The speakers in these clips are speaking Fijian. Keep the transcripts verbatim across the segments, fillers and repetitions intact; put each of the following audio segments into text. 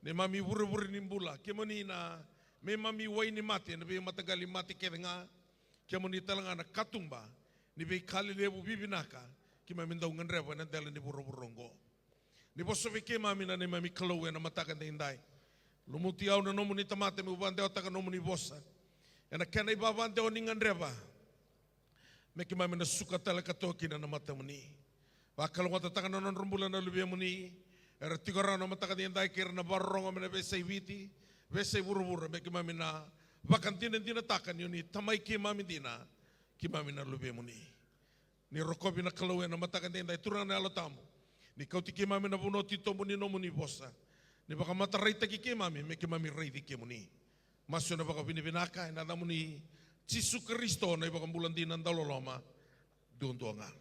neimami vurevure ni bula, kemuni na neimami wai ni mate ena veimataqali mate kece ga, kemuni tale ga na katuba ni veika lelevu vivinaka keimami dau gadreva ena dela ni vuravura oqo. Ni vosa vei keimami na neimami Kalou ena mataka edaidai. Lumuti au na nomuni tamata meu vakadewataka nomuni vosa ena kena ivavadewa ni gadreva me keimami na suka tale ka toka kina na matamuni. Vakalougatataka na nodra bula na luvemuni era tiko rawa na mataka edaidai kei ira na vakarorogo mai na veiyasai Viti, veiyasai vuravura, me keimami na vakadinadinataka ni o ni Tamai keimami dina, keimami na luvemuni. Ni rokovi na Kalou ena mataka edaidai, Turaga na Yalo Tabu, ni kauti keimami ena vanua titobu ni nomuni vosa, ni vakamataraitaki keimami me keimami raici kemuni. Masu ena vakavinavinaka ena yacamuni Jisu Karisito na iVakabula dina dauloloma duadua ga.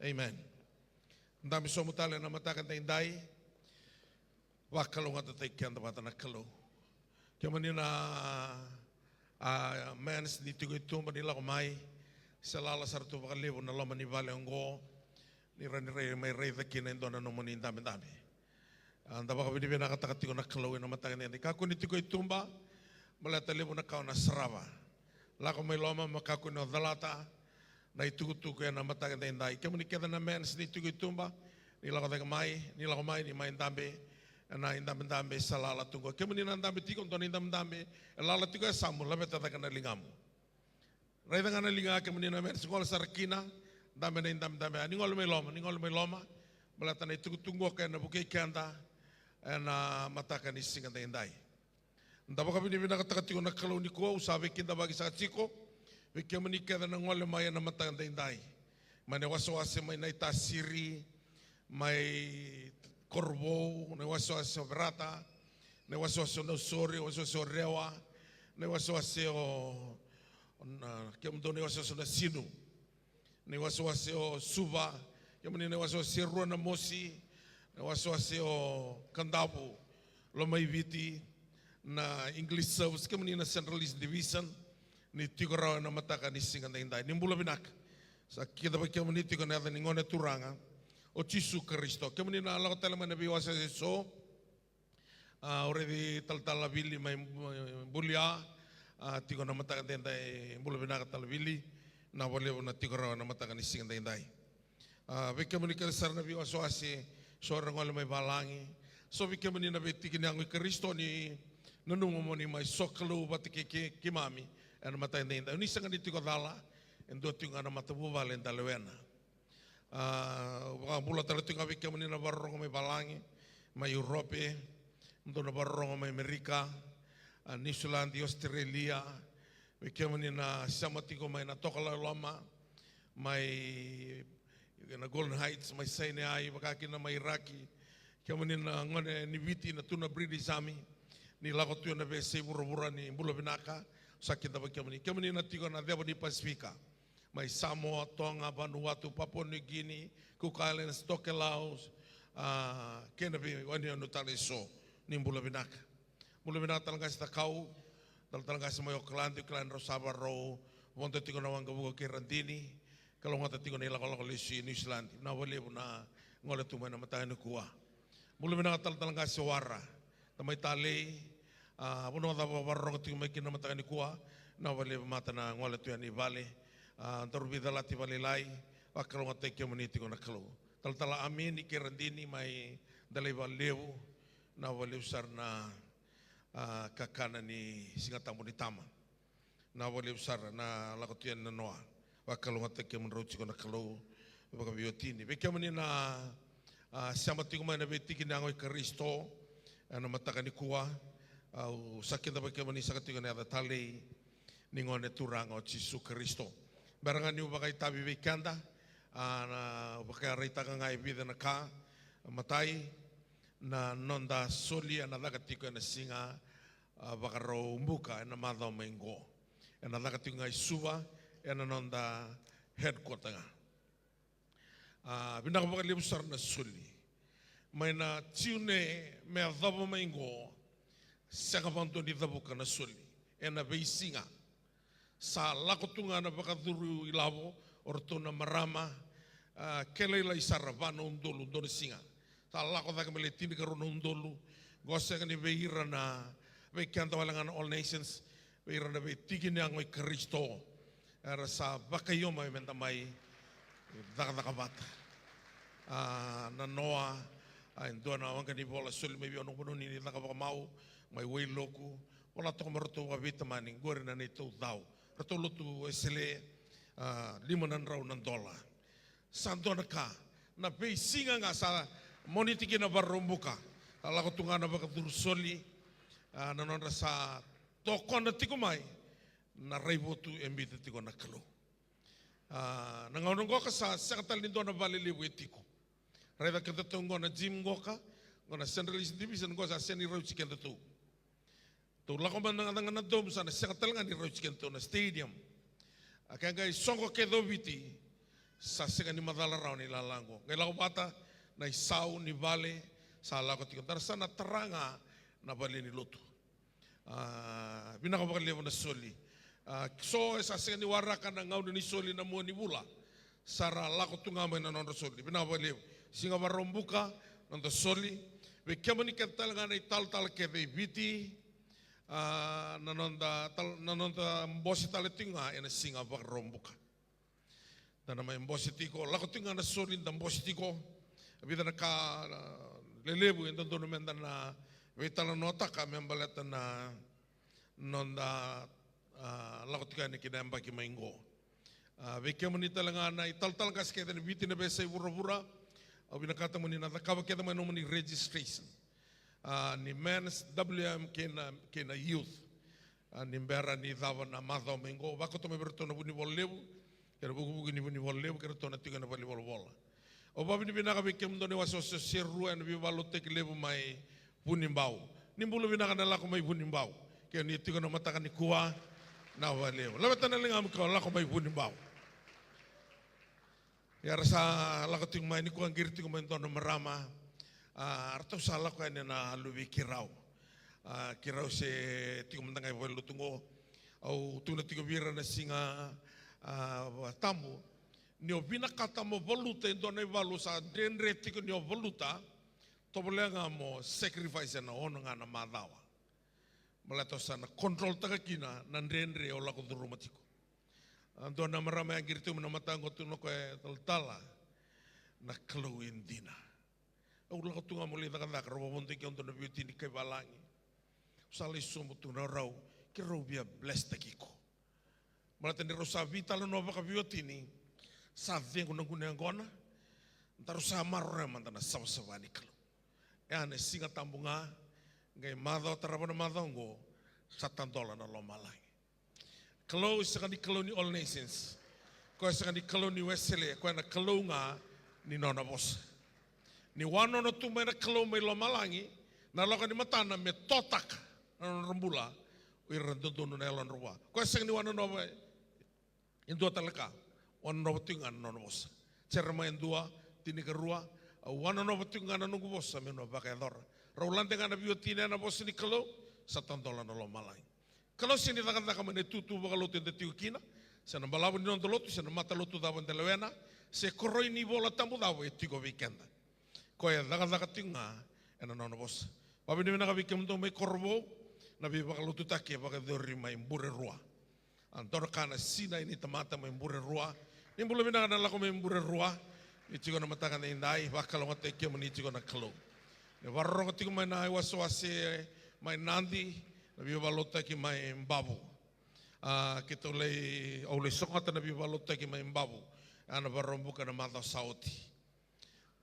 Amen. Dabe sobu tale ena mataka edaidai. Vakalougatataki keda vata na Kalou. Kemuni na, a, mens ni tiko i tuba ni lako mai, se lala sara tu vakalevu na loma ni vale oqo, ni ra ni rai mai raica kina e dua na nomuni dabedabe. A, da vakavinavinakataka tiko na Kalou ena mataka edaidai. Kakua ni tiko i tuba, baleta levu na ka o na sarava. Lako mai loma, ma kakua ni o calata na itukutuku ena mataka edaidai. Kemuni kece na mens ni tiko i tuba, ni lako cake mai, ni lako mai, ni mai dabe ena idabedabe sa lala tu qo. Kemuni na dabe tiko, dua na idabedabe e lala tiko e yasamu, laveta cake na ligamu. Raica ga na liga, kemuni na mens, gole sara kina, dabe na idabedabe. A, ni gole mai loma, ni gole mai loma, baleta na itukutuku qo ena vukei keda ena mataka ni siga edaidai. Da vakavinavinakataka tiko na Kalou nikua, au sa veikidavaki saka tiko vei kemuni kece na gole mai ena mataka edaidai. Mai na iwasewase mai Naitasiri, mai Korovou, na iwasewase o Verata, na iwasewase o Nausori, iwasewase o Rewa, na iwasewase o, na, kemudou na iwasewase o Nasinu, na iwasewase o Suva, kemuni na iwasewase e rua na mosi, na iwasewase o Kadavu, Lomaiviti, na English Service, kemuni na Central East Division, ni tiko rawa ena mataka ni siga edaidai. Ni bula vinaka. Sa kidavaki kemuni tiko ena yaca ni Gone Turaga o Jisu Karisito. Kemuni na lako tale mai na veiwasewase eso, a, au raici Talatala Vili mai, mai Bulia, a, tiko na mataka edaidai, bula vinaka Tala Vili, na vakalevu na tiko rawa na mataka ni siga edaidai. A, vei kemuni kece sara na veiwasewase, so era gole mai valagi, so vei kemuni na veitiki ni yago i Karisito ni nanuma mo ni mai sokalou vata kei, kei, keimami ena mataka edaidai. O ni sega ni tiko cala, e dua tiko ga na matavuvale eda lewena. A, vakabula tale tiko ga vei kemuni na vakarorogo mai valagi, mai Europe, dou na vakarorogo mai Amerika, a, New Zealand, Australia, vei kemuni na sema tiko mai na tokalau e loma, mai na Golan Heights, mai Sinai, vaka kina mai Iraki, kemuni na gone ni Viti na tu na British Army, ni lako tu ena veiyasai vuravura, ni bula vinaka, sa kidavaki kemuni. Kemuni na tiko na ceva ni Pasifika, mai Samoa, Toga, Vanuatu, Papua New Guinea, Cook Islands, Tokelau, a, kei na veiyanuyanu tale eso, ni bula vinaka. Bula vinaka Tala Qase Cakau, Tala, Tala Qase mai Okaladi, kila ni rau sa vakarau vodo tiko na waqavuka kei Radini, kalougata tiko na ilakolako lesu i New Zealand. Vinaka vakalevu na gole tu mai na mataka nikua. Bula vinaka Tala, Tala Qase Wara, Tamai Talei, a, vanua cava o vakarorogo tiko mai kina na mataka nikua, vinaka vakalevu mata na gole tu yani i vale, a, daru veicalati vakalailai, vakalougatataki kemuni tiko na Kalou. Talatala Amini kei Radini mai Delaivalevu, vinaka vakalevu sara na, a, kakana ni Siga Tabu ni Tama. Vinaka vakalevu sara na lako tu yani na noa. Vakalougatataki kemudrau tiko na Kalou vakaveiwatini. Vei kemuni na, a, sema tiko mai na veitiki ni yago i Karisito ena mataka nikua, au sa kidavaki kemuni saka tiko ena yaca talei ni Gone Turaga o Jisu Karisito. Bera ga niu vakaitavi vei keda, a, na vakaraitaka ga e vica na ka. Matai, na noda soli ena caka tiko ena siga, a, Vakaraubuka ena macawa mai qo. Ena caka tiko ga i Suva, ena noda headquarter ga. A, vinaka vakalevu sara na soli. Mai na Jiune me yacova mai qo, sega vakadua ni cavuka na soli ena veisiga. Sa lako tu ga na vakacuru ilavo, o ratou na marama, a, ke lailai sara va na udolu dua na siga. Sa lako cake me lai tinikarua na udolu, Qo sega ni vei ira na, vei keda wale ga na All Nations, vei ira na veitiki ni yago i Karisito era sa vakaio mai meda mai cakacaka vata. A, na noa, a, e dua na waqa ni vola soli mai vei au na vanua ni caka vakamau mai Wailoku. Vola toka mo ratou vakaveitamani, qori na neitou cau. Ratou lotu Wesele, a, lima na drau na dola. Sa dua na ka, na veisiga ga sa Moniti kina Vakaraubuka. A lako tu ga na vakacuru soli, a, na nodra sa tokona tiko mai na raivotu e biuta tiko na Kalou. A, na gauna qoka sa sega tale ni dua na vale levu e tiko. Raica kedatou qo na gym qoka, qo na Central East Division qo sa sega ni rauti kedatou. Tou lako mada ga na dome sa na sega tale ga ni rauti kedatou na stadium. A, ke qai soqo kece o Viti, sa sega ni macala rawa na ilala qo. Qai lako vata na isau ni vale sa lako tiko. Dara sa na tara ga na vale ni lotu. A, vinaka vakalevu na soli. A, so e sa sega ni waraka na gauna ni soli na mua ni vula, sa ra lako tu ga mai na nodra soli. Vinaka vakalevu. Siga Vakaraubuka, noda soli. Vei kemuni kece tale ga na italatala kece i Viti, a, na noda tal-, na noda bose tale tiko ga ena siga Vakaraubuka. Da na mai bose tiko, lako tiko ga na soli, da bose tiko. Vica na ka, a, lelevu e dodonu meda na veitalanoataka me baleta na noda, a, lako tiko yani ki na yabaki mai qo. A, vei kemuni tale ga na italatala qase kece ni Viti na veiyasai vuravura, au vinakata mo ni na cakava kece mai nomuni registration. A, ni men's, W M kei na, kei na youth. A, ni bera ni cava na macawa mai qo, vakoto mai vei iratou na Vunivola Levu, kei na vukivuki ni Vunivola Levu, kei iratou na tiko ena valenivolavola. Au vakavinavinaka vei kemudou na iwasewase o Serua ena veivakalotutaki levu mai Vunibau. Ni bula vinaka na lako mai Vunibau. Ke ni tiko na mataka nikua, na vakalevu. Laveta na ligamu ke o lako mai Vunibau. Ia ra sa lako tiko mai nikua, qiri tiko mai dua na marama. A, ratou sa lako yani na luve i keirau. A, keirau se tiko mada ga i valenilotu qo. Au tukuna tiko vei ira na siga, a, tabu. Ni o vinakata mo valuta e dua na ivalu sa dredre tiko ni o valuta, tovolea ga mo sacrifice ena ono ga na macawa. Baleta o sa na control taka kina na dredre o lako curuma tiko. A, dua na marama ya qiri tiko mai na mataqu, tukuna o koya, e talatala, na Kalou e dina. Au lako tu ga meu lai cakacaka, rau vakavodoki au dua na veiwatini kai valagi. Au sa lai sobu, tukuna o rau, keirau via bless taki iko. Baleta ni rau sa veitalanoa vakaveiwatini, sa cegu na gunu yaqona, daru sa maroroya mada na savasava ni Kalou. E a na Siga Tabu ga, qai macawa tarava na macawa oqo, sa tadola na lomalagi. Kalou e sega ni Kalou ni All Nations. Koya e sega ni Kalou ni Wesele, koya na Kalou ga ni nona vosa. Ni wanona tu mai na Kalou mai lomalagi, na loka ni matana me totaka na nodra bula o ira na dodonu na yalodra vua. Koya e sega ni wanonova e dua tale ka, wanonova tiko ga na nona vosa. Jeremaia dua, tinikarua, au wanonova tiko ga na noqu vosa meu na vakayacora. Rau lade ga na veiwatini ena vosa ni Kalou, sa tadola na lomalagi. Kalou sega ni cakacaka mai na itutu vakalotu eda tiko kina, se na balavu ni noda lotu, se na matalotu cava eda lewena, se koroi ni iVola Tabu cava e tiko vei keda. Koya e cakacaka tiko ga ena nona vosa. Vakavinavinaka vei kemudou mai Korovou, na veivakalotutaki e vakayacori mai Burerua. A, dua na ka na sinai ni tamata mai Burerua. Ni bula vinaka na lako mai Burerua. Ni tiko na mataka edaidai, vakalougatataki kemuni tiko na Kalou. Ni vakarorogo tiko mai na iwasewase mai Nadi, na veivakalotutaki mai Bavu. A, keitou lai, au lai sogota na veivakalotutaki mai Bavu. A, na Vakaraubuka na macawa sa oti.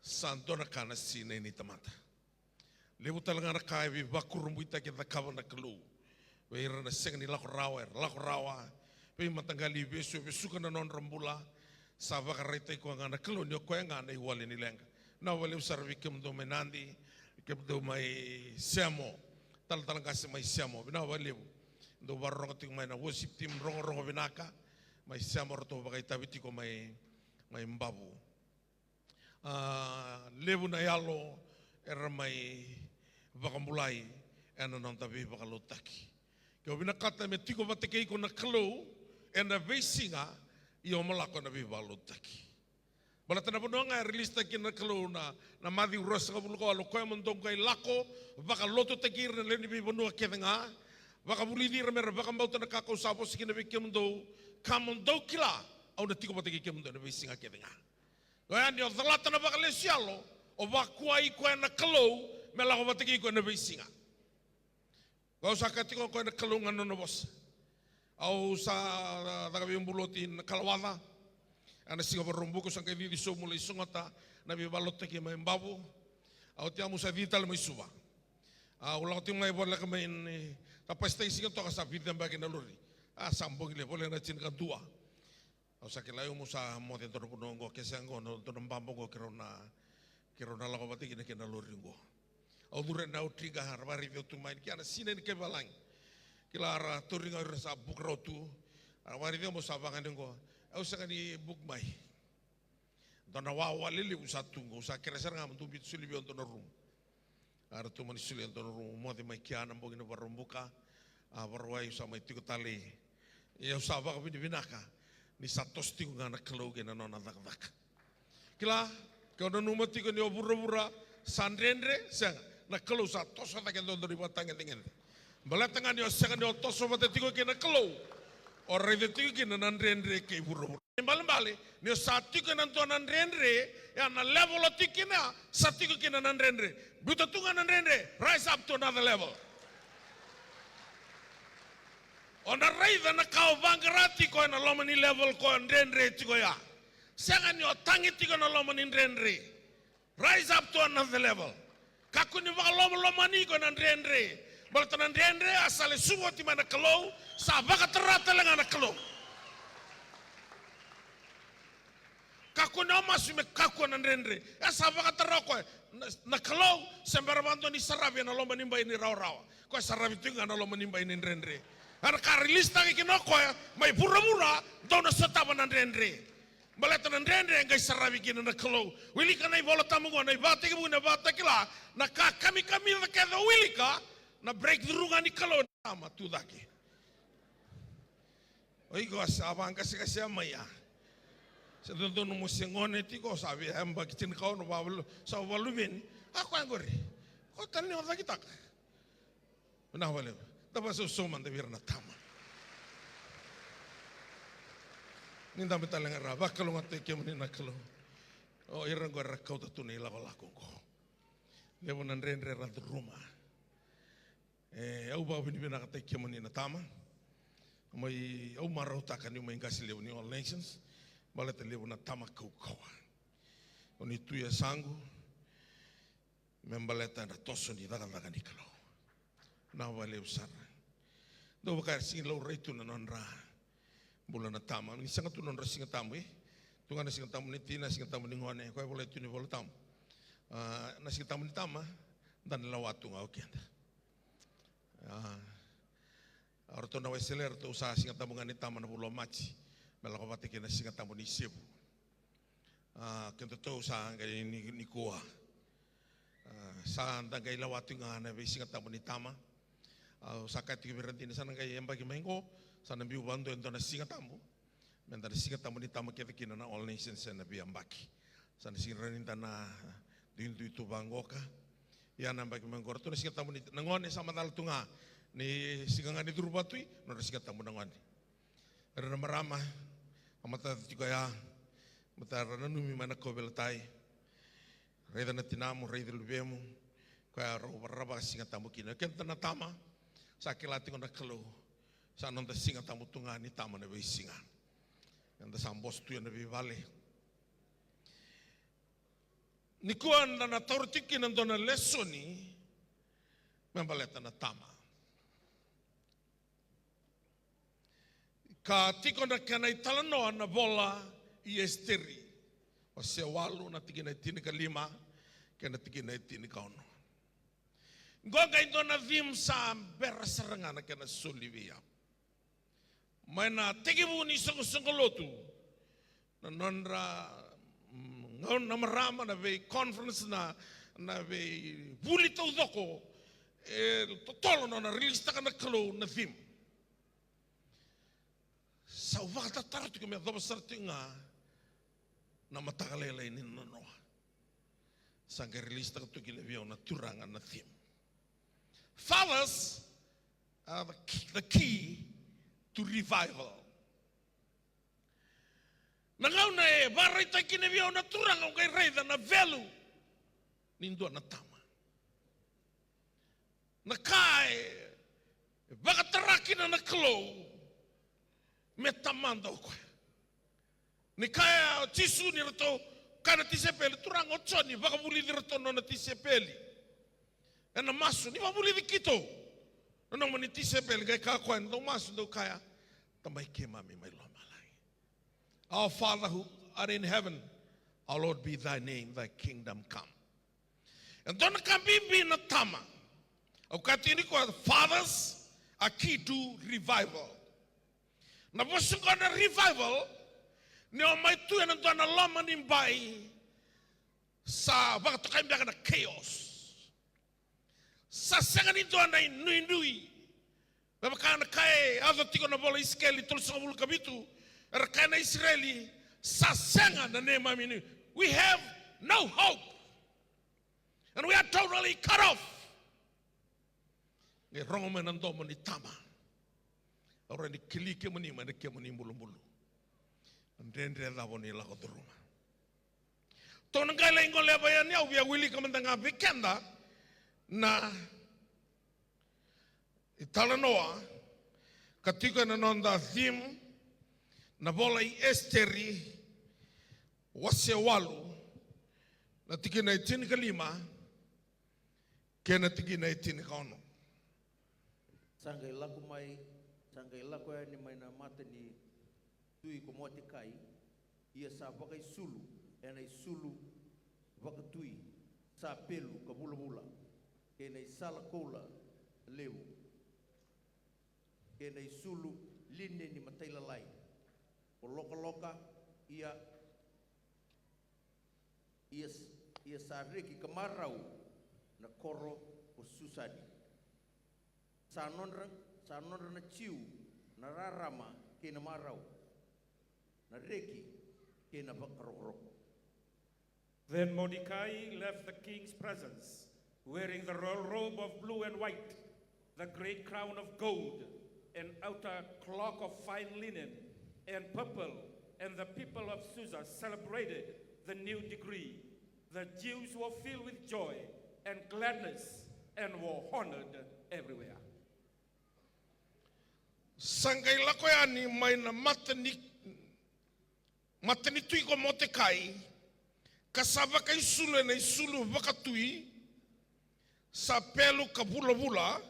Sa dua na ka na sinai ni tamata. Levu tale ga na ka e veivakurabuitaki e cakava na Kalou vei ira na sega ni lako rawa, era lako rawa, veimataqali ivesu e vesuka na nodra bula. Sa vakaraitaki koya ga na Kalou ni o koya ga na iwali ni leqa. Na vakalevu sara vei kemudou mai Nadi, kemudou mai Semo, talatala qase mai Semo, vinaka vakalevu. Dou vakarorogo tiko mai na worship team, rogorogo vinaka mai Semo, ratou vakaitavi tiko mai, mai Bavu. A, levu na yalo era mai vakabulai ena noda veivakalotutaki. Ke o vinakata me tiko vata kei iko na Kalou ena veisiga, ia o mo lako ena veivakalotutaki. Baleta na vanua ga e release-taki kina na Kalou na, na Maciu ruasagavulu ka walu, o koya mo dou qai lako, vakalotutaki ira na lewe ni veivanua kece ga, vakavulici ira me ra vakabauta na ka kau sa vosa kina vei kemudou, ka mo dou kila, au na tiko vata kei kemudou ena veisiga kece ga. Oya ni o calata na vakalesu yalo, o vakuai koya na Kalou me lako vata kei koya na veisiga. Au sa kaya tiko o koya na Kalou ga na nona vosa. Au sa caka veibulu oti na kalawaca. Ena siga Vakaraubuka au sa qai cici sobu lai sogota na veivakalotutaki mai Bavu. Au oti au sa cici tale mai Suva. Au lako tiko mai voleka mai ni sa pasitaki Sigatoka sa vica beka na lori. A sa bogi levu voleka na tinikadua. Au sa kila au mo sa moce dua na vanua oqo, ke sega oqo na dua na baba oqo keirau na, keirau na lako vata kina kei na lori oqo. Au curu ena outrigger, ra vakaraici au tu mai ni kea na sina ni kaivalagi. Kila ra tauri ga ira sa book rau tu. Ra vakaraici au mo sa vagane oqo. Au sega ni book mai. Dua na wawa lelevu sa tu oqo, au sa kerea sara ga mo dou biuta soli vei au dua na rumu. A ratou mani solia e dua na rumu, moce mai kea na bogi na Vakaraubuka. A Vakarauwai au sa mai tiko tale. Ia au sa vakavinavinaka ni sa toso tiko ga na Kalou kei na nona cakacaka. Kila, ke o nanuma tiko ni o vuravura sa dredre, sega, na Kalou sa toso cake e dua na ivakatagedegede. Baleta ga ni o sega ni o toso vata tiko kei na Kalou, o raica tiko kina na dredre kei vuravura. Ibalebale ni o sa tiko ena dua na dredre, ia na level o tiko kina, sa tiko kina na dredre. Biuta tu ga na dredre, rise up to another level. O na raica na ka o vaqara tiko ena loma ni level ko dredre tiko ya. Sega ni o tagi tiko ena loma ni dredre. Rise up to another level. Kakua ni vakalomalomani iko ena dredre. Baleta na dredre a sa lesuva oti mai na Kalou, sa vakatara tale ga na Kalou. Kakua ni o masu me kakua na dredre. E sa vakatara o koya. Na, na Kalou se bera vakadua ni saravi ena loma ni bai ni rawarawa. Koya saravi tiko ga na loma ni bai ni dredre. Ena ka release-taki kina o koya mai vuravura, dou na sotava na dredre. Baleta na dredre e qai saravi kina na Kalou. Wilika na iVola Tabu oqo, na iVakatekivu kei na iVakatakila, na ka kamikamica kece o wilika, na breakthrough ga ni Kalou. Tama tu cake. O iko a sa vaqaseqasea mai ya. Se dodonu mo se gone tiko, sa via yabaki tinikaono, vavalu, sa vakaluveni. A koya qori. Ko tale ni o cakitaka. Vinaka vakalevu. Da vakasausau mada vei ira na tama. Ni dabe tale ga ra vakalougatataki kemuni na Kalou. O ira oqo era kauta tu na ilakolako oqo. Levu na dredre ra curuma. E, au vakavinavinakataki kemuni na tama. Mai, au marautaka niu mai qase levu ni All Nations. Baleta levu na tama kaukauwa. O ni tu e yasaqu. Me baleta na toso ni cakacaka ni Kalou. Vinaka vakalevu sara. Dau vaka era sega ni laurai tu na nodra bula na tama. Ni sega tu na nodra Siga Tabu, e? Tu ga na Siga Tabu ni tina, Siga Tabu ni gone, koya e volai tu ni Vola Tabu. A, na Siga Tabu ni tama, da na lewa tu ga o keda. A, o ratou na Wesele, ratou sa Siga Tabu ga ni tama na vula o Maji. Me lako vata kei na Siga Tabu ni Sevu. A, kedatou sa qai ni, nikua. A, sa da qai lewa tiko ga na veisiga tabu ni tama. Au sa kaya tiko vei ira dina sa na qai yabaki mai qo, sa na biu vakadua e dua na siga tabu. Me da na siga tabu ni tama kece kina na All Nations ena veiyabaki. Sa na sega ni rawa ni da na duidui tu vaqoka. Ia na yabaki mai qo ratou na siga tabu ni na gone sa macala tu ga ni siga ga ni curu vakatui, nodra siga tabu na gone. Era na marama, a matata tiko ya, matata ra nanumi mai na kauveilatai. Raica na tinamu, raica luvemu, koya rau vakarava siga tabu kina. Keda na tama, sa kila tiko na Kalou, sa noda siga tabu tu ga ni tama na veisiga. Eda sa boso tu ena veivale. Nikua da na taura tiko kina dua na lesoni, me baleta na tama. Ka tiko na kena italanoa na vola i Esiteri. Wase walu na tikina e tinikalima, kei na tikina e tinikaono. Qo qai dua na theme sa bera sara ga na kena soli vei au. Mai na tekivu ni soqosoqo lotu, na nodra, mm, gauna na marama, na vei conference, na, na veivuli taucoko, e totolo nona release-taka na Kalou na theme. Sa u vakatataro tiko me yacova sara tiko ga na mataka lailai ni nanoa. Sa qai release-taka tu kina vei au na turaga na theme. Fathers are the key, the key to revival. Na gauna e vakaraitaki kina vei au na turaga, au qai raica na value ni dua na tama. Na ka e vakatara kina na Kalou me tamada o koya. Ni kaya o Jisu ni ratou kaya na tisaipeli, Turaga, o Joni vakavulici iratou na nona tisaipeli ena masu, ni vakavulici keitou na nomuni tisaipeli. Qai kaya o koya, dou masu, dou kaya, Tamai keimami mai lomalagi. Our Father who art in heaven, hallowed be thy name, thy kingdom come. E dua na ka bibi na tama. Au kaya tiko nikua, fathers are key to revival. Na vosa qo na revival, ni o mai tu ena dua na loma ni bai sa vakatokai beka na chaos. Sa sega ni dua na inuinui. Me vaka na ka e yaco tiko na vola Isikeli tolusagavulu ka vitu, era kaya na Isireli, sa sega na neimami inuinui. We have no hope. And we are totally cut off. Qai rogo mai na domo ni tama. Au rawa ni keli kemuni mai na kemuni bulubulu. Na dredre cava o ni lako curuma. Tou na qai lai goleva yani, au via wilika mada ga vei keda na italanoa ka tiko ena noda theme, na vola i Esiteri, wase walu, na tikina e tinikalima kei na tikina e tinikaono. Sa qai lako mai, sa qai lako yani mai na mata ni tui ko Moatekai, ia sa vakaisulu ena isulu vakatui sa pelu ka vulavula, kei na isala koula levu, kei na isulu lineni matailalai, ko lokaloka, ia, ia s-, ia sa reki ka marau na koro ko Susani. Sa nodra, sa nodra na Jiu na rarama kei na marau, na reki kei na vakarokoroko. Then Mordecai left the king's presence, wearing the royal robe of blue and white, the great crown of gold, an outer cloak of fine linen and purple, and the people of Susa celebrated the new decree. The Jews were filled with joy and gladness and were honored everywhere. Sa qai lako yani mai na mata ni, mata ni tui ko Moatekai, ka sa vakaisulu ena isulu vakatui sa pelu ka vulavula,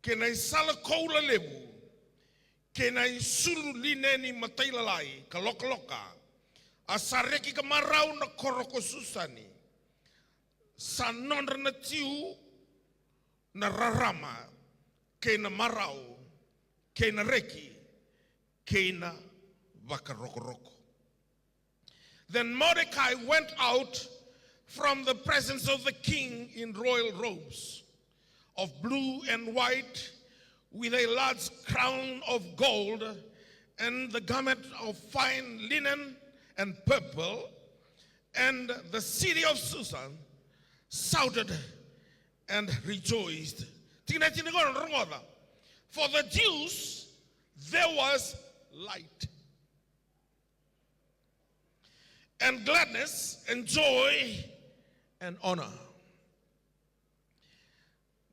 kei na isala koula levu, kei na isulu lineni matailalai ka lokaloka, a sa reki ka marau na koro ko Susani. Sa nodra na Jiu na rarama, kei na marau, kei na reki, kei na vakarokoroko. Then Mordecai went out from the presence of the king in royal robes of blue and white, with a large crown of gold, and the garment of fine linen and purple, and the city of Susan shouted and rejoiced. Tikina e tini, rogoca. For the Jews there was light, and gladness, and joy, and honor.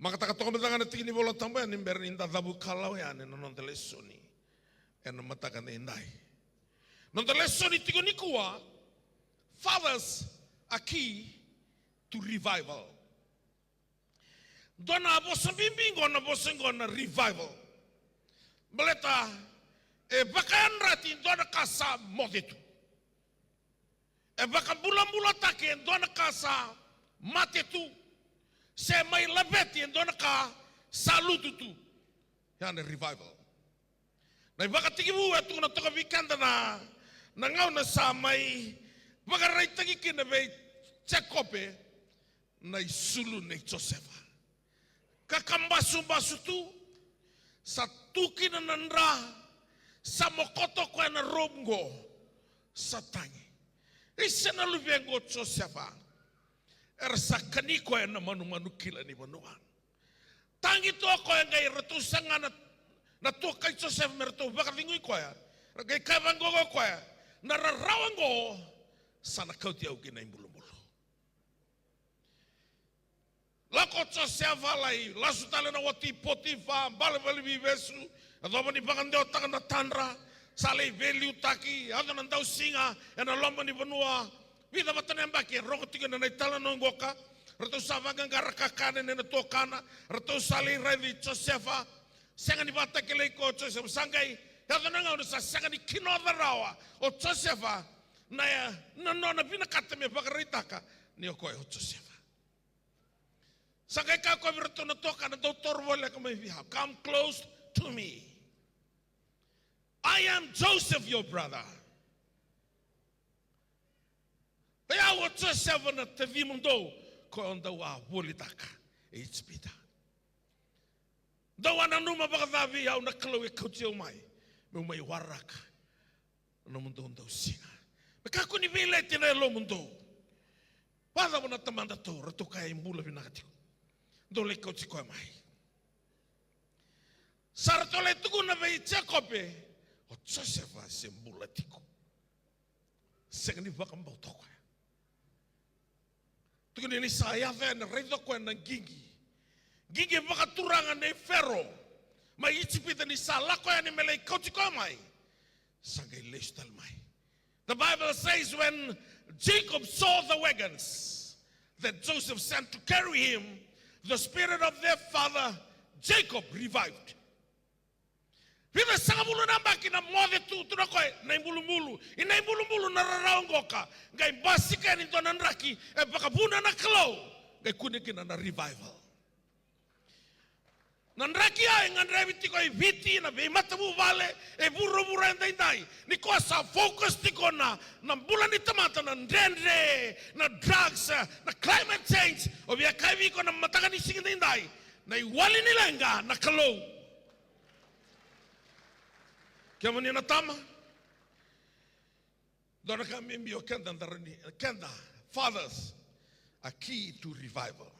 Makataka toka mada ga na tiki ni Vola Tabu yani, bera ni da cavu kalawa yani na noda lesoni ena mataka edaidai. Noda lesoni tiko nikua, fathers are key to revival. Dua na vosa bibi qo, na vosa qo na revival. Baleta e vakayadrati dua na ka sa moce tu. E vakabulabulataki e dua na ka sa mate tu, se mai laveti e dua na ka sa lutu tu. Ya na revival. Na ivakatekivu e tukuna toka vei keda na, na gauna sa mai vakaraitaki kina vei Jekope na isulu nei Josefa. Ka kabasubasu tu, sa tu kina na dra, sa mokoto koya na robe qo, sa tagi. Isa na luve qo o Josefa. Era sa kani koya na manumanu kila ni vanua. Tagi tu o koya qai ratou saga na, na tuaka i Josefa me ratou vakacegui koya. Ra qai kaya vaqo o koya, na rarawa qo sa na kauti au ki na ibulubulu. Lako o Josefa lai lasu tale na wati i Potifa, balebale veivesu, yacova ni vakadewataka na tadra, sa lai veiliutaki, yaco na dausiga ena loma ni vanua. Vica vata na yabaki e rogo tiko ena italanoa qoka. Ratou sa vaqaqara kakana ena tuakana, ratou sa lai raici Josefa. Sega ni vakatakilai koya o Josefa, sa qai yaco na gauna sa sega ni kinoca rawa o Josefa na, na nona vinakata me vakaraitaka ni o koya o Josefa. Sa qai kaya koya vei iratou na tuakana, dou toro voleka mai vei au. Come close to me. I am Joseph, your brother. O yau o Josefa na tacimudou, ko dou a volitaka e Ijipita. Dou a nanuma vakaca vei au na Kalou e kauti au mai, meu mai waraka na nomudou dausiga, me kakua ni veileti na yalomudou. Vakacava na tamadatou, ratou kaya e bula vinaka tiko. Dou lai kauti koya mai. Sa ratou lai tukuna vei Jekope, o Josefa se bula tiko. Sega ni vakabauta o koya. Tukuni ni sa yaco yani, raica o koya na qiqi. Qiqi vakaturaga nei Fero mai Ijipita, ni sa lako yani me lai kauti koya mai. Sa qai lesu tale mai. The Bible says when Jacob saw the wagons that Joseph sent to carry him, the spirit of their father Jacob revived. Vica sagavulu na yabaki na moce tu, tu na koya na ibulubulu. I na ibulubulu na rarawa qoka, qai basika yani dua na draki e vakavuna na Kalou, qai kune kina na revival. Na draki ya e gadrevi tiko e Viti, na veimatavuvale, e vuravura edaidai. Ni koya sa focus tiko na, na bula ni tamata, na dredre, na drugs, na climate change. Au via kaya vei iko na mataka ni siga edaidai, na iwali ni leqa na Kalou. Kemuni na tama, dua na ka bibi o keda, da rawa ni, keda fathers are key to revival.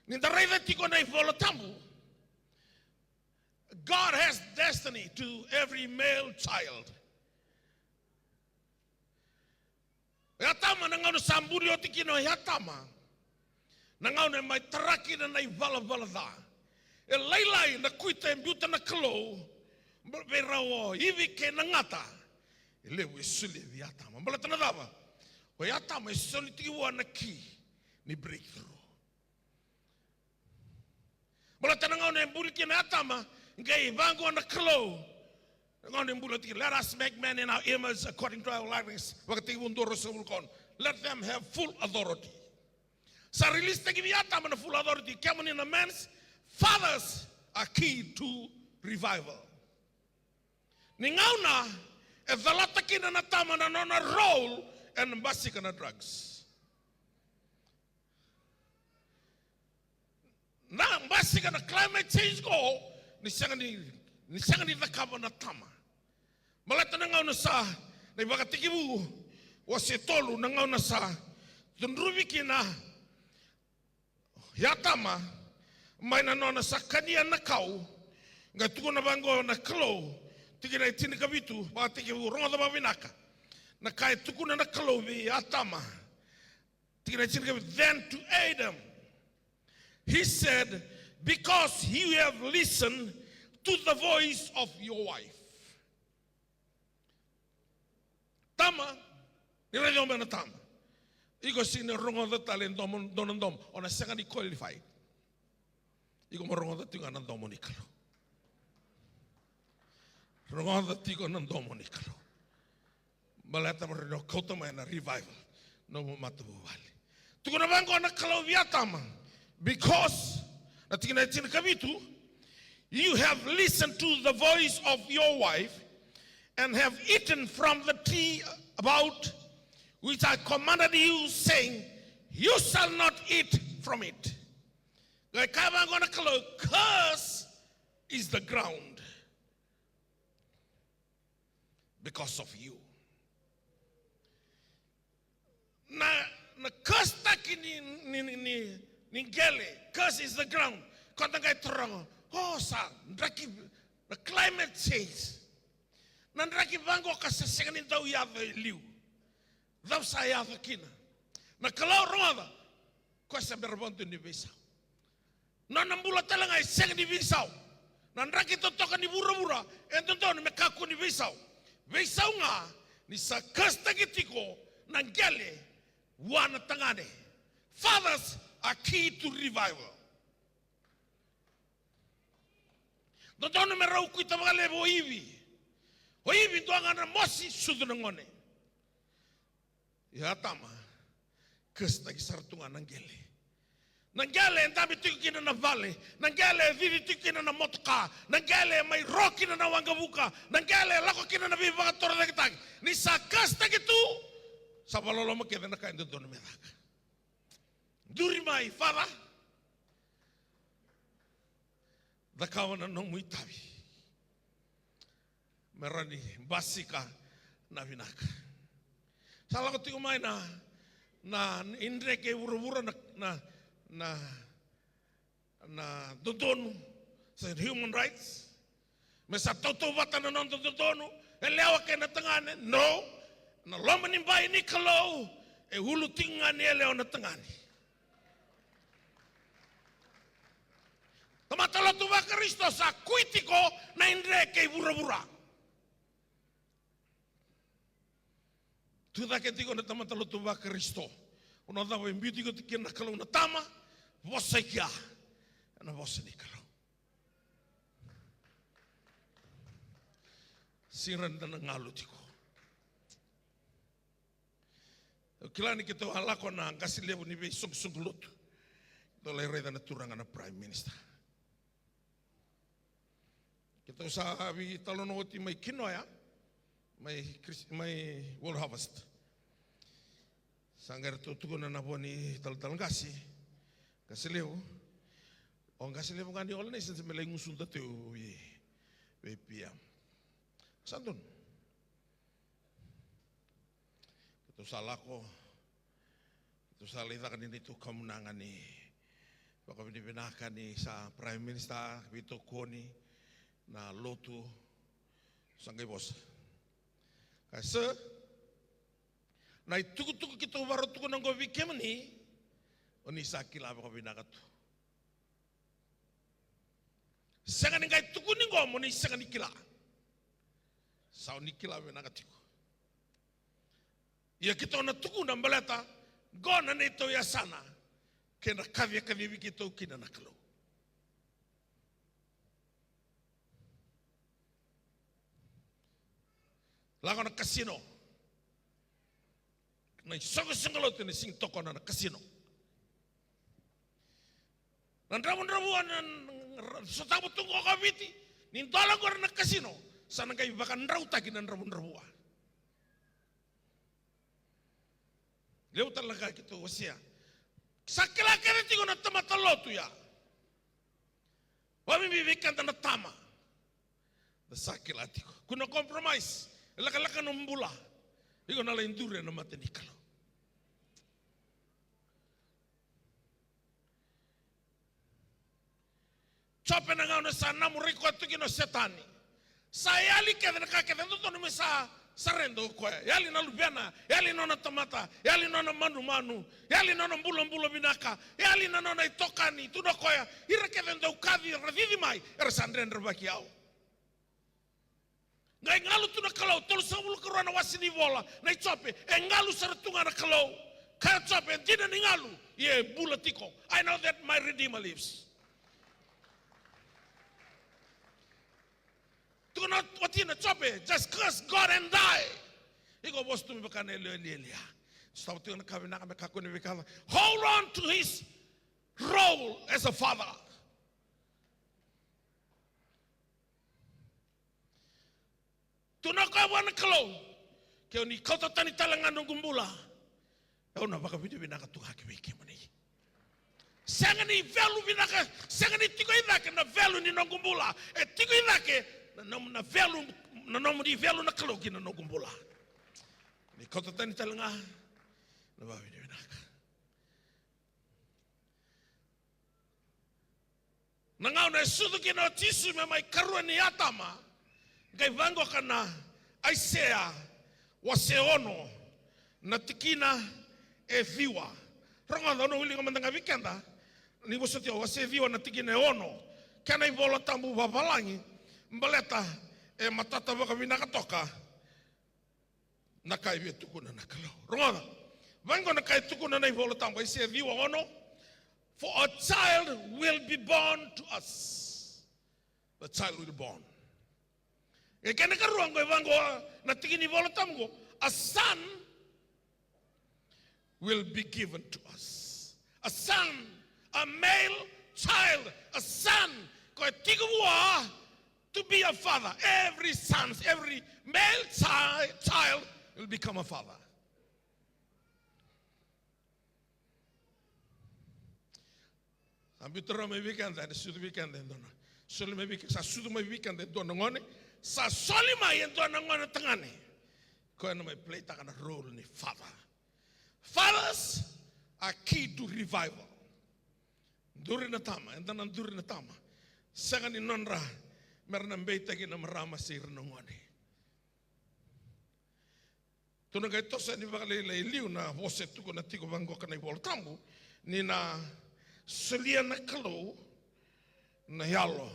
Ni da raica tiko na iVola Tabu, God has destiny to every male child. O Atama, na gauna sa buli oti kina o Atama, na gauna e mai tara kina na ivalavala ca. E lailai na kuita e biuta na Kalou vei rau o Ivi kei na gata. E levu e solia vei Atama. Baleta na cava? O Atama e soli tiko vua na ki ni breakthrough. Baleta na gauna e buli kina o Atama, qai vaqo na Kalou. Na gauna e buli oti kina, let us make man in our image according to our likeness. Vakatekivu dua ruasagavulu ka ono. Let them have full authority. Sa release taki vei Atama na full authority. Kemuni na men's, fathers are key to revival. Ni gauna e calata kina na tama na nona role, ena basika na drugs. Na basika na climate change qo, ni sega ni, ni sega ni cakava na tama. Baleta na gauna sa, na iVakatekivu wase tolu, na gauna sa cudruvi kina o Atama mai na nona sa kania na kau, qai tukuna vaqo na Kalou, tikina e tinikavitu, Vakatekivu, rogoca vakavinaka na ka e tukuna na Kalou vei Atama. Tikina e tinikavitu, then to Adam he said, because you have listened to the voice of your wife. Tama, ni raica o mai na tama. Iko sega ni rogoca tale e domo, dua na domo, o na sega ni qualify. Iko mo rogoca tiko ga na domo ni Kalou. Rogoca tiko na domo ni Kalou. Baleta mo rawa ni kauta mai na revival nomu matavuvale. Tukuna vaqo na Kalou vei Atama, because, na tikina e tinikavitu, you have listened to the voice of your wife and have eaten from the tree about which I commanded you, saying, you shall not eat from it. Qai kaya vaqo na Kalou, curse is the ground because of you. Na, na curse-taki ni, ni, ni, ni, ni qele. Curse is the ground. Ko da qai taroga, o sa draki na climate change. Na draki vaqo ka sa sega ni dau yaco e liu. Cava sa yaco kina? Na Kalou rogoca, ko sa bera vakadua ni veisau. Nona bula tale ga e sega ni veisau. Na draki totoka ni vuravura e dodonu me kakua ni veisau. Veisau ga ni sa curse-taki tiko na qele vua na tagane. Fathers are key to revival. Dodonu me rau kuita vakalevu o Ivi. O Ivi dua ga na mosi, sucu na gone. Ia Atama, curse-taki sara tu ga na qele. Na qele e dabe tiko kina na vale, na qele e cici tiko kina na motoka, na qele e mai ro kina na waqavuka, na qele e lako kina na veivakatorocaketaki. Ni sa curse-taki tu, sa vakaloloma kece na ka e dodonu me caka. Duri mai, father. Cakava na nomu itavi me rawa ni basika na vinaka. Sa lako tiko mai na, na idre kei vuravura, na, na, na, na dodonu, sa human rights. Me sa tautauvata na noda dodonu, yalewa kei na tagane, no. Na loma ni bai ni Kalou e ulu tiko ga ni yalewa na tagane. Tamata lotu vaKarisito sa kui tiko na idre kei vuravura. Tu cake tiko na tamata lotu vaKarisito. O na cava e biu tiko kina na Kalou na Tama, vosa i kea na vosa ni Kalou. Sira da na galu tiko. Au kila ni keitou a lako na qase levu ni veisoqosoqo lotu. Keitou lai raica na turaga na Prime Minister. Keitou sa veitalanoa oti mai Kinoya, mai Chris-, mai World Harvest. Sa qai ratou tukuna na vo ni talatala qase, qase levu. O qase levu ga ni All Nations me lai gusuda tu vei, vei P M. Sa donu. Keitou sa lako, keitou sa lai caka ni neitou kamunaga ni vakavinavinaka ni sa Prime Minister veitokoni na lotu, sa qai vosa. Ka sa, na itukutuku keitou varau tukuna oqo vei kemuni, o ni sa kila vakavinaka tu. Sega ni qai tukuni qo mo ni sega ni kila. Sa o ni kila vinaka tiko. Ia keitou na tukuna baleta qo na neitou yasana kei na kaci e kacivi keitou kina na Kalou. Lako na kasino. Na isoqosoqo lotu ena sega ni tokona na kasino. Na dravudravua na, na, na sotava tu qo ka Viti, ni dola qori na kasino, sa na qai vakadrautaki na dravudravua. Levu tale na ka keitou wasea. Sa kila kece tiko na tamata lotu ya. Vakabibi vei keda na tama. Da sa kila tiko. Kua ni compromise. E lekaleka na bula. Iko na lai duri ena mata ni Kalou. Jope na gauna sa namurai koya tu kina o Setani. Sa yali kece na ka kece dodonu me sa surrender o koya. Yali na luvena, yali nona tamata, yali nona manumanu, yali nona bulabula vinaka, yali na nona itokani, tukuna o koya, ira kece dau kaci, ra cici mai, era sa dredrevaki au. Qai galu tu na Kalou, tolusagavulu ka rua na wase ni vola, na i Jope, e galu sara tu ga na Kalou. Kaya o Jope, e dina ni galu, ia e bula tiko. I know that my Redeemer lives. Tukuna o watina, Jope, just curse God and die. Iko vosa tu me vaka na yalewa ni Eliya. Sotava tiko na ka vinaka me kakua ni veika ca. Hold on to his role as a father. Tukuna o koya vua na Kalou, ke o ni kauta tani tale ga noqu bula, au na vakavinavinaka tu ga ki vei kemuni. Sega ni value vinaka, sega ni tiko i cake na value ni noqu bula. E tiko i cake na nomu, na value, na nomuni value na Kalou ki na noqu bula. Ni kauta tani tale ga, Na vakavinavinaka. Na gauna e sucu kina o Jisu me mai karua ni Atama, qai vaqo ka na Aisea wase ono na tikina e ciwa. Rogoca, au na wilika mada ga vei keda, ni vosoti au, wase ciwa na tikina e ono. Kena iVola Tabu vavalagi, baleta e matata vakavinaka toka na ka e via tukuna na Kalou. Rogoca, vaqo na ka e tukuna na iVola Tabu, Aisea ciwa ono: "For a child will be born to us." The child will be born. E kena ikarua qo, e vaqo na tiki ni Vola Tabu qo: "A son will be given to us." A son, a male child, a son. Ko e tiko vua to be a father. Every son, every male child, child will become a father. Sa biuta rawa mai vei keda, ena sucu vei keda e dua na, soli mai vei ke-, sa sucu mai vei keda e dua na gone, sa soli mai e dua na gone tagane. Koya na mai play-taka na role ni father. Fathers are key to revival. Duri na tama, eda na duri na tama. Sega ni nodra mera na beitaki na marama se ira na gone. Tou na qai toso yani vakalailai e liu na vosa e tukuna tiko vaqo ka na iVola Tabu, ni na solia na Kalou na yalo.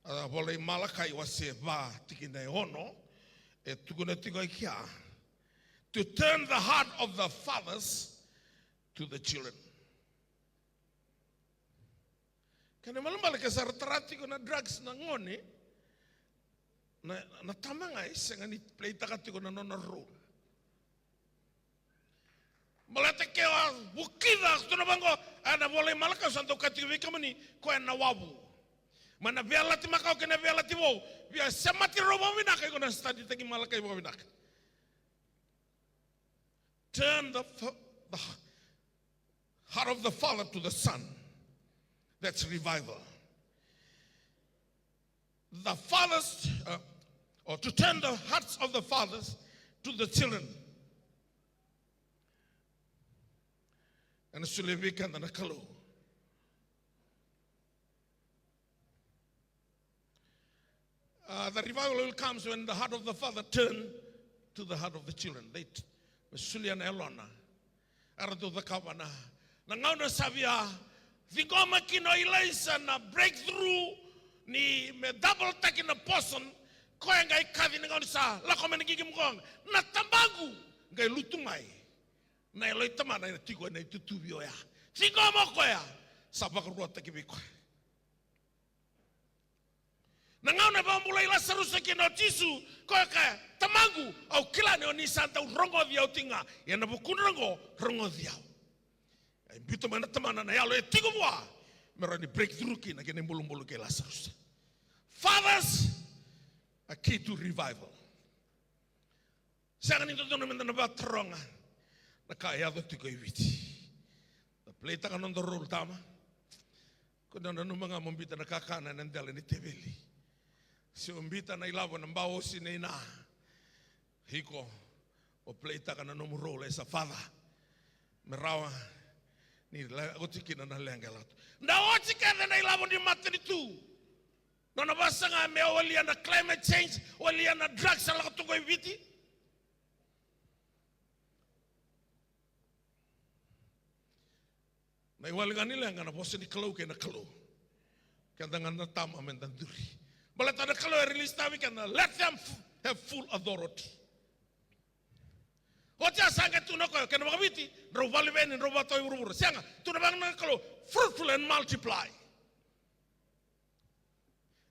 A vola i Malakai wase va tikina e ono, e tukuna tiko i kea: "To turn the heart of the fathers to the children." Kena ibalebale ke sa ra tara tiko na drugs na gone, na, na tama ga e sega ni play-taka tiko na nona role. Baleta ke o a vukica, tukuna vaqo, ena vola i Malakai, sa dau kaya tiko vei kemuni, koya na wavu. Mai na Veiyalayalati Makawa kei na Veiyalayalati Vou, via semati rau vakavinaka, iko na study-taki Malakai vakavinaka. Turn the fa-, the heart of the father to the son. That's revival. The fathers, uh, or to turn the hearts of the fathers to the children. Ena solia vei keda na Kalou. Uh, the revival will comes when the heart of the father turn to the heart of the children. They t-, me solia na yalona. Era dau cakava na, na gauna sa via ciqoma kina o Ilaisa na breakthrough ni me double-taki na portion, koya qai kaci na gauna sa lako mai na qiqi mukoga. Na tabaqu qai lutu mai. Na yalo i tamana ena tiko ena itutuvi oya. Ciqoma o koya, sa vakaruataki vei koya. Na gauna e vakabulai Lasarusa kina o Jisu, koya kaya, "Tamaqu, au kila ni o ni sa dau rogoci au tiko ga, ia na vukudra oqo rogoci au." E biuta mai na tamana na yalo e tiko vua me rawa ni breakthrough kina kei na ibulubulu kei Lasarusa. Fathers are key to revival. Sega ni dodonu meda na vakataroga na ka e yaco tiko e Viti. Da play-taka noda role, tama. Ko na nanuma ga mo biuta na kakana ena dela ni teveli, se o biuta na ilavo ena baosi nei na. Iko o play-taka na nomu role as a father. Me rawa ni le-, oti kina na leqa e lako tu. Da oti kece na ilavo ni matanitu. Nona vasaga me walia na climate change, walia na drugs sa lako tu qo i Viti. Na iwali ga ni leqa na vosa ni Kalou kei na Kalou. Keda ga na tama meda duri. Baleta na Kalou e release-taka vei keda, "Let them f-, have full authority." Oti ya sa qai tukuna o koya, kena vakaviti, "Drau vakaleveni, drau vakatawai vuravura." Sega, tukuna vaqo na Kalou, "Fruitful and multiply."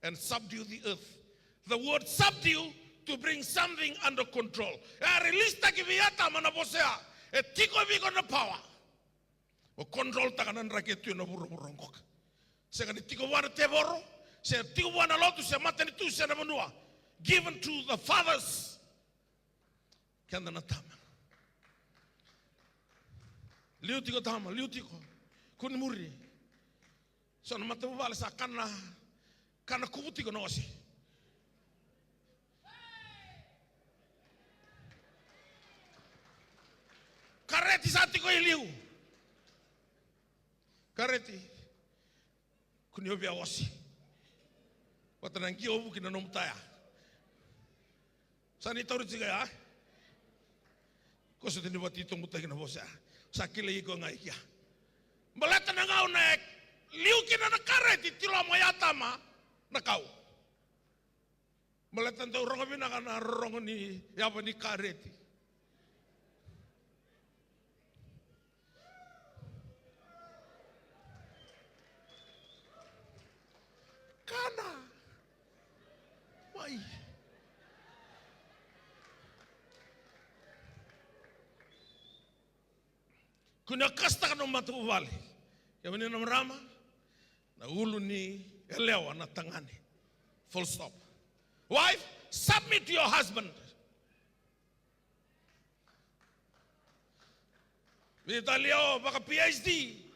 And subdue the earth. The word subdue, to bring something under control. E a release-taki vei Atama na vosa ya. E tiko vei iko na power mo control-taka na draki e tu ena vuravura oqo. Sega ni tiko vua na tevoro, se tiko vua na lotu, se matanitu, se na vanua. Given to the fathers. Keda na tama. Liu tiko tama, liu tiko. Kua ni muri. So na matavuvale sa kana, kana kuvu tiko na ose. liu. Kareti. Kua ni o via ose. Vata na qio vuki na nomu taya. Sa ni tauri tiko ya. Ko sa tini vati tobutaki na vosa ya. Sa kilai iko ga i kia. Baleta na gauna e liu kina na kareti, tiloma i Atama na kau. Baleta dau rogo vinaka na rorogo ni yava ni kareti. Kana mai. Kua ni kasitaka na matavuvale. Kemuni na marama, na ulu ni yalewa na tagane. Full stop. Wife, submit to your husband. Veitalia o vaka P H D.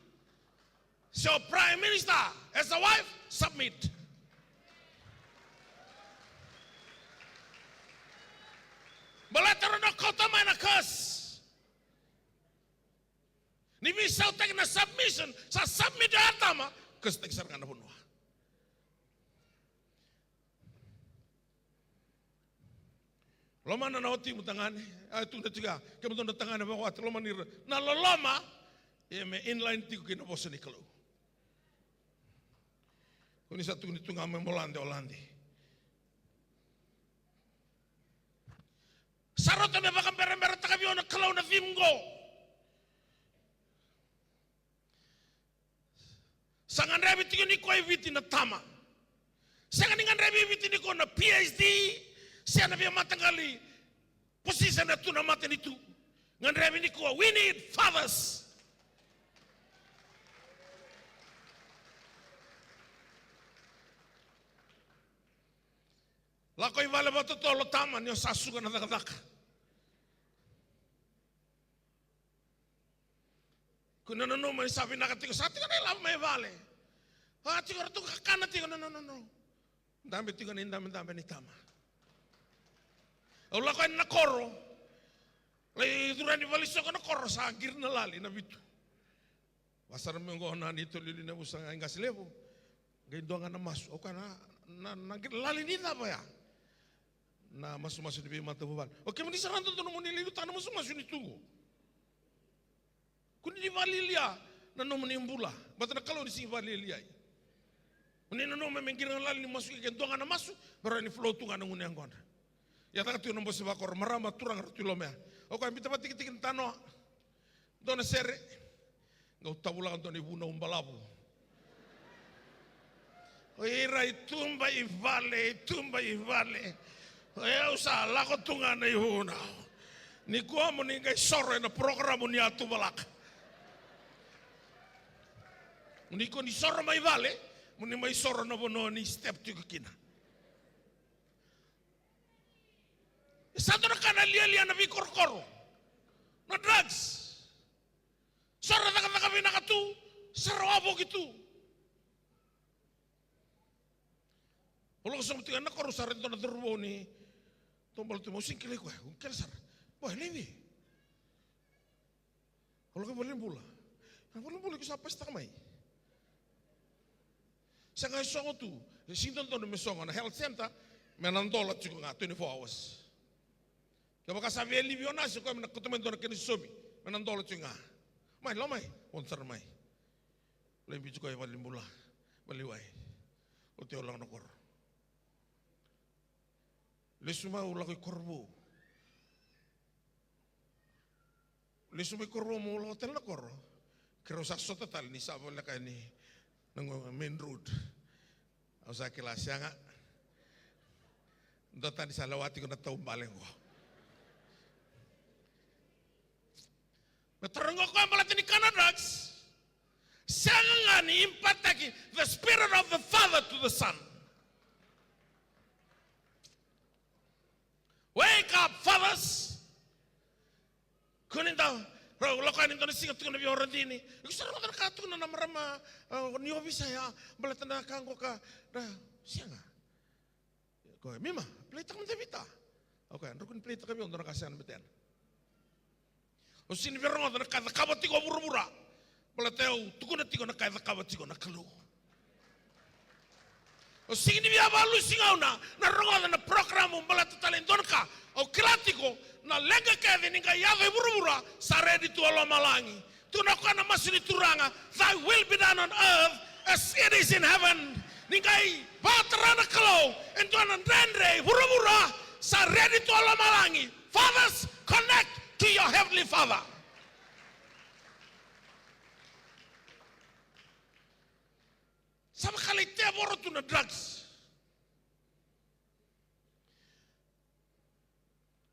So Prime Minister, as a wife, submit. Baleta rau na kauta mai na curse. Ni veisautaki na submission, sa submit o Atama, curse-taki sara ga na vanua. Lomana na watimu tagane, a tukuna tiko ya, kemudou na tagane vakawati, lomani ira. Na loloma, e me inline tiko kei na vosa ni Kalou. Ko ni sa tukuni tu ga me mo lade, o lade. Sa rauta me vakaberaberataka vei au na Kalou na theme qo. Sa gadrevi tiko ni ko i Viti na tama. Sega ni gadrevi i Viti ni ko na P H D, se na veimataqali position e tu na matanitu. Gadrevi ni ko, we need fathers. Lako i vale vakatotolo tama ni o sa suka na cakacaka. Kua ni nanuma ni sa vinaka tiko, sa tiko na ilavo mai vale. A tiko ratou kakana tiko, no, no, no, no. Dabe tiko na idabedabe ni tama. Au lako yani na koro. Lai curu yani valenisoko na koro, sa qiri na lali na vitu. Vasara mai oqo na neitou liuliu na yavusa ga i Qase Levu. Qai dua ga na masu. Au kaya na, na, na qiri lali ni cava ya? Na masumasu ni veimatavuvale. O kemuni sara dodonu mo ni liutaka na masumasu ni tu qo. Kua ni vakalialia na nomuni bula. Baleta na Kalou ni sega ni vakalialiai. Mo ni nanuma me qiri na lali ni masu ke dua ga na masu, me rawa ni flow tu ga na gunu yaqona. Ia caka tiko na bose vakoro, marama, turaga, rau tu i loma ya. O koya biuta vakatikitiki na tanoa. Dua na sere. Qai tavulaka dua na ivunau balavu. O ira i tuba i vale, i tuba i vale. O yau sa lako tu ga na ivunau. Nikua mo ni qai soro ena porokaramu ni a tuvalaka. Mo ni kua ni soro mai vale, mo ni mai soro na vanua ni step tiko kina. E sa dua na ka na lialia na veikorokoro. Na drugs. Sa ra cakacaka vinaka tu, sa ra wavoki tu. Au lako sobu tiko ena koro, sa ra dua na cauravou ni tobala tu, au sega ni kilai koya, au kila sara. Boy, laivi. Au lako i valenibula. Na valenibula iko sa pasitaka mai. Sa qai sogo tu, e sega ni dodonu me sogo na health center, me na dola tiko ga twenty-four hours. Kevaka sa via livi o nasi, o koya me na kauta mai dua na kena sosomi, me na dola tiko ga. Mai, lako mai, vodo sara mai. Lai biuti koya i valenibula, valenivale. Oti au lako na koro. Lesu mai au lako i Korovou. Lesu mai Korovou meu lako tale na koro. Keirau sa sota tale ni sa voleka yani na main road. Au sa kila sega. Dua tani sa lewa tiko na taubale qo. Me tara qo koya baleta ni kana drugs. Sega ga ni impataki the spirit of the father to the son. Wake up, fathers. Kua ni da, rau lako yani dua na siga tukuna vei au, Radini. Iko sa rogoca na ka tukuna na marama, a, ni ovisa ya, baleta na ka qo ka, na, sega. Koya, Mima, play taka mada vei ta. Okay, drau kua ni play taka vei au dua na ka sega na betena. Au sega ni via rogoca na ka e cakava tiko o vuravura, baleta au tukuna tiko na ka e cakava tiko na Kalou. Au sega ni via valusi gauna na rogoca na program baleta tale e dua na ka. Au kila tiko na leqa kece ni qai yaco e vuravura sa redi tu o lomalagi. Tukuna o koya na masu ni Turaga, "Thy will be done on earth as it is in heaven." Ni qai vakatara na Kalou e dua na dredre e vuravura sa redi tu o lomalagi. Fathers, connect to your heavenly Father. Sa vaka lai tevoro tu na drugs.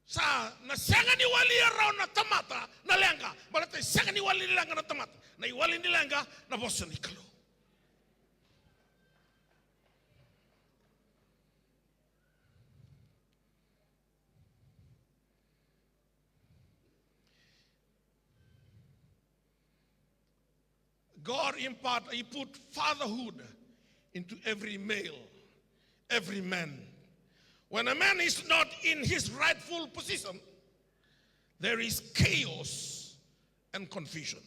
Sa na sega ni wali e rau na tamata na leqa, baleta e sega ni wali ni leqa na tamata. Na iwali ni leqa na vosa ni Kalou. God impart, he put fatherhood into every male, every man. When a man is not in his rightful position, there is chaos and confusion.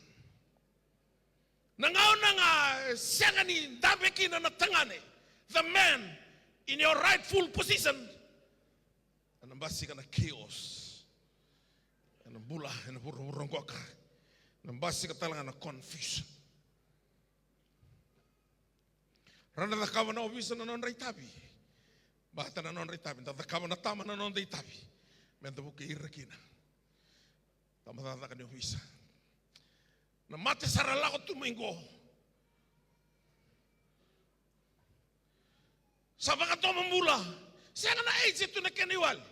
Na gauna ga e sega ni dabe kina na tagane, the man in your rightful position, ena basika na chaos. Ena bula, ena vuravura qoka. Ena basika tale ga na confusion. Ra na cakava na ovisa na nodra itavi. Baleta na nodra itavi. Da cakava na tama na noda itavi. Meda vukei ira kina. Tama cakacaka ni ovisa. Na mate sa ra lako tu mai qo. Sa vakadomobula. Sega na AIDS e tu na kena iwali.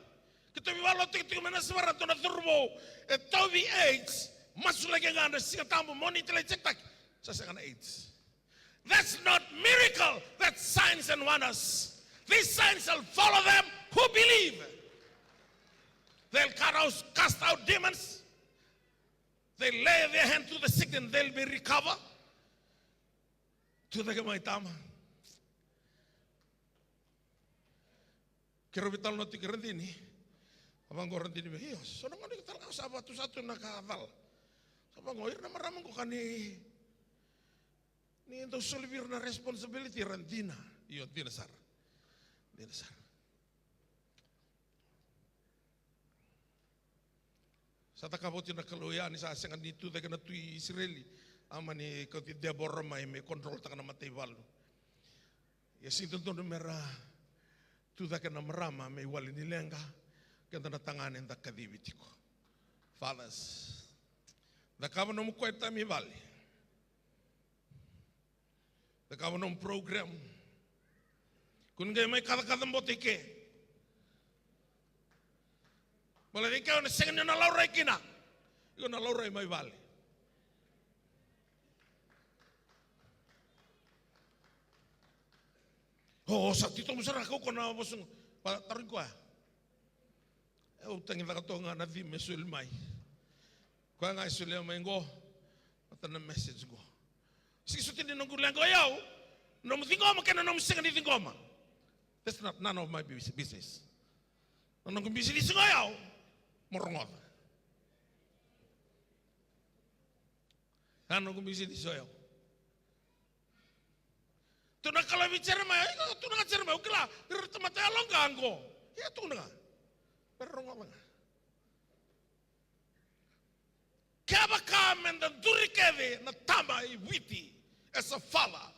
Keitou veivakalotutaki tiko mai Nasivara, dua na cauravou e tauvi AIDS. Masulaki ga na Siga Tabu, Moniti lai check-taki. Sa sega na AIDS. That's not miracle. That's signs and wonders. These signs shall follow them who believe. They'll cut out, cast out demons. They lay their hand to the sick and they'll be recover. Tucake mai tama. Keirau veitalanoa tiko kei Radini. A vaqo Radini vei, io, so na gauna iko tale ga sa vatusa tu na ka cala. Sa vaqo, ira na marama qo ka ni, ni dau soli vei ira na responsibility era dina. Io, dina sara. Dina sara. Sa cakava oti na Kalou ya ni sa sega ni tucake na tui Isireli. A mani kauti Debora mai me control-taka na mataivalu. Ia sega ni dodonu mera tucake na marama me iwali ni leqa. Keda na tagane da kacivi tiko. Fathers, cakava nomu quiet time i vale. Cakava nomu program. Kua ni qai mai kacakaca bote i ke. Baleta i ke o na sega ni o na laurai kina. Iko na laurai mai vale. O, o sa titobu sara ka uko na vosa qo. Tarogi koya. Au tagi caka toka ga na theme e soli mai. Koya ga e solia mai qo. Vata na message qo. Sega soti ni noqu leqa o yau. Nomu ciqoma kei na nomu sega ni ciqoma. That's not none of my bus-, business. Na noqu bisinisi o yau. Mo rogoca. Na noqu bisinisi o yau. Tukuna na Kalou vei Jeremaia, iko tukuna ga Jeremaia, au kila, ira na tamata yaloqaqa qo. Ia tukuna ga. Mera rogoca ga. Kevaka meda duri kece na tama i Viti, as a father.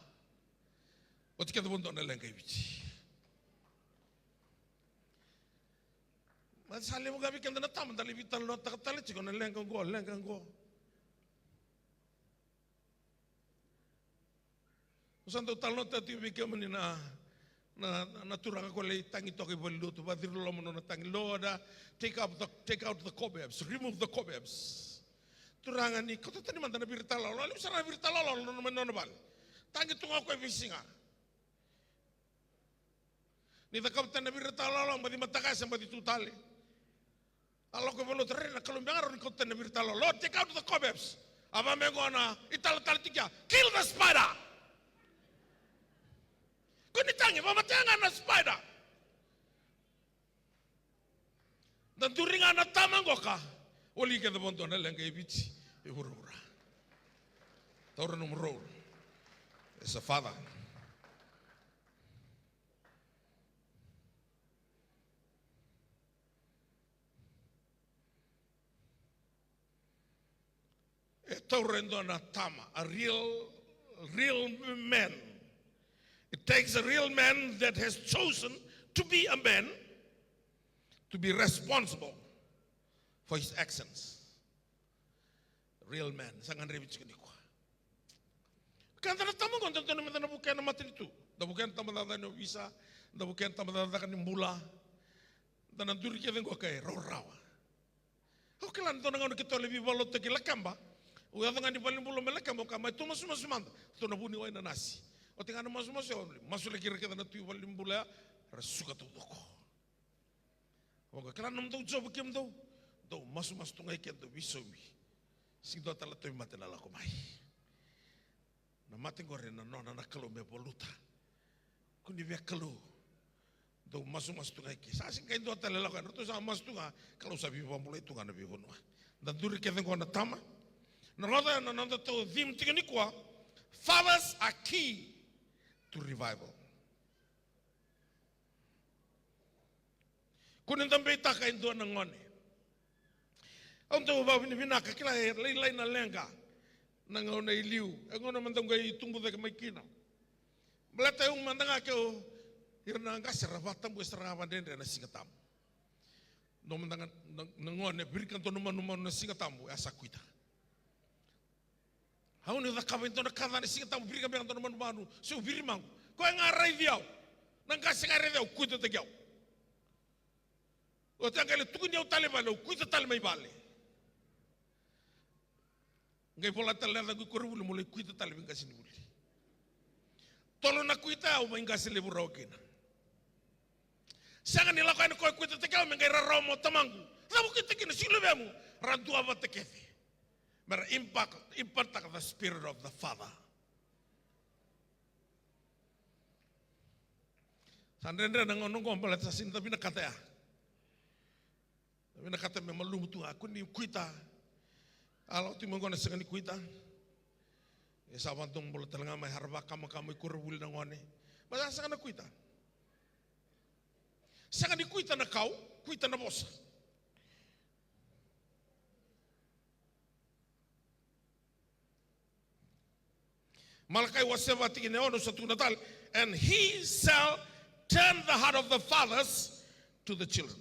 Oti kece vadua na leqa i Viti. Ma sa levu ga vei keda na tama, da lai veitalanoataka tale tiko na leqa qo, leqa qo. Au sa dau talanoataka tiko vei kemuni na, na, na, na turaga ko lai tagi toka i valenilotu, vaciri loma nona tagi. Lord, uh, take up the, take out the cobwebs, remove the cobwebs. Turaga ni kauta tani mada na viri talalo, levu sara na viri talalo nona mai nona vale. Tagi tu ga o koya e veisiga. Ni cakava tani na viri talalo, baci mataka se baci tu tale. A lako i valenilotu, rairai na Kalou beka ga rawa ni kauta tani na viri talalo. Lord, take out the cobwebs. A vaka me qo na italatala tiko ya. Kill the spider. Kua ni tagi, vamatea ga na spider. Da duri ga na tama qoka. Voli kece vakadua na leqa e Viti, e vuravura. Taura nomu role as a father. E taura e dua na tama, a real, real man. It takes a real man that has chosen to be a man, to be responsible for his actions. Real man, sa gadrevi tiko nikua. Keda na tama qo, da dodonu meda na vukea na matanitu. Da vukea na tabacakacaka ni ovisa, da vukea na tabacakacaka ni bula. Da na duri kece qo ka e rawarawa. Au kila ni dua na gauna keitou lai veivakalotutaki Lakeba. Au yaco ga ni valenibula mai Lakeba, au kaya, mai tou masumasu mada. Tou na vuniwai na nasi. Oti ga na masumasu, au masulaki ira kece na tui valenibula ya, ra suka taucoko. Au kaya, kila na nomudou job kemudou. Dou masumasu tu ga i ke, dou veisaumi. Sega ni dua tale na tauvimate na lako mai. Na mate qori na nona na Kalou me valuta. Kua ni via Kalou. Dou masumasu tu ga i ke. Sa sega ni dua tale lako yani. Ratou sa masu tu ga. Kalou sa veivakabulai tu ga na veivanua. Da duri kece qo na tama. Na rogoca na nodatou theme tiko nikua. Fathers are key to revival. Kua ni da beitaka e dua na gone. Au dau vakavinavinaka, kila e lailai na leqa na gauna i liu, e gauna mada qai tubu cake mai kina. Baleta au mada ga keu, ira na qase ra vakatabuya sara ga vakadredre na Siga Tabu. Dua mada ga na, na gone, virika dua na manumanu na Siga Tabu, e a sa kuita. Au ni cakava e dua na ka ca na Siga Tabu, virika beka dua na manumanu, se au virimaqu. Koya ga raici au. Na qase ga raici au, kuitataki au. Oti a qai lai tukuni au tale i vale, au kuita tale mai vale. Qai vola tale na yacaqu i koronivuli, meu lai kuita tale vei qasenivuli. Tolu na kuita au mai qase levu rawa kina. Sega ni lako yani koya kuitataki au me qai rarawa mai o tamaqu. Cava o kuita kina, sega ni luvemu? Ra dua vata kece. Me ra impact, impact the spirit of the father. Sa dredre na gauna oqo baleta sa sega ni da vinakata ya. Da vinakata me malumu tu ga, kua ni kuita. A lako tu mai oqo na sega ni kuita. E sa vakadomobula tale ga mai, era vakamakama i koronivuli na gone. Baleta sa sega na kuita. Sega ni kuita na kau, kuita na vosa. Malakai wase va tikina e ono sa tukuna tale, and he shall turn the heart of the fathers to the children,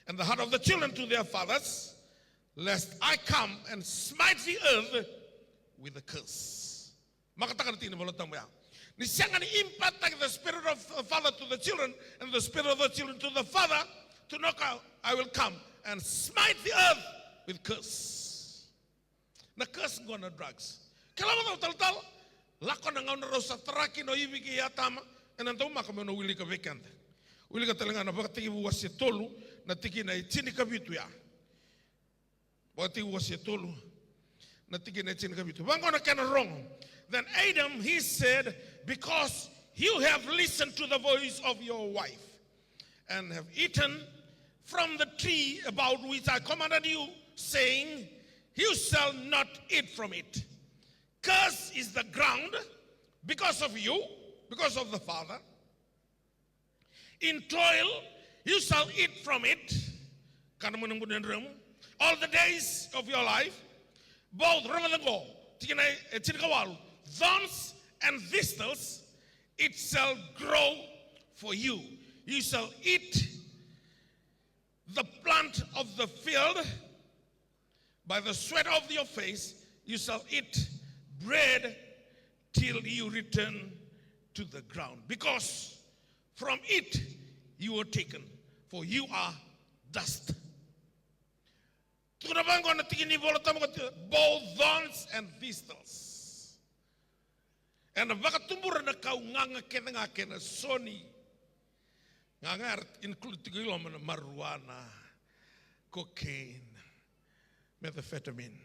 and the heart of the children to their fathers, lest I come and smite the earth with a curse. Makataka na tikina ni Vola Tabu ya. Ni sega ni impact the spirit of the father to the children and the spirit of the children to the father, to knock out, I will come and smite the earth with curse. Na curse qo na drugs. Kila mada talatala, lako na gauna rau sa tara kina o Ivi kei Atama, ena daumaka meu na wilika vei keda. Wilika tale ga na Vakatekivu wase tolu, na tikina e tinikavitu ya. Vakatekivu wase tolu, na tikina e tinikavitu. Vaqo na kena rogo. Then Adam, he said, because you have listened to the voice of your wife, and have eaten from the tree about which I commanded you, saying, you shall not eat from it. Cursed is the ground because of you, because of the father. In toil you shall eat from it, kana mai na bula ni dremu, all the days of your life. Both, rogoca qo, tikina e tinikawalu, thorns and thistles it shall grow for you. You shall eat the plant of the field, by the sweat of your face you shall eat bread till you return to the ground, because from it you were taken, for you are dust. Tukuna vaqo na tiki ni Vola Tabu, both thorns and thistles. Ena vakatubura na kau gaga kece ga kei na soni. Gaga era include tiko i loma na marijuana, cocaine, methamphetamine.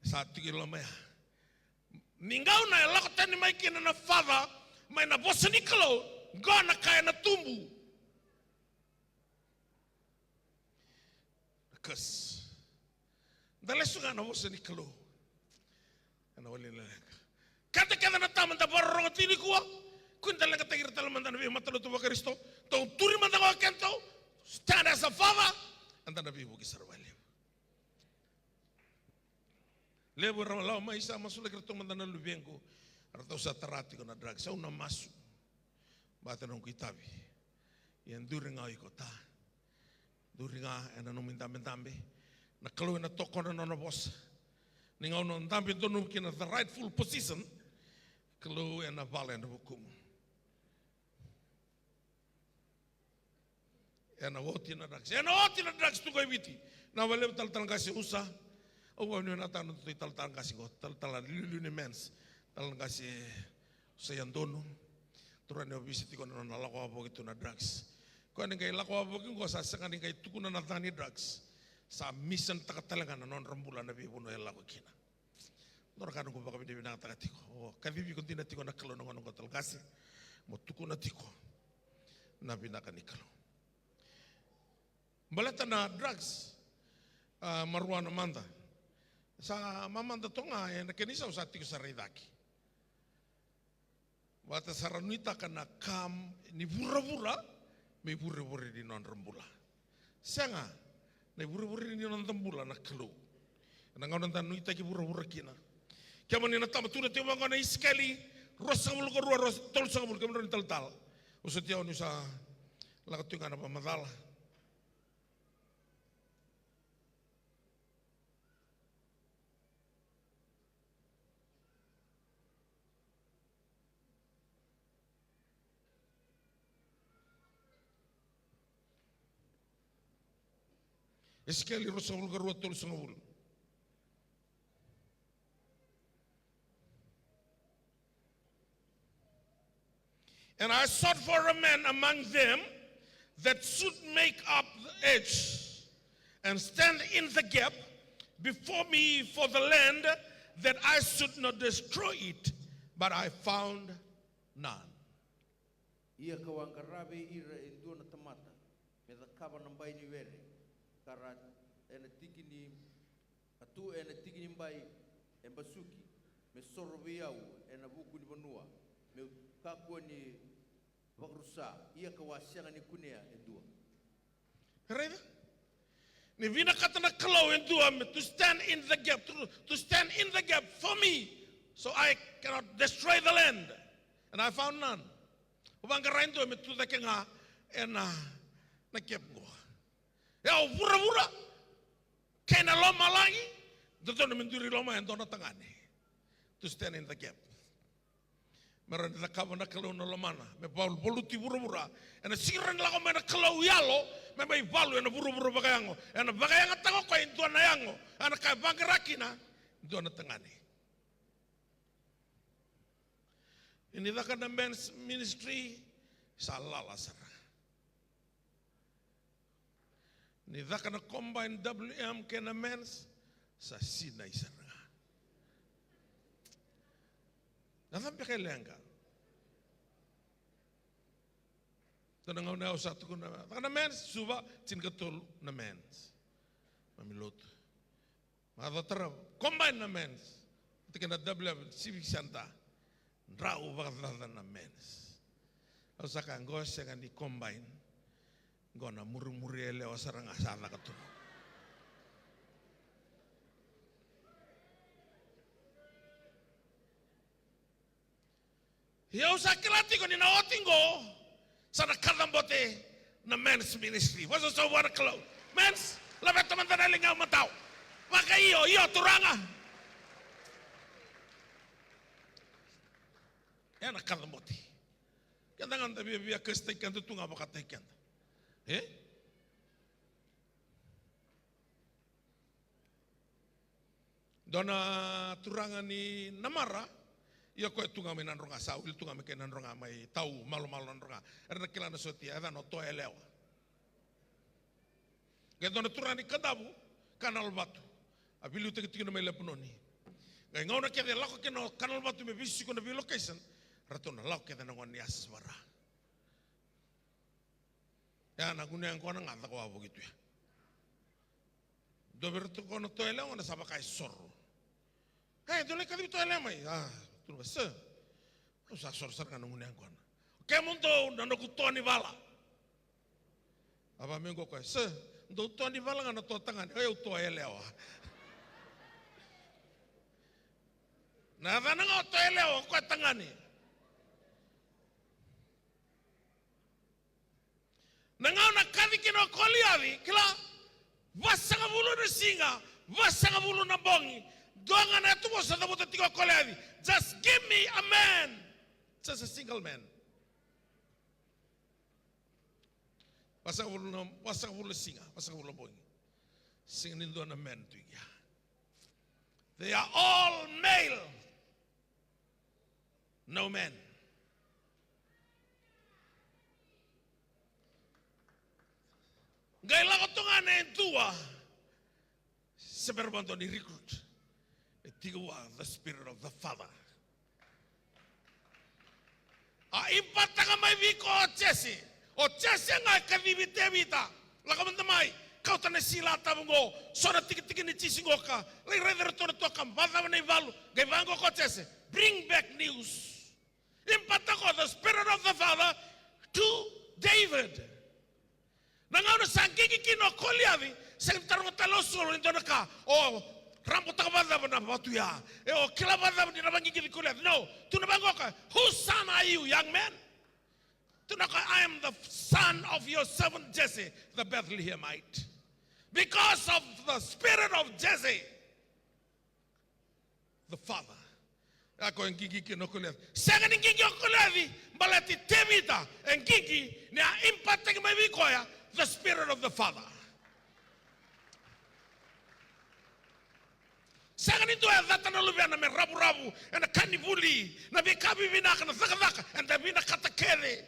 Sa tiko i loma ya. Ni gauna e lako tani mai kina na father mai na vosa ni Kalou, qo na ka ena tubu. Na curse. Da lesu ga na vosa ni Kalou. Ena wali na leqa. Keda kece na tama da vakarorogo tiko nikua. Kua ni da leqataki ira tale mada na veimatalotu vaKarisito. Tou turi mada ga o kedatou. Stand as a father. Eda na veivuke sara vakalevu. Levu era lako mai sa masulaki iratou mada na luvequ. Eratou sa tara tiko na drugs. Au na masu. Baleta na noqu itavi. Ia duri ga o iko ta. Duri ga ena nomu idabedabe. Na Kalou ena tokona na nona vosa. Ni gauna o dabe donu kina the rightful position. Kalou ena vala ena vukumu. Ena oti na drugs. Ena oti na drugs tu qo e Viti. Na vakalevu talatala qase usa. Au vakanuinui na tanu tu talatala qase qo. Talatala liuliu ni men's. Talatala qase sa ia donu. Turaga ni ovisa tiko na nona lako wavoki tu na drugs. Koya ni qai lako wavoki qo sa sega ni qai tukuna na ca ni drugs. Sa missionataka tale ga na nodra bula na veivanua e lako kina. Nodra ka noqu vakavinavinakataka tiko. O kacivi iko dina tiko na Kalou na gauna qo talatala qase. Mo tukuna tiko na vinaka ni Kalou. Baleta na drugs, a, marijuana mada. Sa mamada toka ga ena kena isau sa tiko sara i cake. Vata sara nuitaka na ka ni vuravura me ivurevure ni nodra bula. Sega, na ivurevure ni noda bula na Kalou. Ena gauna da nuitaki vuravura kina. Kemuni na tama, tukuna tiko vaqo na Isikeli ruasagavulu ka rua, rua, tolusagavulu, kemuni na talatala. Au sa tia o ni sa lako tu ga na vakamacala. Isikeli ruasagavulu ka rua, tolusagavulu. And I sought for a man among them that should make up the edge and stand in the gap before me for the land, that I should not destroy it, but I found none. Ia ka'u a qara vei ira e dua na tamata me cakava na bai ni were, ka ra ena tiki ni a tu ena tiki ni bai e basuki, me soro vei au ena vuku ni vanua, me'u kakua ni vakarusa, ia ka'u a sega ni kunea e dua. Raica? Ni vinakata na Kalou e dua me to stand in the gap, to, to stand in the gap for me, so I cannot destroy the land. And I found none. Au vaqara e dua me tu cake ga ena, na gap qo. E o vuravura kei na lomalagi, dodonu me duri loma e dua na tagane. To stand in the gap. Me rawa ni cakava na Kalou na lomana me valuvaluti vuravura. Ena sega ni rawa ni lako mai na Kalou yalo me mai valu ena vuravura vakayago. Ena vakayagataka o koya e dua na yago. Ena ka e vaqara kina e dua na tagane. Ni caka na men's ministry sa lala sara. Ni caka na combine W M kei na men's, sa sinai sara ga. Na cava beka e leqa? Dua na gauna au sa tukuna, caka na men's, Suva, tinikatolu na men's. Mami lotu. Macawa tarava, combine na men's. Vata kei na W M Civic Center. Drau vakacaca na men's. Au sa kaya, qo sega ni combine. Qo na murimuri yalewa sara ga sa caka tu. Ia au sa kila tiko ni na oti qo, sa na kacabote na men's ministry. Vosa sa vua na Kalou. Men's, laveta mada na liga matau. Vaka io, io turaga. E na kacabote. Keda ga da viavia kasitaki keda tu ga vakataki keda. E? Dua na turaga ni Namara, ia koya tu ga mai Nadroga, sa wili tu ga mai kei Nadroga, mai Tau, Malomalo, Nadroga. Era na kila na sotia, e yacana o Toa Yalewa. Qai dua na turaga ni Kadavu, Kanalovatu. A veiliutaki tiko mai Lepanoni. Qai gauna kece e lako kina o Kanalovatu me veisiko na vei location, ratou na lako kece na gone ni Asasavara. Ia na gunu yaqona ga caka wavoki tu ya. Dua vei iratou ko na toa yalewa gona sa vaka e soro. E, dou lai kacivi toa yalewa mai. A, tukuna, sir, au sa soro sara ga na gunu yaqona. O kemudou na noqu toa ni vala. A vaka mai qo o koya, sir, dou toa ni vala ga na toa tagane, o yau toa yalewa. Na yacana ga o toa yalewa, o koya tagane. Na gauna kaci kina o Koliaci, kila, vasagavulu na siga, vasagavulu na bogi, dua ga na yatuvosa cavuta tiko o Koliaci. Just give me a man. Just a single man. Vasagavulu na, vasagavulu na siga, vasagavulu na bogi. Sega ni dua na man tu i kea. They are all male. No man. Qai lako tu ga na e dua. Se bera vakadua ni recruit. E tiko vua the Spirit of the Father. A impataka mai vei koya o Jese. O Jese ga e kacivi Tevita. Lako mada mai, kauta na sila tabu qo, so na tikitiki ni jisi qo ka lai raica ratou na tua ka vakacava na ivalu. Qai vaqo ko Jese, bring back news. Impataka ko the Spirit of the Father to David. Na gauna sa qiqi kina o Koliaci, sega ni taroga tale o Saul e dua na ka, o rabotaka vakacava na vatu ya, e o kila vakacava ni na vaqiqici Koliaci. No, tukuna vaqo ka, whose son are you, young man? Tukuna ka, I am the son of your servant Jesse, the Bethlehemite. Because of the spirit of Jesse, the father. Ya ko e qiqi kina o Koliaci. Sega ni qiqi o Koliaci, baleti Tevita, e qiqi ni a impataki mai vei koya the spirit of the father. Sega ni dua e cata na luvena me ravuravu ena ka ni vuli, na veika vivinaka, na cakacaka eda vinakata kece.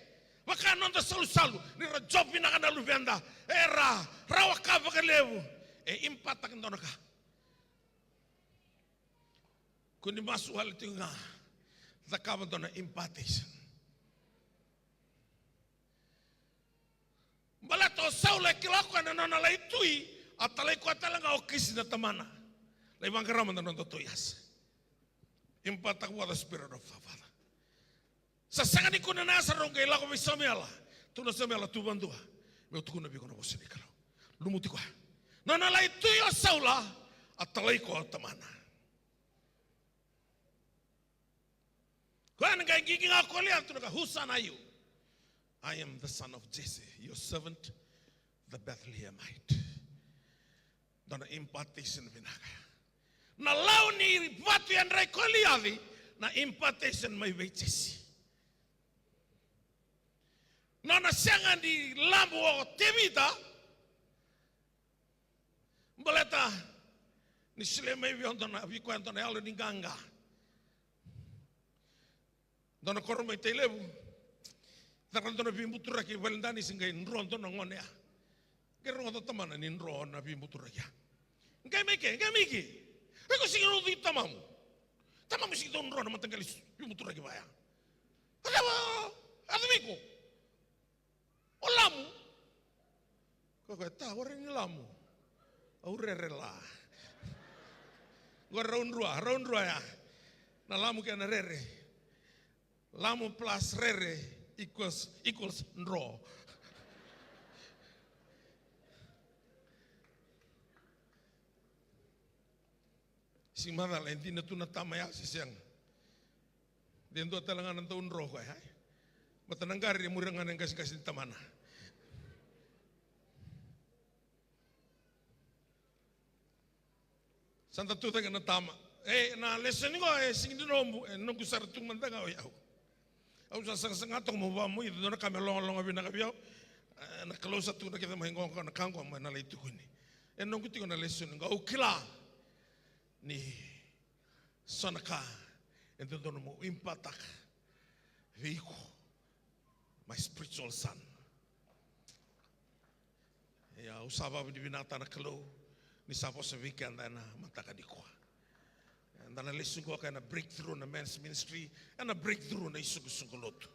Vaka noda salusalu, ni ra job vinaka na luveda, era rawa ka vakalevu. E impataki dua na ka. Ko ni masu wale tiko ga, cakava dua na impartation. Baleta o Saula e kila o koya na nona lai tui, a talai koya tale ga o Kisi na tamana. Lai vaqara mada na noda tui asa. Impataka vua the spirit of father. Sa sega ni kune na yasa, rau qai lako vei Samuela. Tukuna Samuela, tu vadua. Meu tukuna vei iko na vosa ni Kalou. Lumuti koya. Nona lai tui o Saula, a talai koya o tamana. Koya na qai qiqi ga o Koliaci, tukuna ka, whose son are you? I am the son of Jesse, your servant, the Bethlehemite. Dua na impartation vinaka. Na lau ni vatu yadra i Koliaci, na impartation mai vei Jese. Nona sega ni labu o Tevita, baleta ni solia mai vei koya dua na, vei koya dua na yalo ni qaqa. Dua na koro mai Tailevu. Caka dua na veibuturaki e Valedanisi, qai dro dua na gone ya. Qai rogoca tamana ni dro na veibuturaki ya. Qai mai ke, qai mai ke. Iko sega ni ucui tamamu. Tamamu sega ni dro na mataqali veibuturaki vaya. A cava, a cava iko? O lamu. Ko koya, ta, warai ni lamu. Au rere la. Qo rau drua, rau drua ya. Na lamu kei na rere. Lamu plus rere equals, equals dro. Sega ni macala e dina tu na tama ya se sega. De dua tale ga na dau dro koya, e? Baleta na qari e muria ga na qaseqase ni tamana. Sa da tu cake na tama. E, na lesoni qo e sega ni nomu, e noqu sara tu mada ga o yau. Au sa sagasaga toka meu vakamoica dua na ka me logaloga vinaka vei au. E, na Kalou sa tukuna kece mai qo, qo na ka qo mai na lai tukuni. E noqu tiko na lesoni qo, au kila ni so na ka e dodonu mo impataka vei iko, my spiritual son. Ia, au sa vakavinavinakataka na Kalou ni sa vosa vei keda ena mataka nikua. Eda na lesu qo ka ena breakthrough na men's ministry, ena breakthrough na isoqosoqo lotu.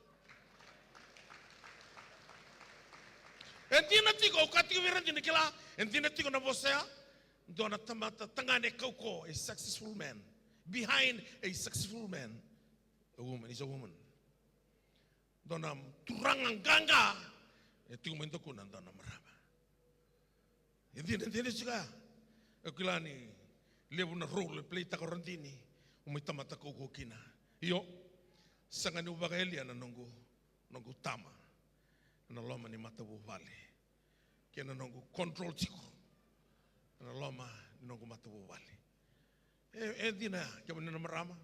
E dina tiko, au kaya tiko vei ira dina, kila, e dina tiko na vosa ya. Dua na tamata tagane kaukauwa, a successful man. Behind a successful man, a woman is a woman. Dua na turaga qaqa, e tiko mai dakuna dua na marama. E dina, e dina tiko ya. E kila ni levu na role e play-taka o Radini, o mai tamata kaukauwa kina. Io, sega niu vakayalia na noqu, noqu tama ena loma ni matavuvale, kei na noqu control tiko ena loma ni noqu matavuvale. E, e dina ya, kemuni na marama.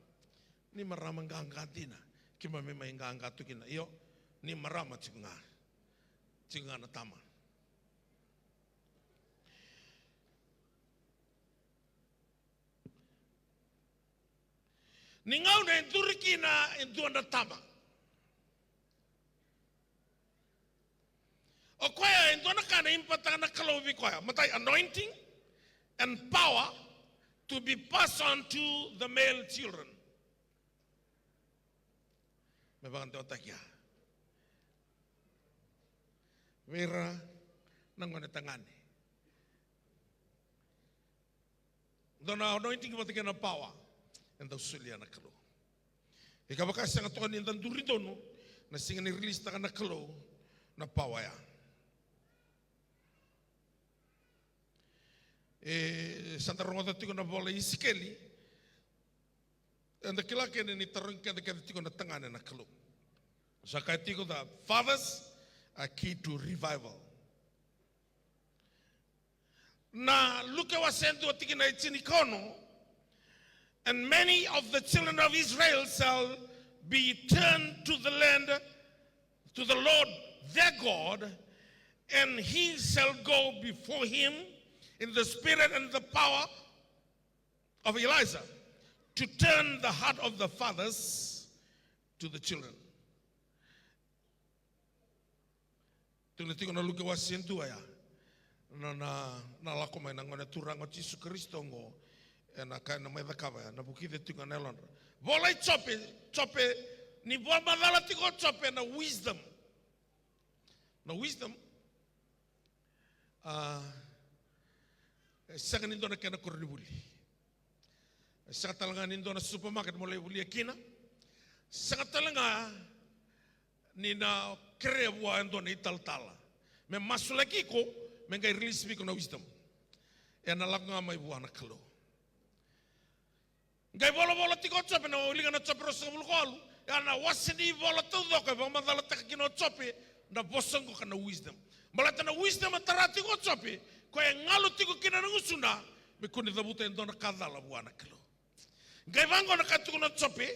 Ni marama qaqa dina. Keimami mai qaqa tu kina. Io, ni marama tiko ga. Tiko ga na tama. Ni gauna e duri kina e dua na tama. O koya e dua na ka na impataka na Kalou vei koya. Matai, anointing and power to be passed on to the male children. Me vakadewataki ya vei ira na gone tagane. Dua na anointing vata kei na power e dau solia na Kalou. E ka vaka sega toka ni da duri donu, na sega ni release-taka na Kalou na power ya. E, sa da rogoca tiko na vola i Isikeli, eda kila kina ni tarogi keda kece tiko na tagane na Kalou. Sa kaya tiko that fathers are key to revival. Na Luke wase dua tikina e tinikaono, and many of the children of Israel shall be turned to the land, to the Lord their God, and he shall go before him in the spirit and the power of Elijah, to turn the heart of the fathers to the children. Tukuna tiko na Luke wase dua ya, na, na, na lako mai na Gone Turaga o Jisu Karisito oqo, ena ka ena mai cakava ya, na vukica tiko ga na yalodra. Vola i Jope, Jope, ni vakamacala tiko o Jope na wisdom. Na wisdom, a, e sega ni dua na kena koronivuli. E sega tale ga ni dua na supermarket mo lai volia kina. Sega tale ga ni na kerea vua e dua na italatala me masulaki iko, me qai release vei iko na wisdom. Ena lako ga mai vua na Kalou. Qai volavola tiko o Jope, na wilika na Jope ruasagavulu ka walu, ya na wase ni ivola taucoko e vakamacalataka kina o Jope na vosa oqo ka na wisdom. Baleta na wisdom e tara tiko o Jope, koya e galu tiko kina na gusuna, me kua ni cavuta e dua na ka cala vua na Kalou. Qai vaqo na ka tukuna o Jope,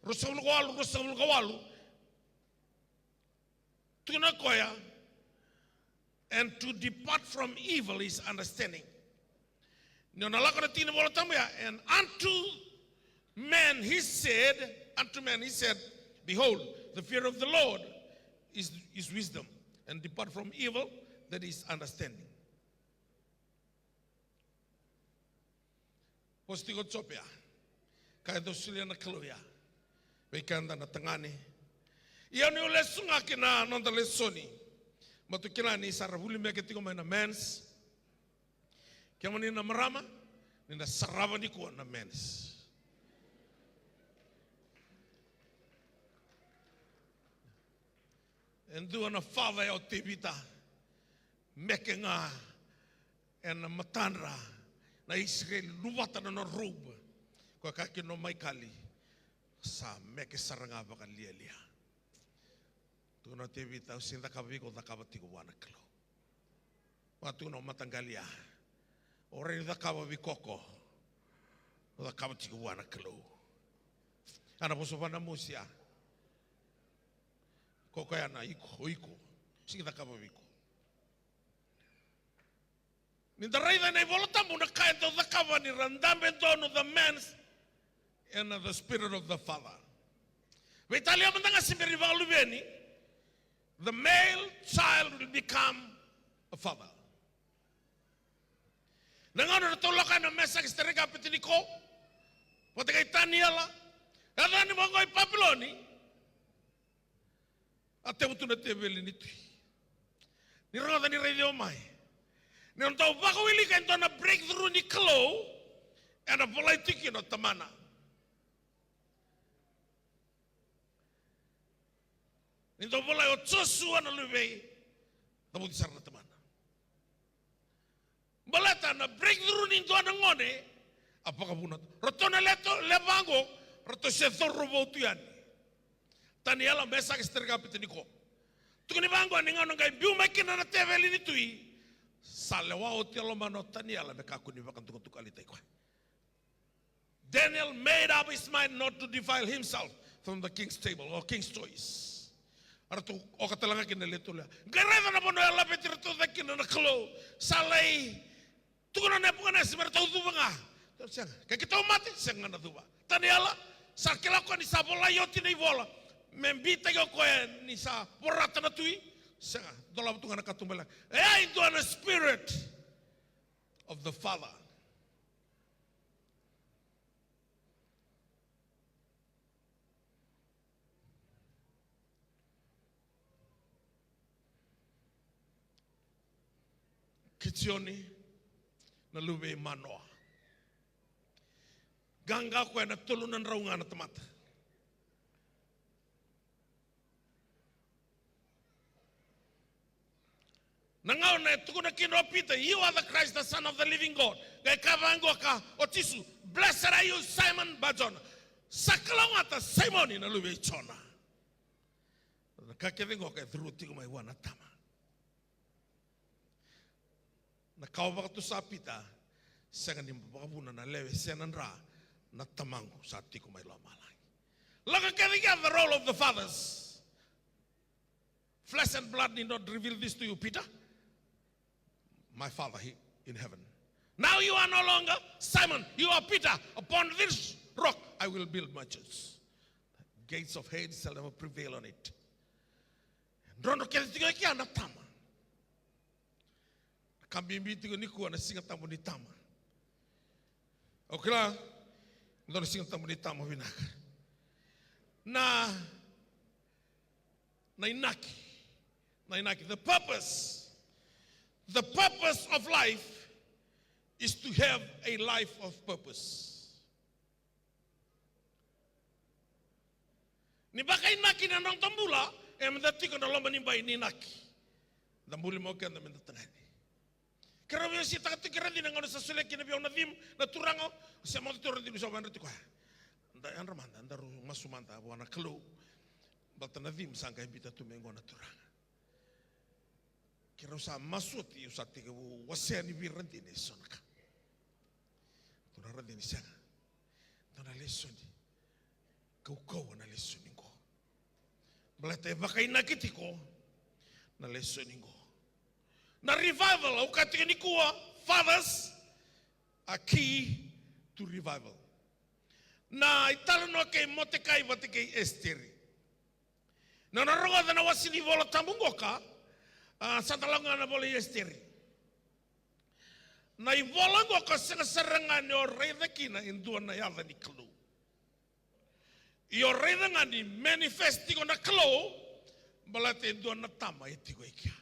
ruasagavulu ka walu, ruasagavulu ka walu. Tukuna o koya, and to depart from evil is understanding. Ni o na lako na tiki ni Vola Tabu ya, and unto men he said, unto men he said, behold, the fear of the Lord is, is wisdom, and depart from evil, that is understanding. Vosa tiko o Jope ya. Ka e dau solia na Kalou ya vei keda na tagane. Ia niu lesu ga ki na noda lesoni, matou kila ni sa ra vuli meke tiko mai na mens. Kemuni na marama, ni na sarava nikua na mens. E dua na fava ya o Tevita, meke ga ena matadra na Isireli, luvata na nona robe. Koya kaya kina o Maikali, sa meke sara ga vakalialia. Tukuna o Tevita, au sega ni cakava vei iko, au cakava tiko vua na Kalou. Vakatukuna o mataqali ya, o rai ni cakava vei koya, au cakava tiko vua na Kalou. A na vosa vua na mosi ya, koya ya na iko, o iko, sega ni cakava vei iko. Ni da raica ena iVola Tabu na ka e dau cakava ni ra dabe donu the mens and the spirit of the father. Veitalia mada ga se bera ni vakaluveni, the male child will become a father. Na gauna ratou lako ena Mesaki, Setarika, Apetiniko, vata kei Taniela, yaco yani mai qo i Papiloni. A tevu tu na teveli ni tui. Ni rogoca ni raici au mai. Ni dau vakawilika e dua na breakthrough ni Kalou, ena volai tiko kina o tamana. Ni dau volai o Josua na luvei, cavuti sara na tamana. Baleta na breakthrough ni dua na gone, a vakavuna. Ratou na leto, lewa qo, ratou se cauravou tu yani. Taniela, Mesake, Setarika, Apetiniko. Tukuni vaqo ni gauna qai biu mai kina na teveli ni tui, sa lewa oti e lomana o Taniela me kakua ni vakadukadukalitaki koya. Daniel made up his mind not to defile himself from the king's table or king's choice. Eratou oka tale ga kina na lewe tolu ya. Qai raica na vanua e laveti iratou cake kina na Kalou. Sa lai tukuna o Nepukanesa me ratou cuva ga. Sega. Ke keitou mate, sega ga na cuva. Taniela, sa kila o koya ni sa volai oti na ivola. Me bitaki o koya ni sa vorata na tui. Sega. Dolava tu ga na katuba leqa. E a dua na spirit of the Father. Kitioni na luve i Manoa. Qaqa o koya na tolu na drau ga na tamata. Na gauna e tukuna kina o Pita, "You are the Christ, the Son of the living God." Qai kaya vaqo o Jisu, "Blessed are you, Simon Bar-Jona." Sa kalougata Simoni na luve i Jona. Na ka kece qo ka e curu tiko mai vua na tama. Na ka o vakatusa Pita, sega ni vakavuna na lewe se na dra na tamaqu sa tiko mai lomalagi. Lako kece kea the role of the fathers. Flesh and blood did not reveal this to you, Peter. My Father he, in heaven. Now you are no longer Simon, you are Peter. Upon this rock I will build my church. Gates of Hades shall never prevail on it. Drodro kece tiko e kea na tama. Ka bibi tiko nikua na Siga Tabu ni tama. Au kila, dua na Siga Tabu ni tama vinaka. Na, na inaki, na inaki, the purpose. The purpose of life is to have a life of purpose. Ni vakainaki na noda bula, e meda tiko na loma ni bai ni inaki. Da buli mai o keda meda tagane. Keirau veiwaseitaka tiko kei Radini na gauna sa solia kina vei au na theme na Turaga, se moce tu Radini, sa vayadrati koya. Da yadra mada, daru masu mada vua na Kalou. Baleta na theme sa qai biuta tu mai qo na Turaga. Keirau sa masu oti, au sa tekivu wasea yani vei Radini eso na ka. Tukuna Radini, sega. Dua na lesoni. Kaukauwa na lesoni qo. Baleta e vakainaki tiko na lesoni qo. Na revival, au kaya tiko nikua, fathers are key to revival. Na italanoa kei Motekai vata kei Esiteri. Na nona rogoca na wase ni Vola Tabu qoka, a, sa da lako ga na vola i Esiteri. Na ivola qoka sega sara ga ni o raica kina e dua na yaca ni Kalou. Ia o raica ga ni manifest tiko na Kalou, baleta e dua na tama e tiko e kea.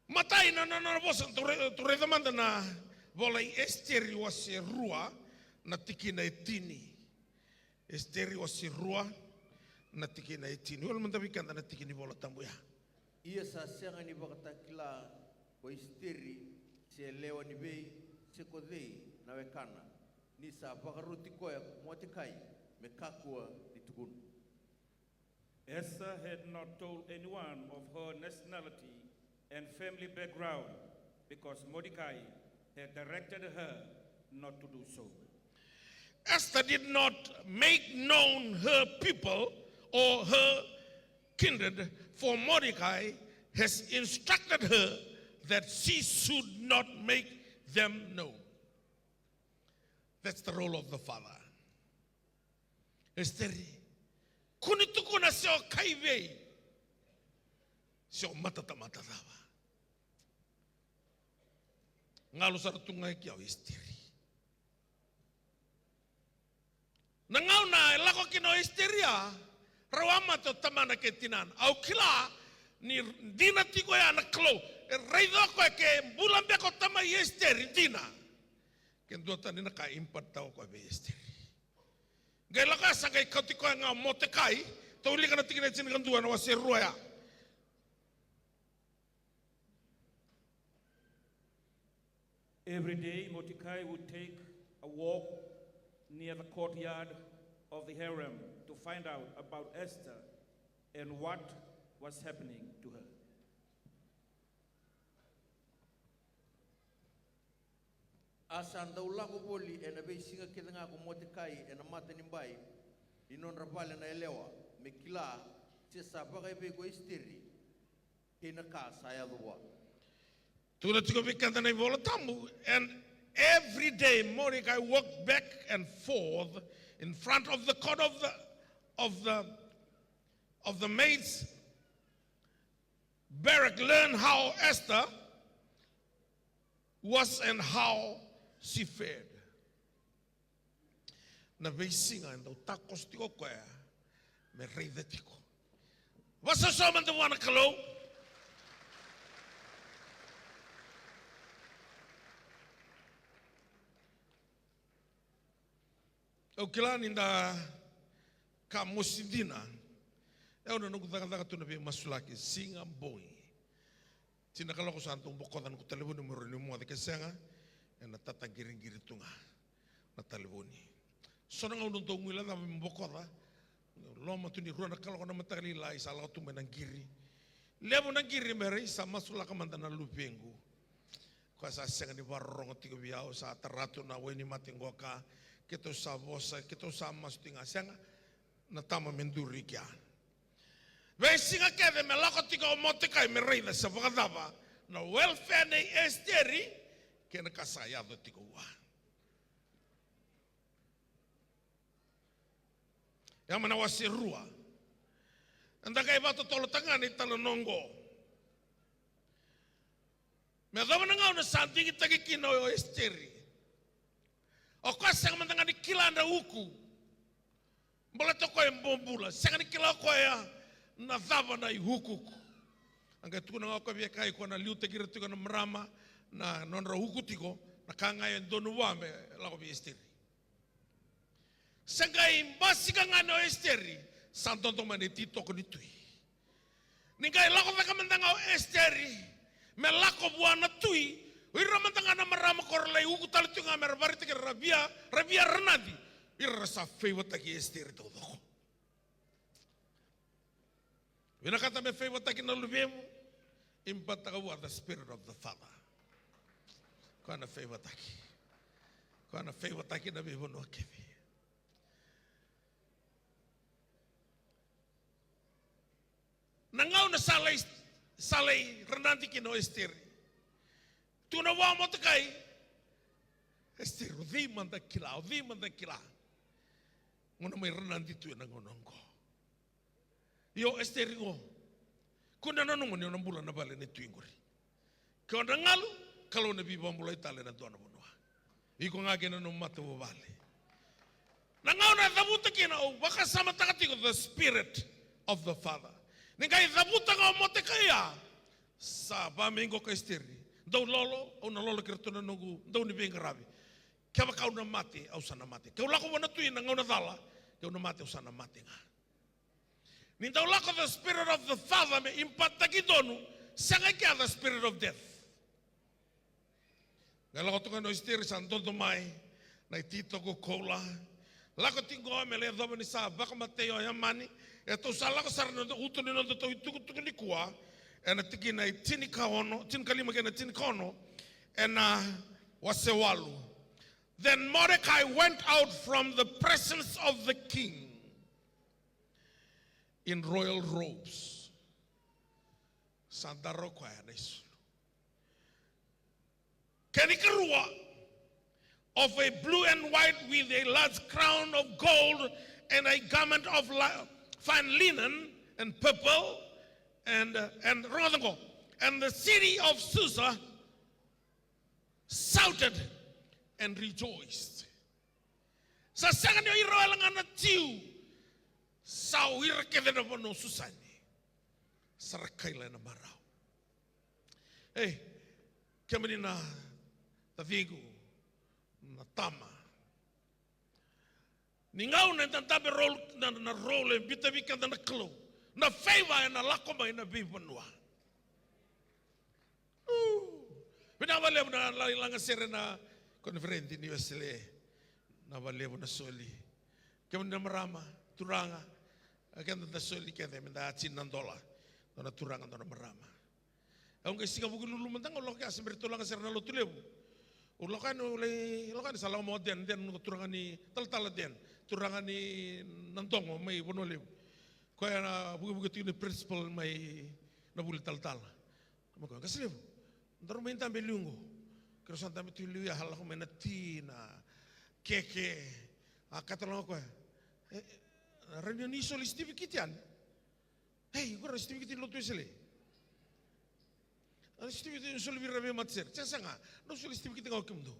Matai na, na, na vosa, tou rai-, tou raica mada na vola i Esiteri wase rua na tikina e tini. Esiteri wase rua na tikina e tini. Wale mada vei keda na tiki ni Vola Tabu ya. Ia sa sega ni vakatakila ko Esiteri se lewa ni vei se ko cei na wekana, ni sa vakaroti koya ko Motekai me kakua ni tukuna. Esther had not told anyone of her nationality and family background because Mordecai had directed her not to do so. Esther did not make known her people or her kindred, for Mordecai has instructed her that she should not make them known. That's the role of the father. Esiteri, kua ni tukuna se o kai vei, se o matatamata cava. Galu sara tu ga e kea o Esiteri. Na gauna e lako kina o Esiteri ya, Rau a mate o tamana kei tinana. Au kila ni dina tiko ya na Kalou. E raica o koya ke bula beka o tamai Esiteri, dina. Ke duatani na ka e impataka o koya vei Esiteri. Qai lako ya sa qai kauti koya ga o Motekai. Tou wilika na tikina e tinikadua na wase rua ya. Every day, Mordecai would take a walk near the courtyard of the harem to find out about Esther and what was happening to her. A sa dau lako voli ena veisiga kece ga ko Motekai ena mata ni bai ni nodra vale na yalewa, me kila se sa vakaevei ko Esiteri kei na ka sa yaco vua. Tukuna tiko vei keda na iVola Tabu, and every day Mordecai walked back and forth in front of the court of the, of the, of the maids. Barak learned how Esther was and how she fared. Na veisiga e dau takoso tiko o koya me raica tiko. Vakasausau mada vua na Kalou. Au kila ni da ka mosi dina. Au na noqu cakacaka tu na veimasulaki, siga bogi. Tini na kaloko sa dau bokoca noqu talevoni meu rawa ni moce ke sega, ena tataqiriqiri tu ga na talevoni. So na gauna dau guilecava me bokoca, loma tu ni rua na kaloko na mataka lailai sa lako tu mai na qiri. Levu na qiri me rai sa masulaka mada na luvequ. Koya sa sega ni vakarorogo tiko vei au, sa tara tu na wainimate qoka, keitou sa vosa, keitou sa masu tiko ga, sega, na tama me duri kea. Veisiga kece me lako tiko o Motekai me raica se vakacava na welfare nei Esiteri kei na ka sa yaco tiko vua. Ia mai na wase rua. Eda qai vakatotolotaka ga na italanoa oqo. Me yacova na gauna sa digitaki kina o Esiteri. O koya sega mada ga ni kila na uku. Baleta o koya e bobula, sega ni kila o koya na cava na iukuuku. A qai tukuna ga o koya vei Ekai, koya na liutaki ira tiko na marama, na nodra uku tiko, na ka ga e donu vua me lako vei Esiteri. Sa qai basika ga ni o Esiteri sa dodo mai na ititoko ni tui. Ni qai lako cake mada ga o Esiteri me lako vua na tui, o ira mada ga na marama ko ra lai uku tale tiko ga me ra vakaraitaki ira, ra via, ra via ranadi, ira ra sa favour-taki Esiteri taucoko. Vinakata me favour-taki na luvemu, impataka vua the spirit of the father. Koya na favour-taki. Koya na favour-taki na veivanua kece. Na gauna sa lai, sa lai ranadi kina o Esiteri, tukuna vua o Motekai, Esiteri, o cei mada kila, o cei mada kila, gauna mai ranadi tu ena gauna oqo. Io, Esiteri qo, kua ni nanuma ni o na bula na vale ni tui qori. Ke o na galu, Kalou na veivakabulai tale ena dua na vanua. Iko ga kei na nomu matavuvale. Na gauna e cavuta kina, au vakasamataka tiko the spirit of the father. Ni qai cavuta ga o Motekai ya, sa vamei qo ko Esiteri. Dau lolo, au na lolo kei iratou na noqu dau ni veiqaravi. Kevaka au na mate, au sa na mate. Keu lako vua na tui na gauna cala, keu na mate, au sa na mate ga. Ni dau lako the spirit of the father me impataki donu, sega i kea the spirit of death. Qai lako toka na Esiteri sa dodo mai na ititoko koula. Lako tiko me lai yacova ni sa vakamatei o Emani. E tou sa lako sara na uto ni noda tou itukutuku nikua. Ena tikina e tinikaono, tinikalima kei na tinikaono. Ena wase walu. Then Mordecai went out from the presence of the king in royal robes. Sa dara o koya na isulu. Kena ikarua, of a blue and white with a large crown of gold and a garment of li-, fine linen and purple and, uh, and rogoca qo. And the city of Susa shouted and rejoiced. Sa sega ni o ira wale ga na Jiu, Sa o ira kece na vanua o Susani sa ra kaila ena marau. Ei, kemuni na taciqu, na tama, ni gauna eda dabe rau na, na role e biuta vei keda na Kalou, na favor ena lako mai na veivanua. Vinaka vakalevu na lai lagasere na koniferedi ni Wesele. Vinaka vakalevu na soli. Kemuni na marama, turaga, a keda da soli kece me da tini na dola. Dua na turaga, dua na marama. Au qai siga Vukelulu mada ga, au lako kea se bera tou lagasere na Lotulevu. Au lako yani, au lai lako yani, sa lako mai o Den, Den na turaga ni talatala, Den, turaga ni Nadogo mai Vanua Levu. Koya na vukevuke tiko ni principal mai na vuli talatala. Mai koya, Qase Levu, daru mai dabe e liu qo. Keirau sa dabe tu e liu ya, a lako mai na ti, na keke. A kaya tale ga o koya, e, e, rawa ni o ni soli sitifikiti yani? Ei, qo na sitifikiti ni Lotu Wesele. A sitifikiti ni soli vei ira na veimatasere. Sega, sega, na soli sitifikiti ga o kemudou.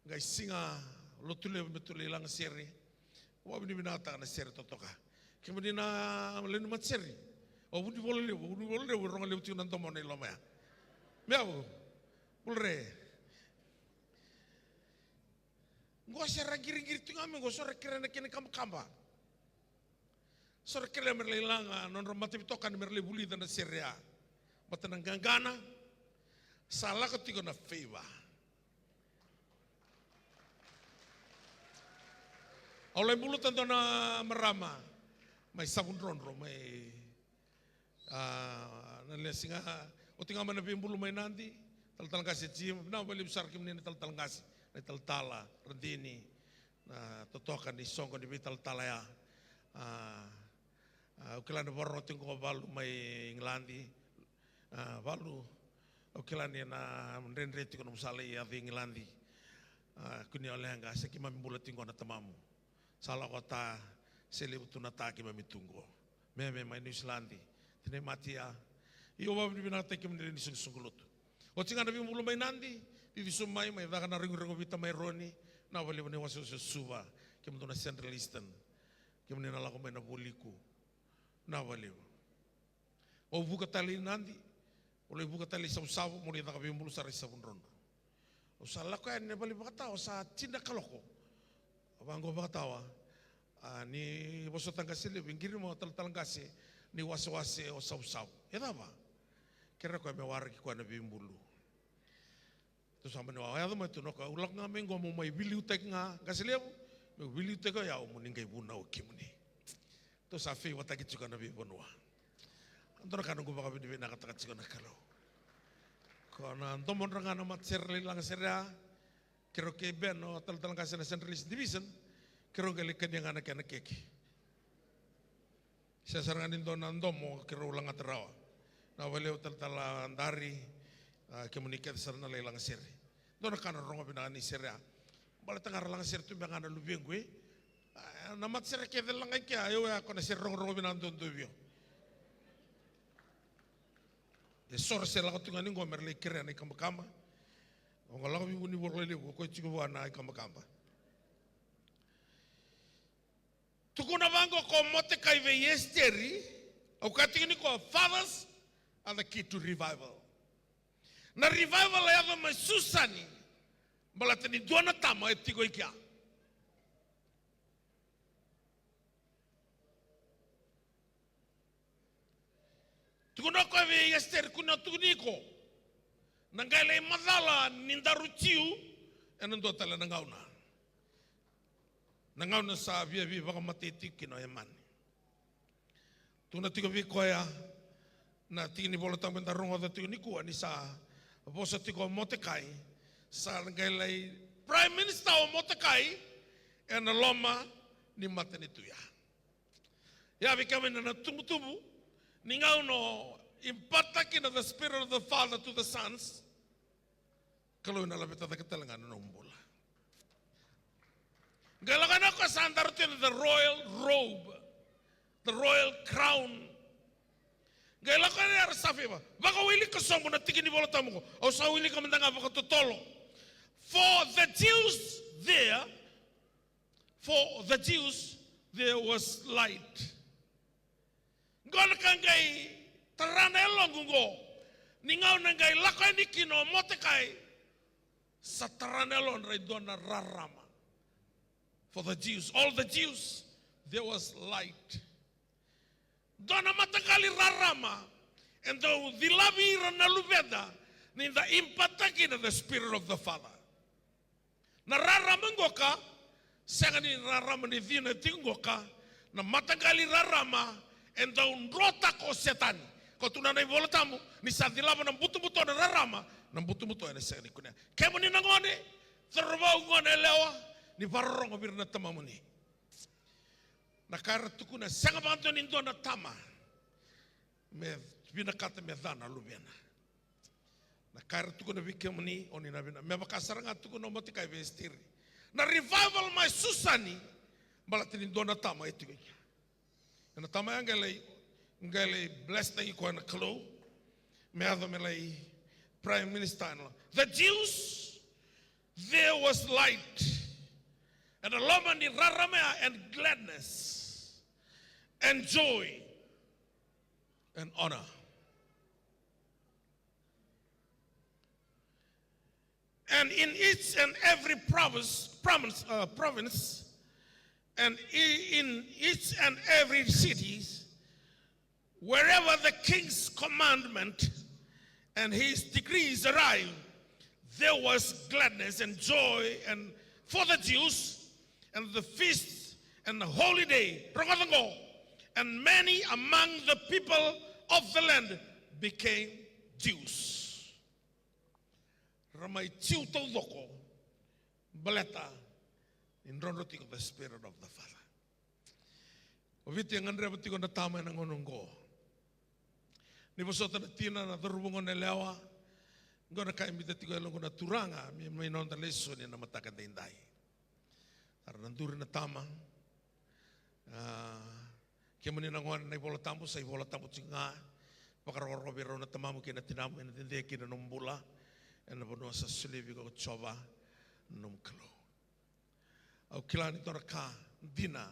Qai siga Lotulevu me tou lai lagasere. Au vakavinavinakataka na sere totoka. Kemuni na lewe ni matasere, o Vunivola Levu, Vunivola Levu, e rogo levu tiko na domo na iloma ya. Meau, bula re. Qo se ra qiriqiri tiko ga mai qo, so ra kerea na kena ikabakaba. So ra kerea me ra lai laga na nodra mataveitokani me ra lai vulica na sere ya. Baleta na qaqana sa lako tiko na favor. Au lai buluta dua na marama mai Savudrodro, mai, a, na lesi ga, oti ga mai na veibulu mai Nadi, talatala qase Jim, vinaka vakalevu sara kemuni na talatala qase, na talatala Radini, na totoka ni soqo ni veitalatala ya. A, a, au kila ni vakarorogo tiko qo Valu mai Igiladi. A, Valu, au kila ni na dredre tiko nomu sa lai yaco i Igiladi. A, kua ni o leqa, se keimami bula tiko qo na tamamu. Sa lako ta, se levu tu na ta keimami tu qo. Meme mai Niusiladi, tinai Matia. Io, au vakavinavinakataki kemuni lewe ni soqosoqo lotu. Oti ga na veibulu mai Nadi, cici sobu mai, mai caka na rogovica mai Eroni, vinaka vakalevu na iwasewase o Suva, kemudou na Central Eastern, kemuni na lako mai na Vualiku, vinaka vakalevu. Au vuka tale i Nadi, au lai vuka tale i Savusavu, meu lai caka veibulu sara i Savudrodro. Au sa lako yani na vale ni vakatawa, sa tini na kaloko. Au vaqo vakatawa, a, ni vosota Qase Levu, e qiri mai o talatala qase ni wasewase o Savusavu. E cava? Kerea o koya me waraki koya na veibulu. Tou sa mani wawa, yaco mai tu na koya, au lako ga mai qo meu mai veiliutaki ga Qase Levu, meu veiliutaki o yau mo ni qai vunau kemuni. Tou sa favour-taki tiko na veivanua. Dua na ka noqu vakavinavinakataka tiko na Kalou. Ko na domodra ga na matasere lai lagasere ya, keirau kei Ben, o talatala qase na Central East Division, keirau qai lai kania ga na kena keke. Sega sara ga ni dua na domo keirau lagata rawa. Vinaka vakalevu talatala Dari, a, kemuni kece sara na lai lagasere. Dua na ka na rogo vinaka ni sere ya. Baleta ga ra lagasere tu beka ga na luvequ, e. A, na matasere kece lagai kea, e, au ya ko na sere rogorogo vinaka duadua vei au. E so ra se lako tu ga ni qo me ra lai kerea na ikabakaba. O qo lako vei Vunivola Levu, o koya tiko vua na ikabakaba. Tukuna vaqo ko Motekai vei Esiteri, au kaya tiko ni ko, fathers are the key to revival. Na revival e yaco mai Susani, baleta ni dua na tama e tiko i kea. Tukuna o koya vei Esiteri, kua ni tukuni iko. Na qai lai macala ni daru Jiu ena dua tale na gauna. Na gauna sa via veivakamatei tiko kina o Emani. Tukuna tiko vei koya na tiki ni Vola Tabu eda rogoca tiko nikua ni sa vosa tiko o Motekai, sa qai lai prime minister o Motekai ena loma ni matanitu ya. Ia vei kemuni na tubutubu, ni gauna o impart-taki na the spirit of the father to the sons, Kalou ena laveta cake tale ga na nomu bula. Qai lako yani o koya sa daru tu ena the royal robe, the royal crown. Qai lako yani era sa favour. Vakawilika sobu na tiki ni Vola Tabu qo. Au sa wilika mada ga vakatotolo. For the Jews there, for the Jews, there was light. Qo na ka qai tara na yaloqu qo. Ni gauna qai lako yani kina o Motekai, sa tara na yalodra e dua na rarama. For the Jews, all the Jews, there was light. Dua na mataqali rarama e dau cilavi ira na luveda ni da impart-taka kina the Spirit of the Father. Na rarama qoka, sega ni rarama ni cina tiko qoka, na mataqali rarama e dau drotaka o Setani. Ko tukuna na iVola Tabu, ni sa cilava na butobuto na rarama, na butobuto ena sega ni kunea. Kemuni na gone, cauravou, gone yalewa, ni vakarorogo vei ira na tamamuni. Na ka era tukuna, sega vakadua ni dua na tama me vinakata me ca na luvena. Na ka era tukuna vei kemuni, o ni na vina. Me vaka sara ga tukuna o Motekai vei Esiteri. Na revival mai Susani, baleta ni dua na tama e tiko i kea. Na tama ya qai lai, qai lai bless-taki koya na Kalou. Me yaco me lai Prime Minister ena. The Jews, there was light. Ena loma ni rarama ya, and gladness, and joy, and honor. And in each and every province, province, uh, province, and i-, in each and every city, wherever the king's commandment and his decrees arrived, there was gladness and joy and for the Jews, and the feast and the holiday. Rogoca qo. And many among the people of the land became Jews. Ra mai Jiu taucoko, baleta ni drodro tiko the Spirit of the Father. O Viti e gadreva tiko na tama ena gauna oqo. Ni vosota na tina, na cauravou, gone yalewa, qo na ka e biuta tiko e yaloqu na Turaga me mai noda lesoni ena mataka edaidai. Era na duri na tama. A, kemuni na gone, na iVola Tabu sa iVola Tabu tiko ga. Vakarokoroko vei rau na tamamu kei na tinamu ena dede kina nomu bula ena vanua sa solia vei iko ko Jiova na nomu Kalou. Au kila ni dua na ka dina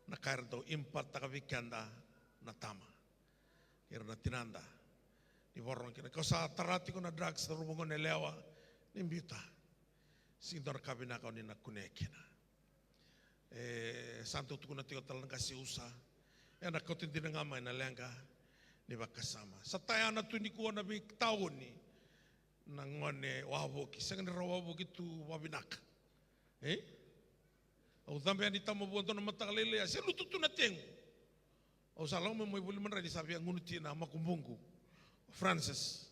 na ka era dau impart-taka vei keda na tama kei ira na tinada. Ni vakarorogo kina, ko sa tara tiko na drugs, cauravou, gone yalewa, ni biuta. Sega ni dua na ka vinaka o ni na kunea kina. E sa dau tukuna tiko tale na qase usa, ena kauta dina ga mai na leqa ni vakasama. Sa tayana tu nikua na veitaoni na gone wavoki, sega ni ra wavoki tu vavinaka. E? Au cabe yani Tamavua dua na mataka lailai, a se lutu tu na tegu. Au sa lako mai, mai voli madrai ni sa via gunu tina makubuqu, o Francis.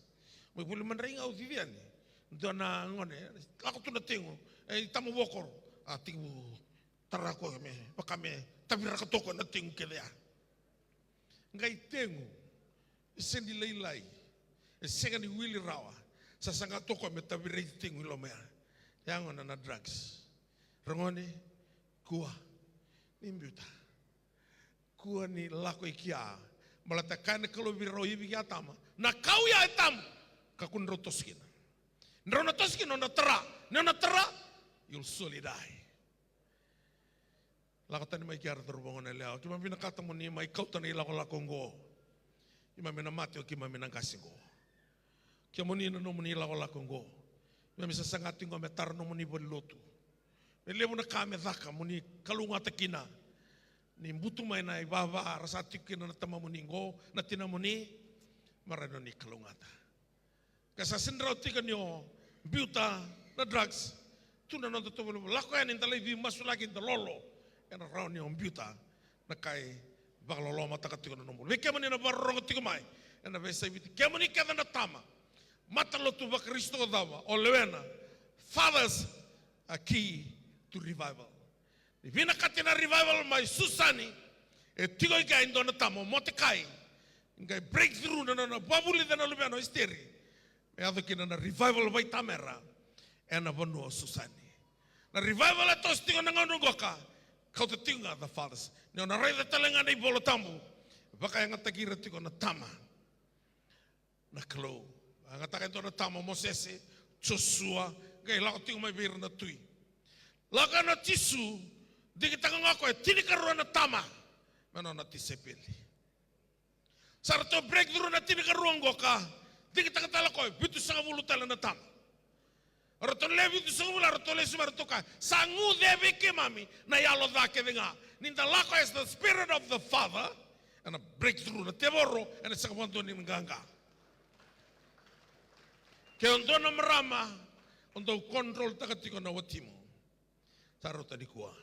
Mai voli madrai ga au cici yani. Dua na gone lako tu na tegu, e, i Tamavua koro. A tekivu tara koya me vaka me taviraka toka na tegu kece ya. Qai tegu, e sega ni lailai, e sega ni wili rawa, sa saga toka me taviraki tegu i loma ya. Ya gona na drugs. Ragone, kua ni biuta. Kua ni lako i kea. Baleta kaya na Kalou vei rau, Ivi kei Atama, na kau ya e tabu. Kakua ni drau toso kina. Ni drau na toso kina, o na tara. Ni o na tara, you'll surely die. Lako tani mai kea, cauravou, gone yalewa. Keimami vinakata mo ni mai kauta na ilakolako oqo. Keimami na mate, o keimami na qase oqo. Kemuni na nomuni ilakolako oqo. Keimami sasaga tiko me tara nomuni valenilotu. Me levu na ka me caka, mo ni kalougata kina. Ni butu mai na ivava ra sa tiko kina na tamamuni oqo, na tinamuni, me rawa ni kalougata. Ka sa sega ni rawa tiko ni o biuta na drugs, tu na noda tovolova, lako yani da lai veimasulaki, da lolo, ena rawa ni o biuta na ka e vakalolomataka tiko na nomu bula. Vei kemuni na vakarorogo tiko mai ena veiyasai Viti, kemuni kece na tama, matalotu vaKarisito cava o lewena, fathers are key to revival. Ni vinakati na revival mai Susani, e tiko i kea e dua na tama, o Motekai. Qai breakthrough na nona vakavulica na luvena o Esiteri. Me yaco kina na revival vakaitamera ena vanua o Susani. Na revival e toso tiko na gauna qoka, kauta tiko ga the fathers. Ni o na raica tale ga na iVola Tabu, vakayagataki ira tiko na tama na Kalou. A gataka e dua na tama, Mosese, Josua, qai lako tiko mai vei ira na tui. Lako na Jisu, Digitaka ga o koya tinikarua na tama me nona tisaipeli. Sa ratou breakthrough na tinikarua oqo ka digitaka tale o koya vitusagavulu tale na tama. Ratou lewe vitusagavulu, ratou lesu mai, ratou kaya, sa guce vei keimami na yalo ca kece ga. Ni da lako as the spirit of the Father, ena breakthrough, na tevoro ena sega vakadua ni qaqa. Ke o dua na marama o dau controltaka tiko na watimu, sa rauta nikua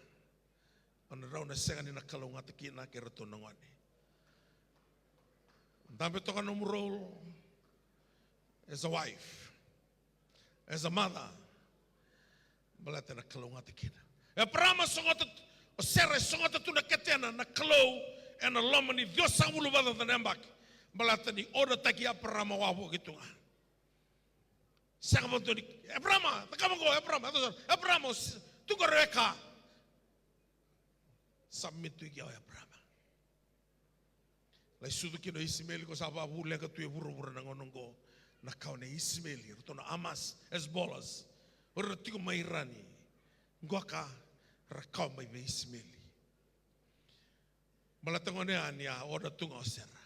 o na rau na sega ni na kalougata kina kei ratou na gone. Dabe toka nomu role as a wife, as a mother, baleta na kalougata kina. E Eparama sogota, o Sera e sogota tu na ketena na Kalou ena loma ni ciwasagavulu vakacaca na yabaki. Baleta ni odataki Eparama wavoki tu ga. Sega vakadua ni, Eparama, cakava oqo, Eparama, Eparama, tu qori o Eka. Submit tu i kea o Eparama. Lai sucu kina o Isimeli, ko sa vakavuleqa tu e vuravura na gauna oqo. Na kawa nei Isimeli, ratou na Hamas, Hezbollah, o ira tiko mai Irani. Qoka ra kawa mai vei Isimeli. Baleta gone ya ni a oda tu ga o Sera.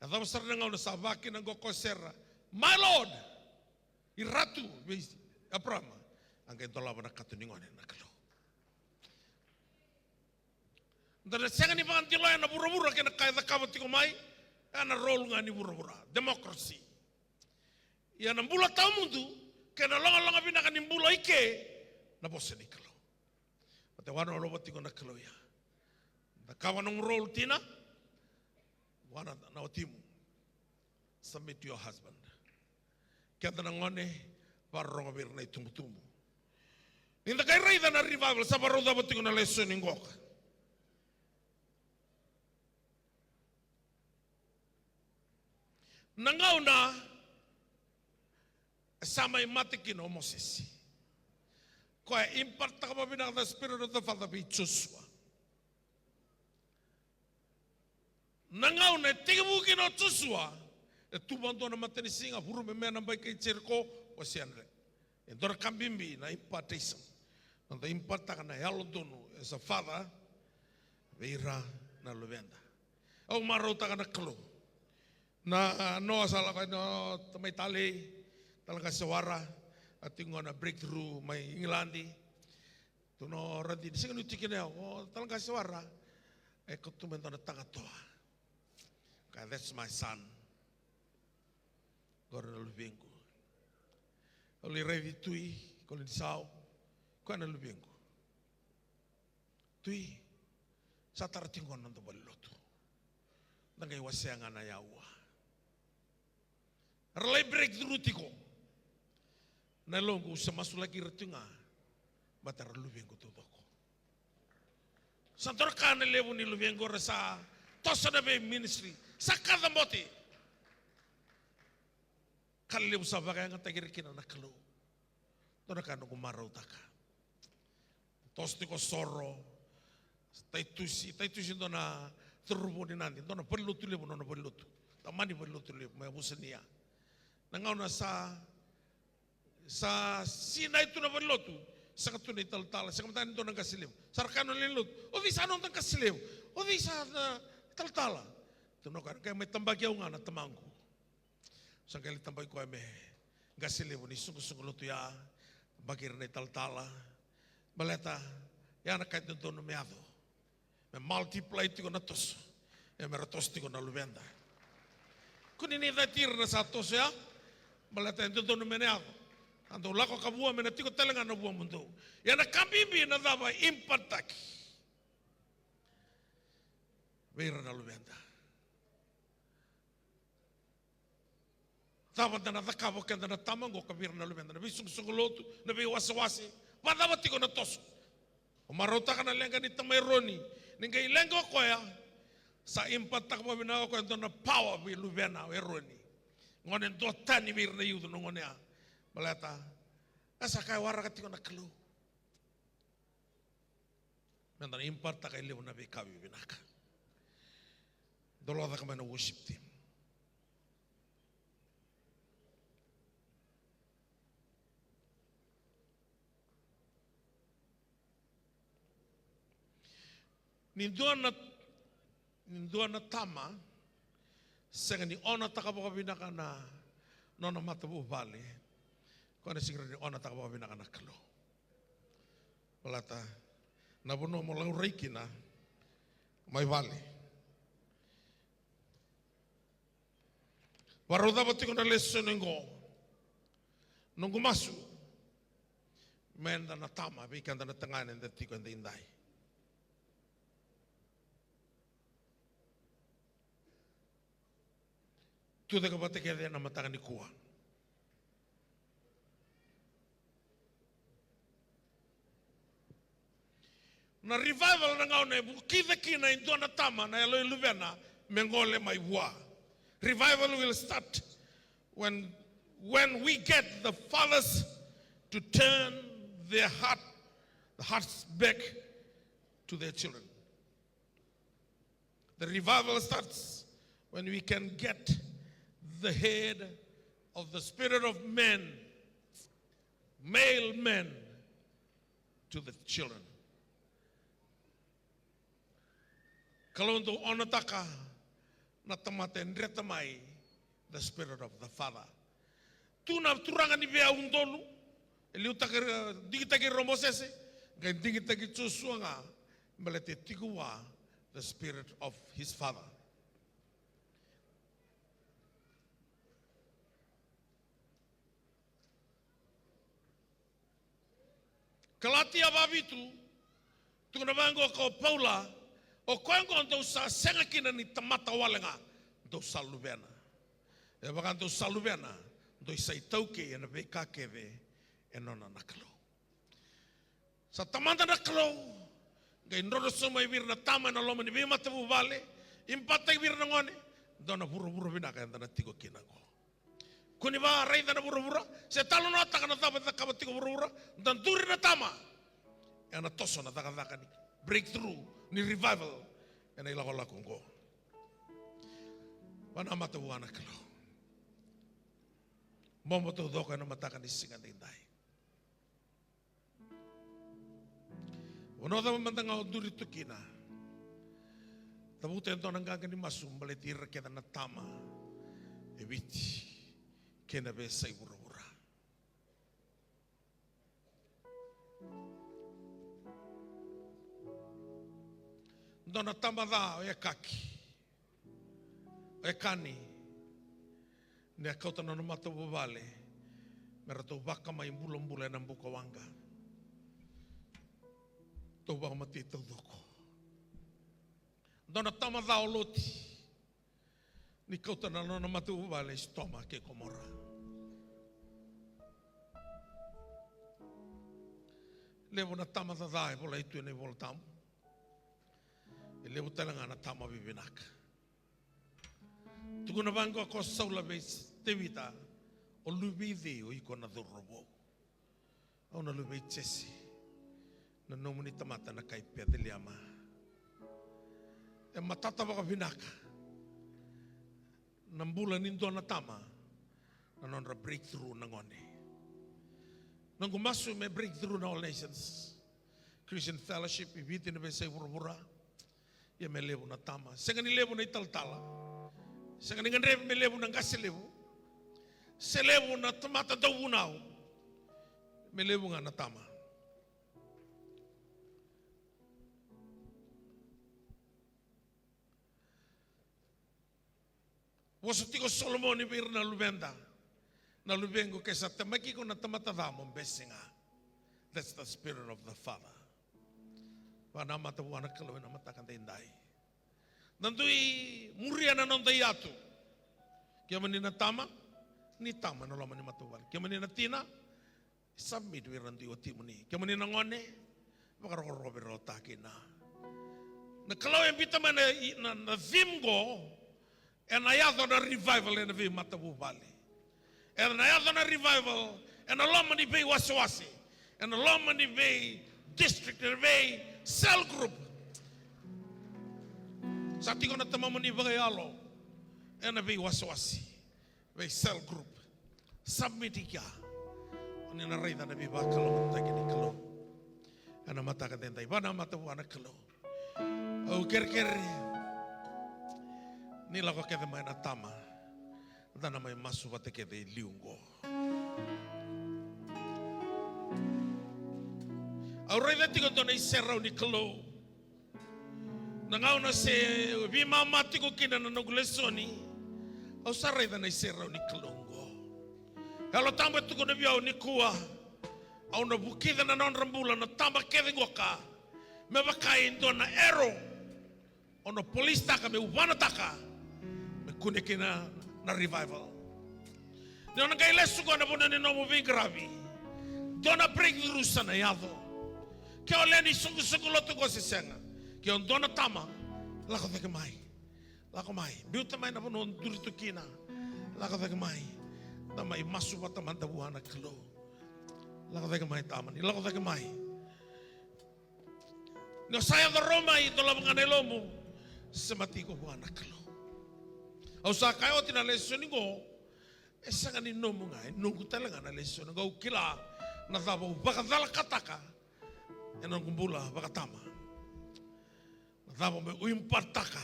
E cava sara na gauna sa vaka kina qoka o Sera, "My Lord, i ratu," vei Eparama. A qai dolava na kato ni gone na Kalou. Da na sega ni vakadiloya na vuravura kei na ka e cakava tiko mai, ena role ga ni vuravura, democracy. Ia na bula tawamudu kei na logaloga vinaka ni bula i ke, na vosa ni Kalou. Baleta e vua na loma tiko na Kalou ya. Da cakava nomu role tina, vua na watimu. Submit to your husband. Keda na gone, vakarorogo vei ira na itubutubu. Ni da qai raica na revival, sa vakarau cava tiko na lesoni qoka. Na gauna e sa mai mate kina o Mosese, koya e impartaka vakavinaka the Spirit of the Father vei Josua. Na gauna e tekivu kina o Josua, e tu vakadua na matanisiga, vuru me me na bai kei Jeriko, o Senre. E dua na ka bibi na impartation. Noda impartaka na yalododonu as a father vei ira na luveda. Au marautaka na Kalou. Na Noa sa lako, na tamai talei, tale ga se wara, a tiko na breakthrough mai Igiladi. Tu na radini, sega ni tiko kina, o tale ga se wara, e kauta mai dua na tagatoa. Ka, "That's my son. Qori na luvequ." Au lai raici Tui, ko Linisau, koya na luvequ. Tui, sa tara tiko na noda valenilotu. Da qai wasea ga na yaua. Ra lai breakthrough tiko. Na yaloqu, au se masulaki ira tiko ga. Baleta ra luvequ taucoko. Sa dua na ka na levu ni luvequ era sa toso na vei ministry. Sa kacabote. Ka levu sa vakayagataki ira kina na Kalou. Dua na ka noqu marautaka. Toso tiko Soro, Taitusi, Taitusi dua na cauravou ni Nadi, dua na valenilotu levu, nona valenilotu. Tamani valenilotu levu, mai Vusania. Na gauna sa, sa sinai tu na valenilotu, sega tu na italatala, sega matani dua na qase levu. Sa ra kaya na lewe ni lotu, "O cei sa noda qase levu? O cei sa na italatala?" Tu na ka, qai mai tabaki au ga na tamaqu. Sa qai lai tabaki koya me qase levu ni soqosoqo lotu ya, tabaki ira na italatala. Baleta ya na ka e dodonu me yaco. Me multiply tiko na toso. E me ra toso tiko na luveda. Kua ni na cati ira na sa toso ya. Baleta e dodonu me na yaco. A dou lako ka vua me na tiko tale ga na vuamudou. Ia na ka bibi na cava e impartaki vei ira na luveda. Cava da na cakava o keda na tama oqo ka vei ira na luveda, na veisoqosoqo lotu, na veiwasewase, vakacava tiko na toso? Au marautaka na leqa ni tamai Eroni, ni qai leqa o koya, sa impartaka vakavinaka o koya e dua na power vei luvena o Eroni. Gone duatani vei ira na youth na gone ya. Baleta e sa ka e waraka tiko na Kalou. Meda na impartaka e levu na veika vivinaka. Dou lako caka mai na worship team. Ni dua na, ni dua na tama sega ni onataka vakavinaka na nona matavuvale, koya na sega ni onataka vakavinaka na Kalou. Baleta na vanua mo laurai kina mai vale. Varau cava tiko na lesoni oqo. Noqu masu me da na tama, vei keda na tagane da tiko e daidai. Tucake vata kece ena mataka nikua. Na revival na gauna e vukica kina e dua na tama na yalo i luvena me gole mai vua. Revival will start when, when we get the fathers to turn their heart, the hearts back to their children. The revival starts when we can get the head of the spirit of men, male men, to the children. Kalou dau onataka na tamata e dreta mai, the spirit of the father. Tu na turaga ni veiyaudolu, e liutaki, digitaki ira o Mosese, qai digitaki Josua ga, baleta e tiko vua the spirit of his father. Kalatia vavitu, tukuna vaqo ko Paula, o koya oqo dou sa sega kina ni tamata wale ga, dou sa luvena. E vaka dou sa luvena, dou sa itaukei ena veika kece e nona na Kalou. Sa tamata na Kalou, qai drodro sobu mai vei ira na tama ena loma ni veimatavuvale, ibataki vei ira na gone, dua na vuravura vinaka eda na tiko kina oqo. Kua ni vakaraica na vuravura, se talanoataka na cava e cakava tiko vuravura, da duri na tama. Ena toso na cakacaka ni breakthrough, ni revival, ena ilakolako oqo. Vanamata vua na Kalou. Bobo taucoko ena mataka ni siga daidai. Vanua cava mada ga o duri tu kina, cavuta e dua na qaqa ni masu baleti ira kece na tama e Viti kei na veiyasai vuravura. Dua na tama ca o Ekaki. E kani ni a kauta na nona matavuvale me ratou vakamai bulabula ena buka waqa. Tou vakamatei taucoko. Dua na tama ca o Loti ni kauta na nona matavuvale i Sotoma kei Komora. Levu na tama ca e volai tu ena iVolatabu. E levu tale ga na tama vivinaka. Tukuna vaqo ko Saula vei Tevita, o luve i cei o iko na cauravou? Au na luve i Jese, na nomuni tamata na kai Peceliema. E matata vakavinaka na bula ni dua na tama, na nodra breakthrough na gone. Noqu masu me breakthrough na All Nations Christian Fellowship i Viti, na veiyasai vuravura. Ia me levu na tama. Sega ni levu na italatala. Sega ni gadrevi me levu na qase levu. Se levu na tamata dauvunau. Me levu ga na tama. Vosa tiko o Solomoni vei ira na luveda, na luvequ, ke sa temaki iko na tamata ca mo bese ga. That's the spirit of the father. Vakanamata vua na Kalou ena mataka daidai. Da dui muria na noda iyatu. Kemuni na tama, ni tama ena loma ni matavuvale. Kemuni na tina, submit vei ira na dui watimuni. Kemuni na gone, vakarokoroko vei ira o ta kei na. Na Kalou e biuta mai na, na, na theme qo, ena yaco na revival ena veimatavuvale. Ena yaco na revival ena loma ni veiwasewase, ena loma ni vei district, ena vei cell group. Sa tiko na tamamuni vakayalo ena veiwasewase, vei cell group. Submit i kea. O ni na raica na veivakalougatataki ni Kalou ena mataka daidai. Vakanamata vua na Kalou. Au kerekere ni lako kece mai na tama. Da na mai masu vata kece e liu qo. Au raica tiko e dua na iserau ni Kalou. Na gauna se veimama tiko kina na noqu lesoni, au sa raica na iserau ni Kalou qo. Yalo Tabu e tukuna vei au nikua, au na vukica na nodra bula na tama kece qoka me vaka e dua na ero. O na polisitaka me uvanataka me kune kina na revival. Ni o na qai lesu qo na vanua ni nomu veiqaravi, dua na breakthrough sa na yaco. Ke o lewe ni soqosoqo lotu qo se sega, ke o dua na tama, lako cake mai. Lako mai, biuta mai na vanua o duri tu kina. Lako cake mai. Da mai masu vata mada vua na Kalou. Lako cake mai tamani, lako cake mai. Ni o sa yaco rawa mai, dolava ga na yalomu, semati iko vua na Kalou. Au sa kaya oti na lesoni qo, e sega ni nomu ga, e noqu tale ga na lesoni qo. Au kila na cava au vakacalakataka ena noqu bula vakatama. Na cava meu impartaka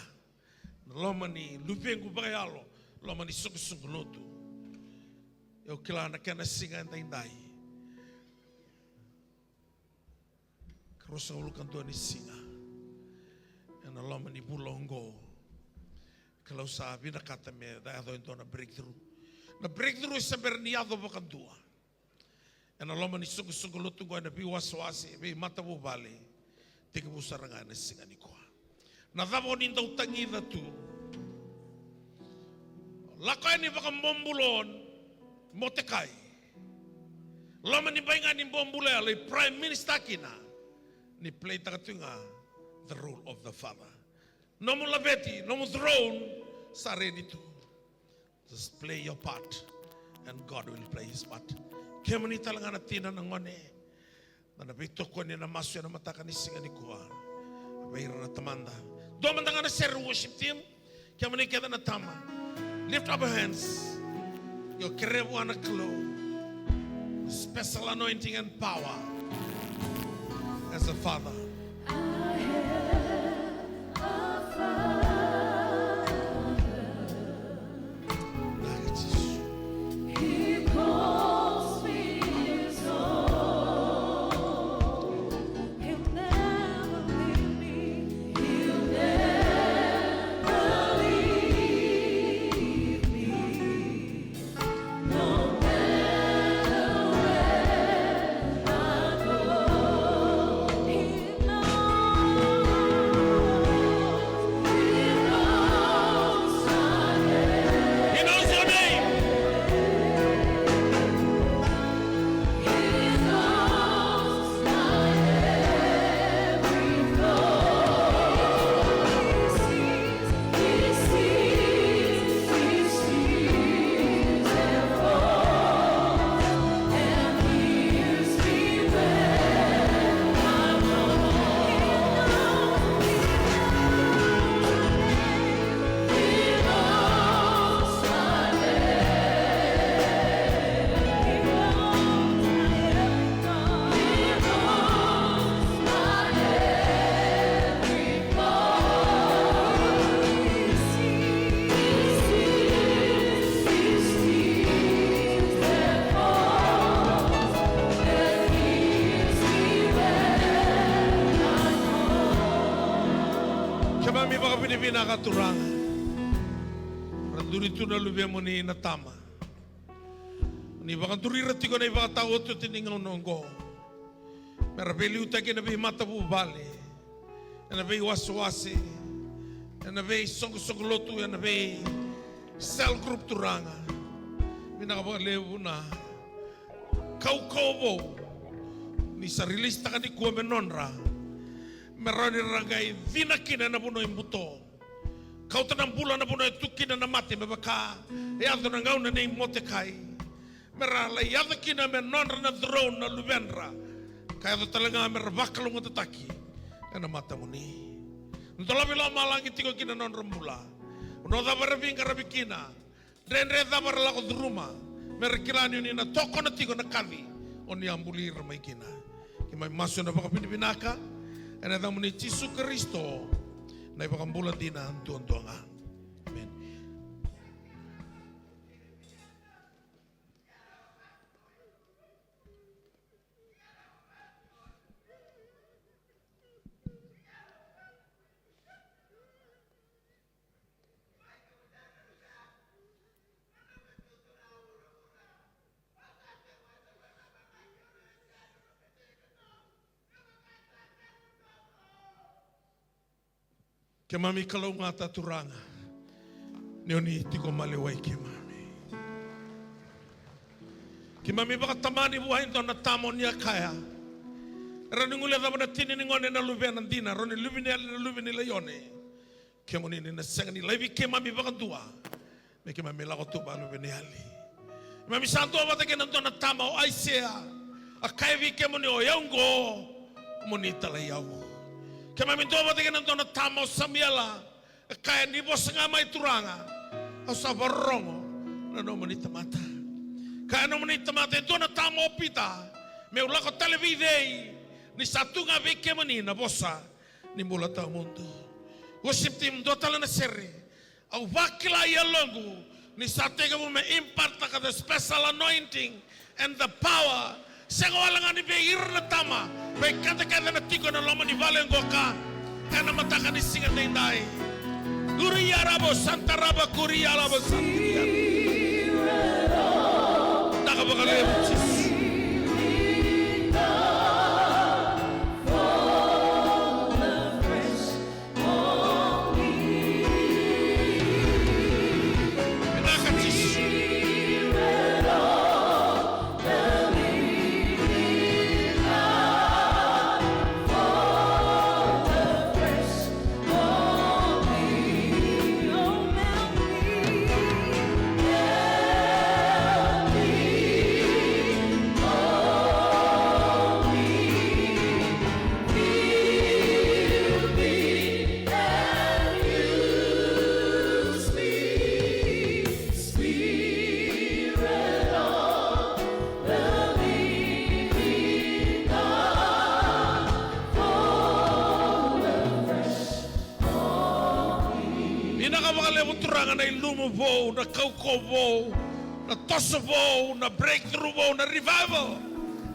na loma ni luvequ vakayalo, loma ni soqosoqo lotu. Au kila na kena siga edaidai. Ka ruasagavulu ka dua ni siga ena loma ni vula oqo. Kalou sa vinakata me da yaco e dua na breakthrough. Na breakthrough e se bera ni yaco vakadua. Ena loma ni soqosoqo lotu qo, ena veiwasewase, veimatavuvale, tekivu sara ga ena siga nikua. Na cava o ni dau tagica tu? Lako yani vakabobula o Motekai. Loma ni bai ga ni bobula, e lai prime minister kina, ni play-taka tu ga the role of the father. Nomu laveti, nomu throne sa ready tu. Just play your part and God will play his part. Kemuni tale ga na tina, na gone, da na veitokoni ena masu ena mataka ni siga nikua vei ira na tamada. Dua mada ga na sere, worship team. Kemuni kece na tama, lift up your hands. Io, kerea vua na Kalou special anointing and power as a father. He knows your name. Keimami vakavinavinaka, Turaga. Ra duri tu na luvemuni na tama. Ni vakaduri ira tiko na ivakataotioti ni gauna oqo. Me ra veiliutaki ena veimatavuvale, ena veiwasewase, ena veisoqosoqo lotu, ena vei cell group, Turaga. Vinaka vakalevu na kaukauwa vou ni sa release-taka nikua me nodra, me rawa ni ra qai cina kina ena vanua e buto. Kauta na bula na vanua e tu kina na mate, me vaka e yaco na gauna nei Motekai. Me ra lai yaco kina me nodra na throne na luvedra, ka yaco tale ga me ra vakalougatataki ena matamuni. Dolavi lomalagi tiko kina na nodra bula. Vanua cava era veiqaravi kina, dredre cava era lako curuma, me ra kila ni o ni na tokona tiko na kaci o ni a buli ira mai kina. Keimami masu ena vakavinavinaka. Ena yacamuni Jisu Karisito, na iVakabula dina duadua ga. Emeni. Keimami kalougata Turaga, ni oni tiko maliwai keimami. Keimami vakatamani vua e dua na tama oni a kaya, e rawa ni guilecava na tina ni gone na luvena dina, e rawa ni luveniyali na luve ni laione. Kemuni ni na sega ni laivi keimami vakadua me keimami lako tu vakaluveniyali. Keimami sa duavata kei na dua na tama o Aisea, a kaya vei kemuni, o yau oqo, mo ni talai au. Keimami duavata kei na dua na tama o Samuela, a kaya, ni vosa ga mai Turaga, au sa vakarorogo na nomuni tamata. Kaya nomuni tamata e dua na tama o Pita, meu lako tale vei cei, ni sa tu ga vei kemuni na vosa ni bula tawamudu. Worship team, dua tale na sere. Au vakila e yaloqu ni sa tekivu me impartaka the special anointing and the power. Sega wale ga ni vei ira na tama, vei keda kece na tiko ena loma ni vale oqo ka ena mataka ni siga daidai. Kuria rabo santa raba kuria rabo santiria. Vinaka vakalevu Jisu. Vinaka vakalevu Turaga na ilumu vou, na kaukauwa vou, na toso vou, na breakthrough vou, na revival.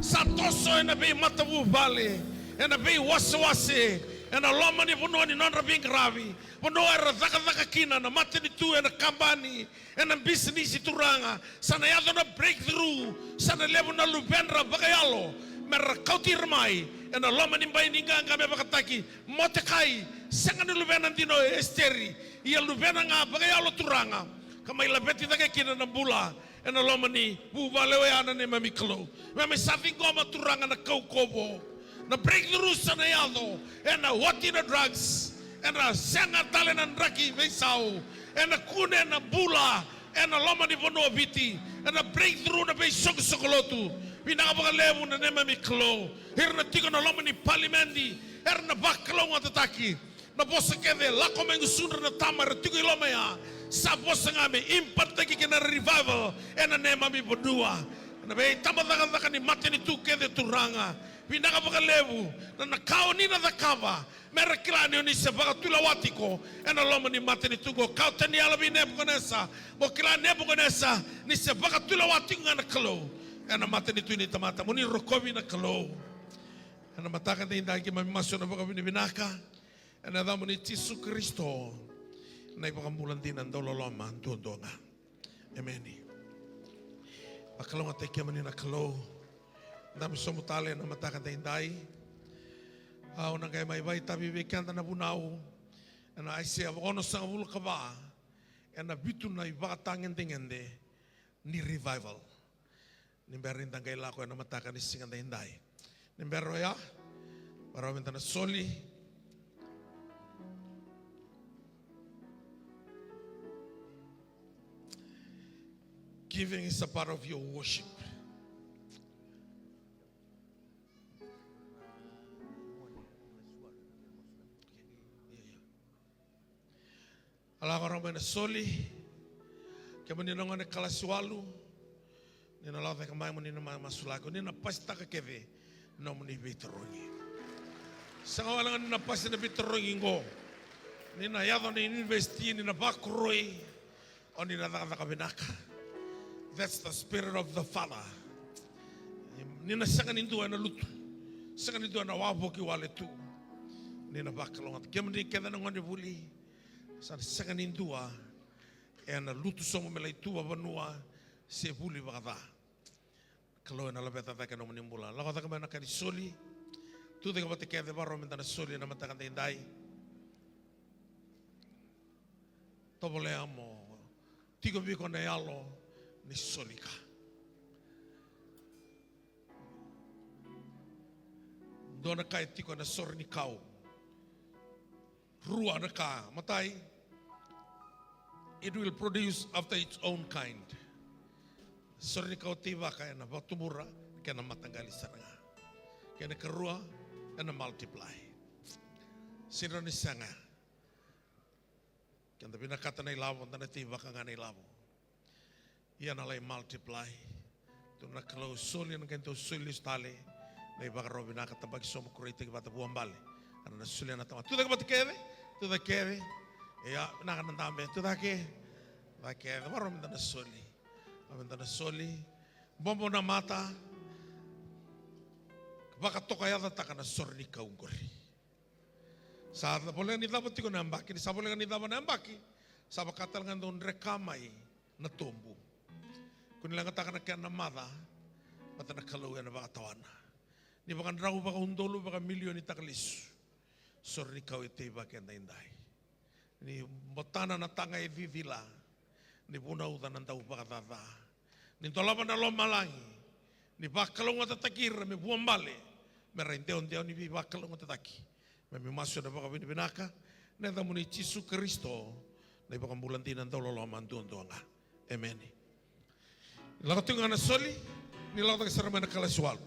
Sa toso ena veimatavuvale, ena veiwasewase, ena loma ni vanua ni nodra veiqaravi, vanua era cakacaka kina, na matanitu, ena kabani, ena bisinisi Turaga. Sa na yaco na breakthrough, sa na levu na luvedra vakayalo me ra kauti ira mai ena loma ni bai ni qaqa me vakataki Motekai, sega ni luvena dina o Esiteri, ia luvena ga vakayalo Turaga, ka mai laveti cake kina na bula ena loma ni vuvale oya na neimami Kalou. Keimami sa ciqoma Turaga na kaukauwa vou, na breakthrough sa na yaco, ena oti na drugs, ena sega tale na draki veisau, ena kune na bula ena loma ni vanua o Viti, ena breakthrough na veisoqosoqo lotu. Vinaka vakalevu na neimami Kalou. Ira na tiko ena loma ni palimedi, era na vakalougatataki. Na vosa kece e lako mai gusudra na tama era tiko i loma ya, sa vosa ga me impartaki kina na revival ena neimami vanua. Na veitabacakacaka ni matanitu kece Turaga, vinaka vakalevu na, na ka o ni na cakava, me ra kila ni o ni se vakatulewa tiko ena loma ni matanitu qo. Kau tani yalo vei Nepukanesa, mo kila Nepukanesa ni se vakatulewa tiko ga na Kalou ena matanitu ni tamata. Mo ni rokovi na Kalou. Ena mataka daidai keimami masu ena vakavinavinaka ena yacamuni Jisu Karisito, na iVakabula dina dauloloma duadua ga. Emeni. Vakalougatataki kemuni na Kalou. Dabe sobu tale ena mataka daidai. Au na qai mai vakaitavi vei keda na vunau ena Aisea onosagavulu ka va, ena vitu na ivakatagedegede ni revival. Ni bera ni da qai lako ena mataka ni siga daidai. Ni bera oya, varau meda na soli. Giving is a part of your worship. A lako rau mai na soli. Kemuni na gone kalasi walu, ni na lako cake mai mo ni na ma-, masulaki, ni na pasitaka kece nomuni veitarogi. Sega wale ga ni na pasi na veitarogi qo, ni na yaco na university, ni na vakoroi, o ni na cakacaka vinaka. That's the spirit of the Father. Ni na sega ni dua ena lutu, sega ni dua ena wavoki wale tu. Ni na vakalougatataki kemuni kece na gone vuli. Sa na sega ni dua ena lutu sobu me lai tu vavanua se vuli vakaca. Kalou ena laveta cake na nomuni bula. Lako cake mai na ka ni soli. Tucake vata kece, vakarau meda na soli ena mataka daidai. Tovolea mo tiko vei iko na yalo ni soli ka. Dua na ka e tiko ena sore ni kau. Rua na ka. Matai, it will produce after its own kind. Sore ni kau teivaka ena vakatubura kei na mataqali sara ga. Kei na karua, ena multiply. Sidra ni sega. Keda vinakata na ilavo, da na teivaka ga na ilavo. Ia na lai multiply. Tu na Kalou soli, ena qai dau soli lesu tale. Na ivakarau vinaka, tabaki sobu, kureitaki vata, vuabale. Ana na solia na tamata. Tucake vata kece, tucake kece. Ia, vinaka na dabe, tucake. Tucake kece, vakarau meda na soli. Vakarau meda na soli. Bobo na mata. Vakatokayacataka na sore ni kau qori. Sa voleka ni cava tiko na yabaki, ni sa voleka ni cava na yabaki, sa vaka tale ga dau dreka mai na tobu. Ko ni leqataka na kena maca, vata na Kalou ena vakatawana. Ni vakadrau vakaudolu, vakamilionitaka lesu. Sore ni kau e teivaka edaidai. Ni botana na taga e cicila, ni vunauca na dau vakacaca, ni dolava na lomalagi, ni vakalougatataki ira me vuabale, me ra idewadewa ni veivakalougatataki. Me mi masu ena vakavinavinaka, ena yacamuni Jisu Karisito, na iVakabula dina dauloloma duadua ga. Emeni. Lako tiko ga na soli, ni lako cake sara mai na kalasi walu.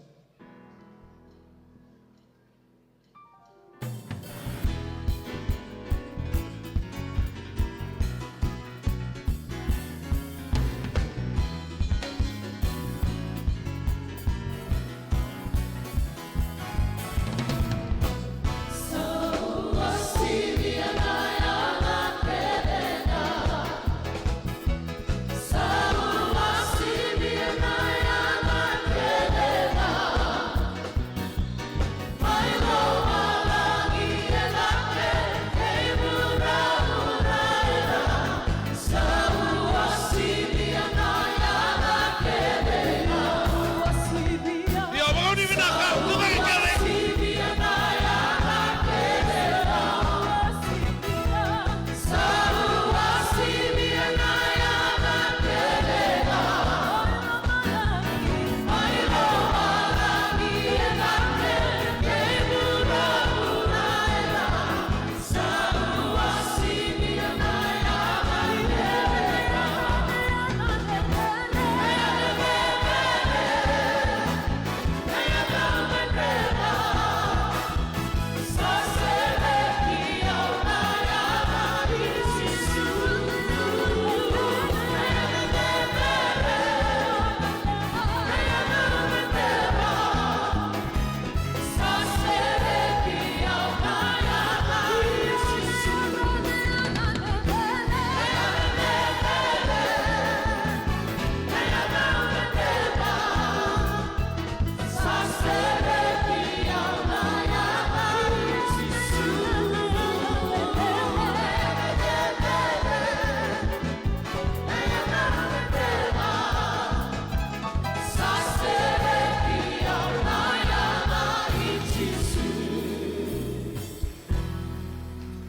Io, vakanuinui vinaka, tucake kece.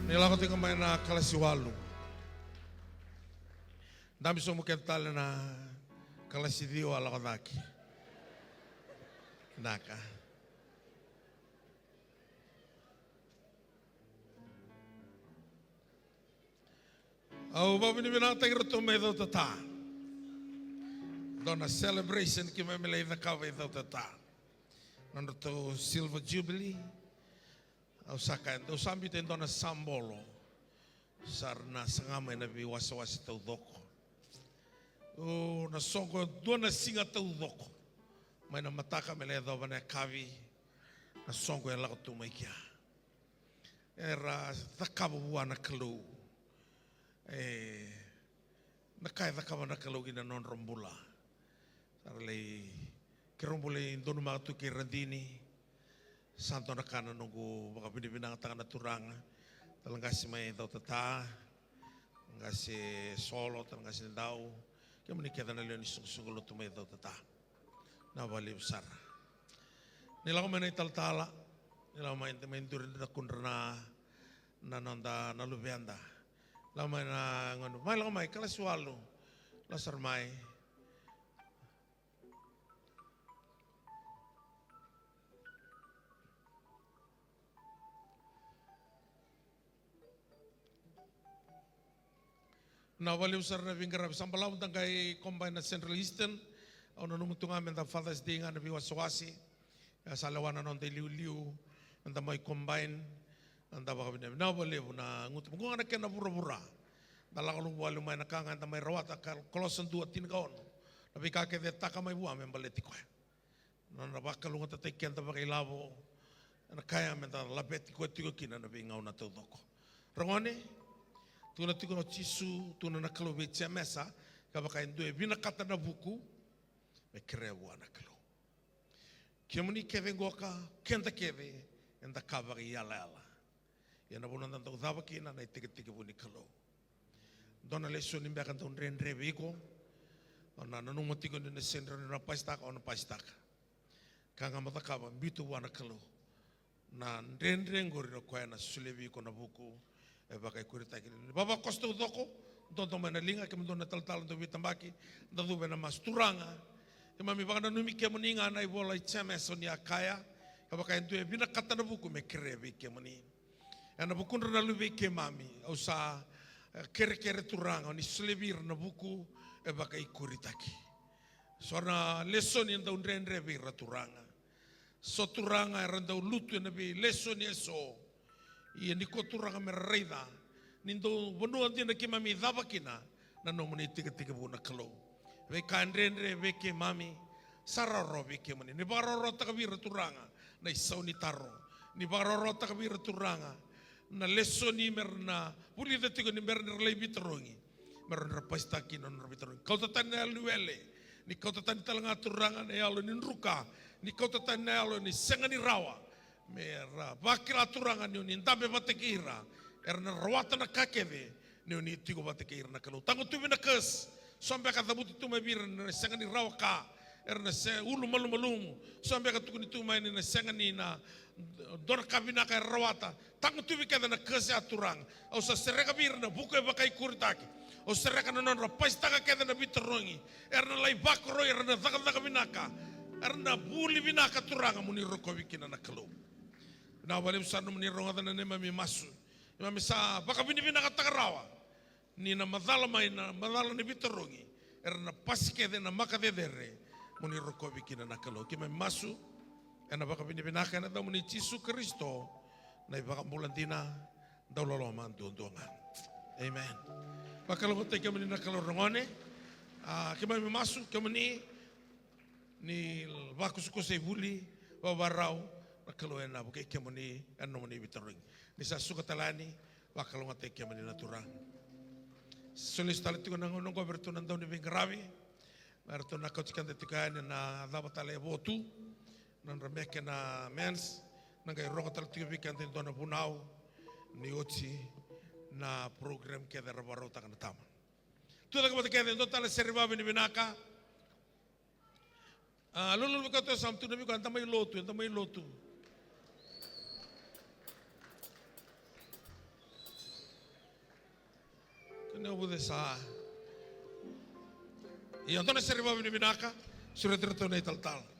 Ni lako tiko mai na kalasi walu. Dabe sobu kece tale na kalasi ciwa, lako cake. Naka. Au vakavinavinakataki iratou mai Cautata. Dua na celebration keimami lai cakava i Cautata. Nodratou Silver Jubilee. Au sa kaya, dou sa biuta e dua na sabolo. Sa ra na saga mai na veiwasewase taucoko. O na soqo dua na siga taucoko. Mai na mataka me lai yacova na yakavi. Na soqo e lako tu mai kea. era cakava vua na Kalou. E, na ka e cakava na Kalou ki na nodra bula. Sa ra lai, keirau bau lai donumaka tu kei Radini. Sa dua na ka na noqu vakavinavinakataka na Turaga. Tale qase mai Cautata, qase Solo, tale qase Dau. Kemuni kece na lewe ni soqosoqo lotu mai Cautata. Na vakalevu sara. Ni lako mai na italatala, ni lako mai, mai duri na kudra na, na noda na luveda. Lako mai na gone, mai lako mai, kalasi walu. Lako sara mai. Na vakalevu sara na veiqaravi, sa balavu da qai combine na Central Eastern. Au nanuma tu ga me da Father's Day ga na veiwasewase. Ia sa lewa na noda iliuliu, me da mai combine, me da vakavinavinaka vakalevu na gutu. Oqo ga na kena vuravura. Da lako logu vale mai na ka ga eda mai rawata, ka Kolosa dua tinikaono. Na veika kece e taka mai vua me baleti koya. Na nona vakalougatataki keda vakailavo, ena kaya me da laveti koya tiko kina na veigauna taucoko. Ragone, tukuna tiko o Jisu, tukuna na Kalou vei Jemesa, ka vaka e dua e vinakata na vuku, me kerea vua na Kalou. Kemuni kece qoka, keda kece, eda ka vakaiyalayala. Ia na vanua da dau cava kina na itekitekivu ni Kalou. Dua na lesoni beka dau dredre vei iko. O na nanuma tiko ni na sega ni na pasitaka, o na pasitaka. Ka ga mo cakava, biuta vua na Kalou. Na dredre qori o koya na solia vei iko na vuku e vakaikuritaki. Ni vavakoso taucoko, dodo mai na liga, kemudou na talatala dau veitabaki, da cuva ena masu. Turaga, keimami vakananumi kemuni ga na ivola i Jemesa ni a kaya, ka vaka e dua e vinakata na vuku me kerea vei kemuni. Ena vukudra na luvei keimami, au sa, e, kerekere Turaga, ni solia vei ira na vuku e vakaikuritaki. So na lesoni e dau dredre vei ira Turaga. So Turaga era dau lutu ena veilesoni eso. Ia ni ko Turaga me ra raica ni dau vanua dina keimami cava kina na nomuni itekitekivu na Kalou. Veika e dredre vei keimami, sa rawarawa vei kemuni. Ni vakarawarawataka vei ira Turaga na isau ni taro. Ni vakarawarawataka vei ira Turaga na lesoni me ra na vulica tiko ni bera ni ra lai veitarogi. Me ra na pasitaka kina na nodra veitarogi. Kauta tani na yalo ni wele. Ni kauta tani tale ga Turaga na yalo ni druka. Ni kauta tani na yalo ni sega ni rawa. Me ra vakila Turaga ni o ni dabe vata kei ira. Era na rawata na ka kece ni o ni tiko vata kei ira na Kalou. Tagutuvi na curse. So beka cavuti tu mai vei ira ni na sega ni rawa ka. Era na se ulu malumalumu. So beka tukuni tu mai ni na sega ni na dua na ka vinaka era rawata. Tagutuvi kece na curse ya Turaga. Au sa sereka vei ira na vuku e vakaikuritaki. Au sereka na nodra pasitaka kece na veitarogi. Era na lai vakoroi, era na cakacaka vinaka. Era na vuli vinaka Turaga mo ni rokovi kina na Kalou. Vinaka vakalevu sara nomuni rogoca na neimami masu. Neimami sa vakavinavinakataka rawa. Ni na macala mai na macala ni veitarogi, era na pasi kece na makacecere, mo ni rokovi kina na Kalou. Keimami masu, ena vakavinavinaka ena yacamuni Jisu Karisito, na iVakabula dina, dauloloma duadua ga. Amen. Vakalougatataki kemuni na Kalou ragone. A, keimami masu, kemuni, ni vakusakusa i vuli, vavarau, na Kalou ena vukei kemuni, ena nomuni veitarogi. Ni sa suka tale yani, vakalougatataki kemuni na Turaga. Solia tale tiko na gauna oqo vei iratou na dauniveiqaravi. Me ratou na kauti keda tiko yani na cava tale e vo tu. Na nodra meke na mens. Na qai rogo tale tiko vei keda e dua na vunau. Ni oti na program kece era vakarautaka na tama. Tu cake vata kece, e dua tale sere vavinavinaka. A, lululu vei koto sa tukuna vei koya, eda mai lotu, eda mai lotu. Kena vuce sa. Ia, dua na sere vavinavinaka, sureti iratou na italatala.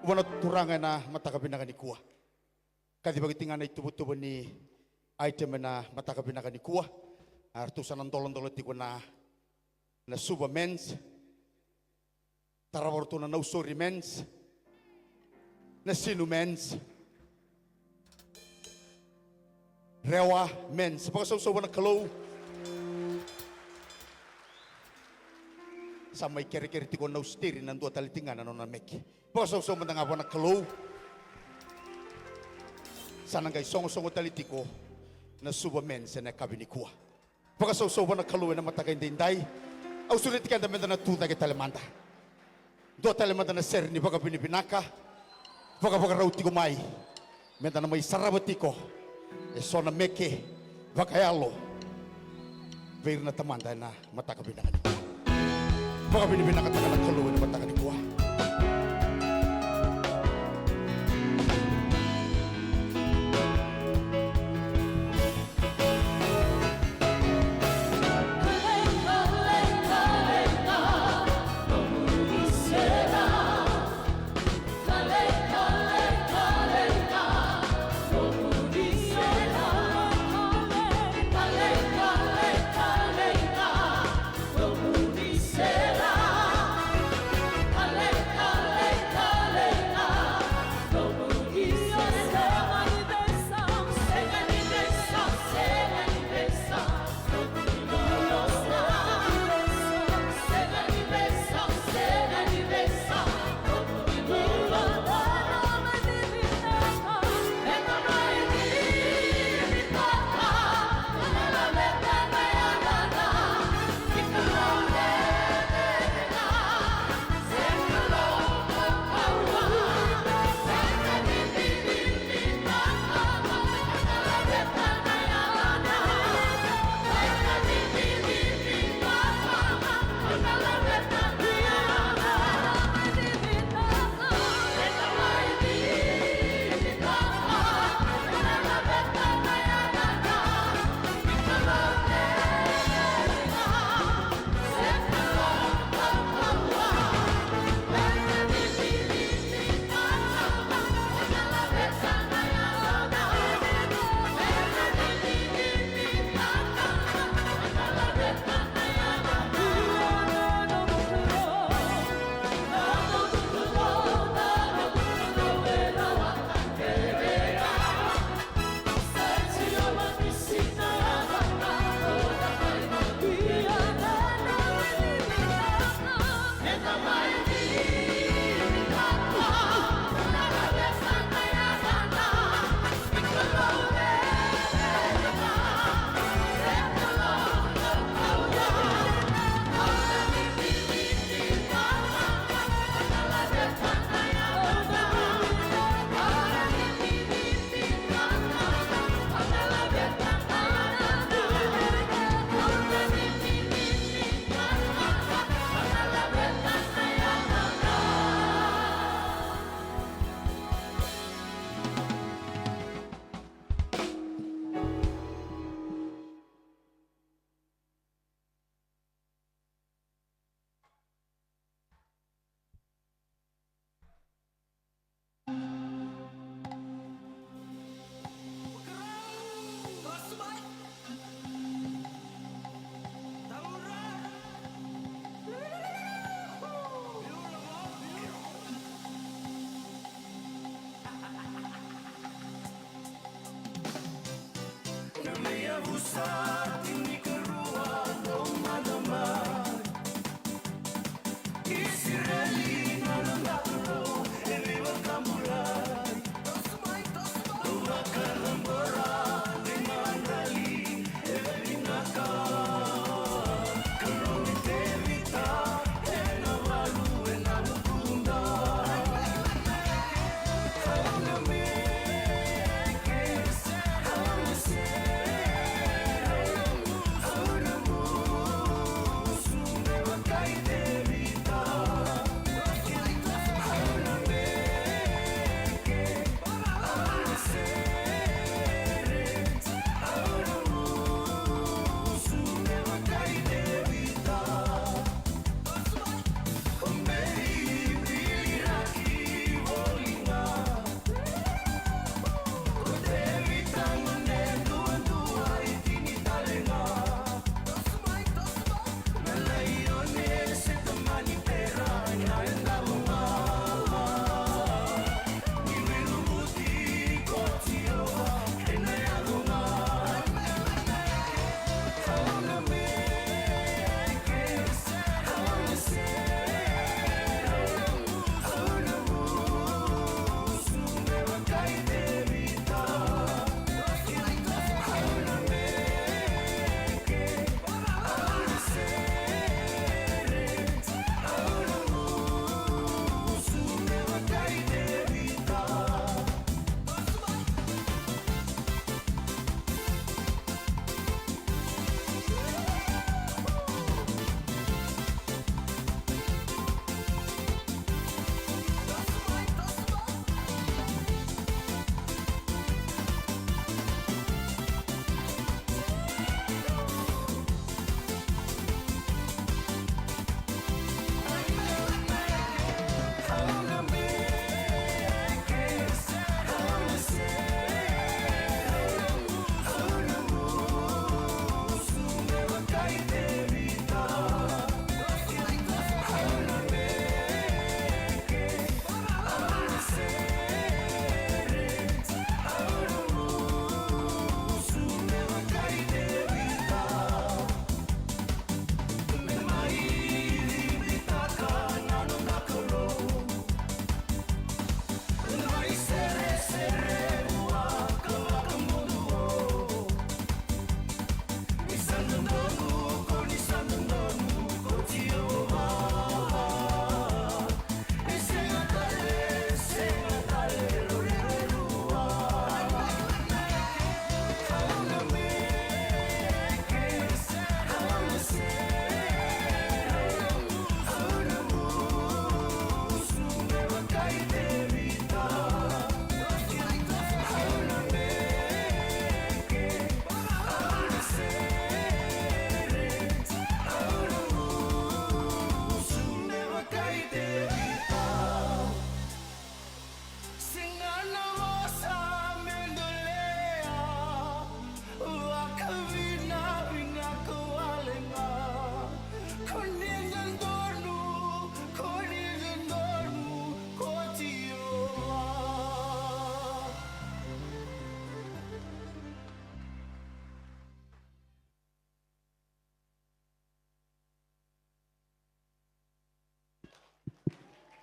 Vua na Turaga ena mataka vinaka nikua. Kacivaki tiko ga na ituvatuva ni item ena mataka vinaka nikua. A ratou sa na doladola tiko na, na Suva Men's. Tarava ratou na Nausori Men's. Na Sinu Men's. Rewa Men's. Vakasausau vua na Kalou. Sa mai kerekere tiko na Nausiteri na dua tale tiko ga na nona meke. Vakasausau mada ga vua na Kalou. Sa na qai sogosogo tale tiko na Suva Men's ena yakavi nikua. Vakasausau vua na Kalou ena mataka edaidai. Au sureti keda meda na tu cake tale mada. Dua tale mada na sere ni vakavinavinaka. Vakavakarau tiko mai. Meda na mai sarava tiko eso na meke vakayalo vei ira na tamada ena mataka vinaka nikua. Vakavinavinakataka na Kalou ena mataka nikua.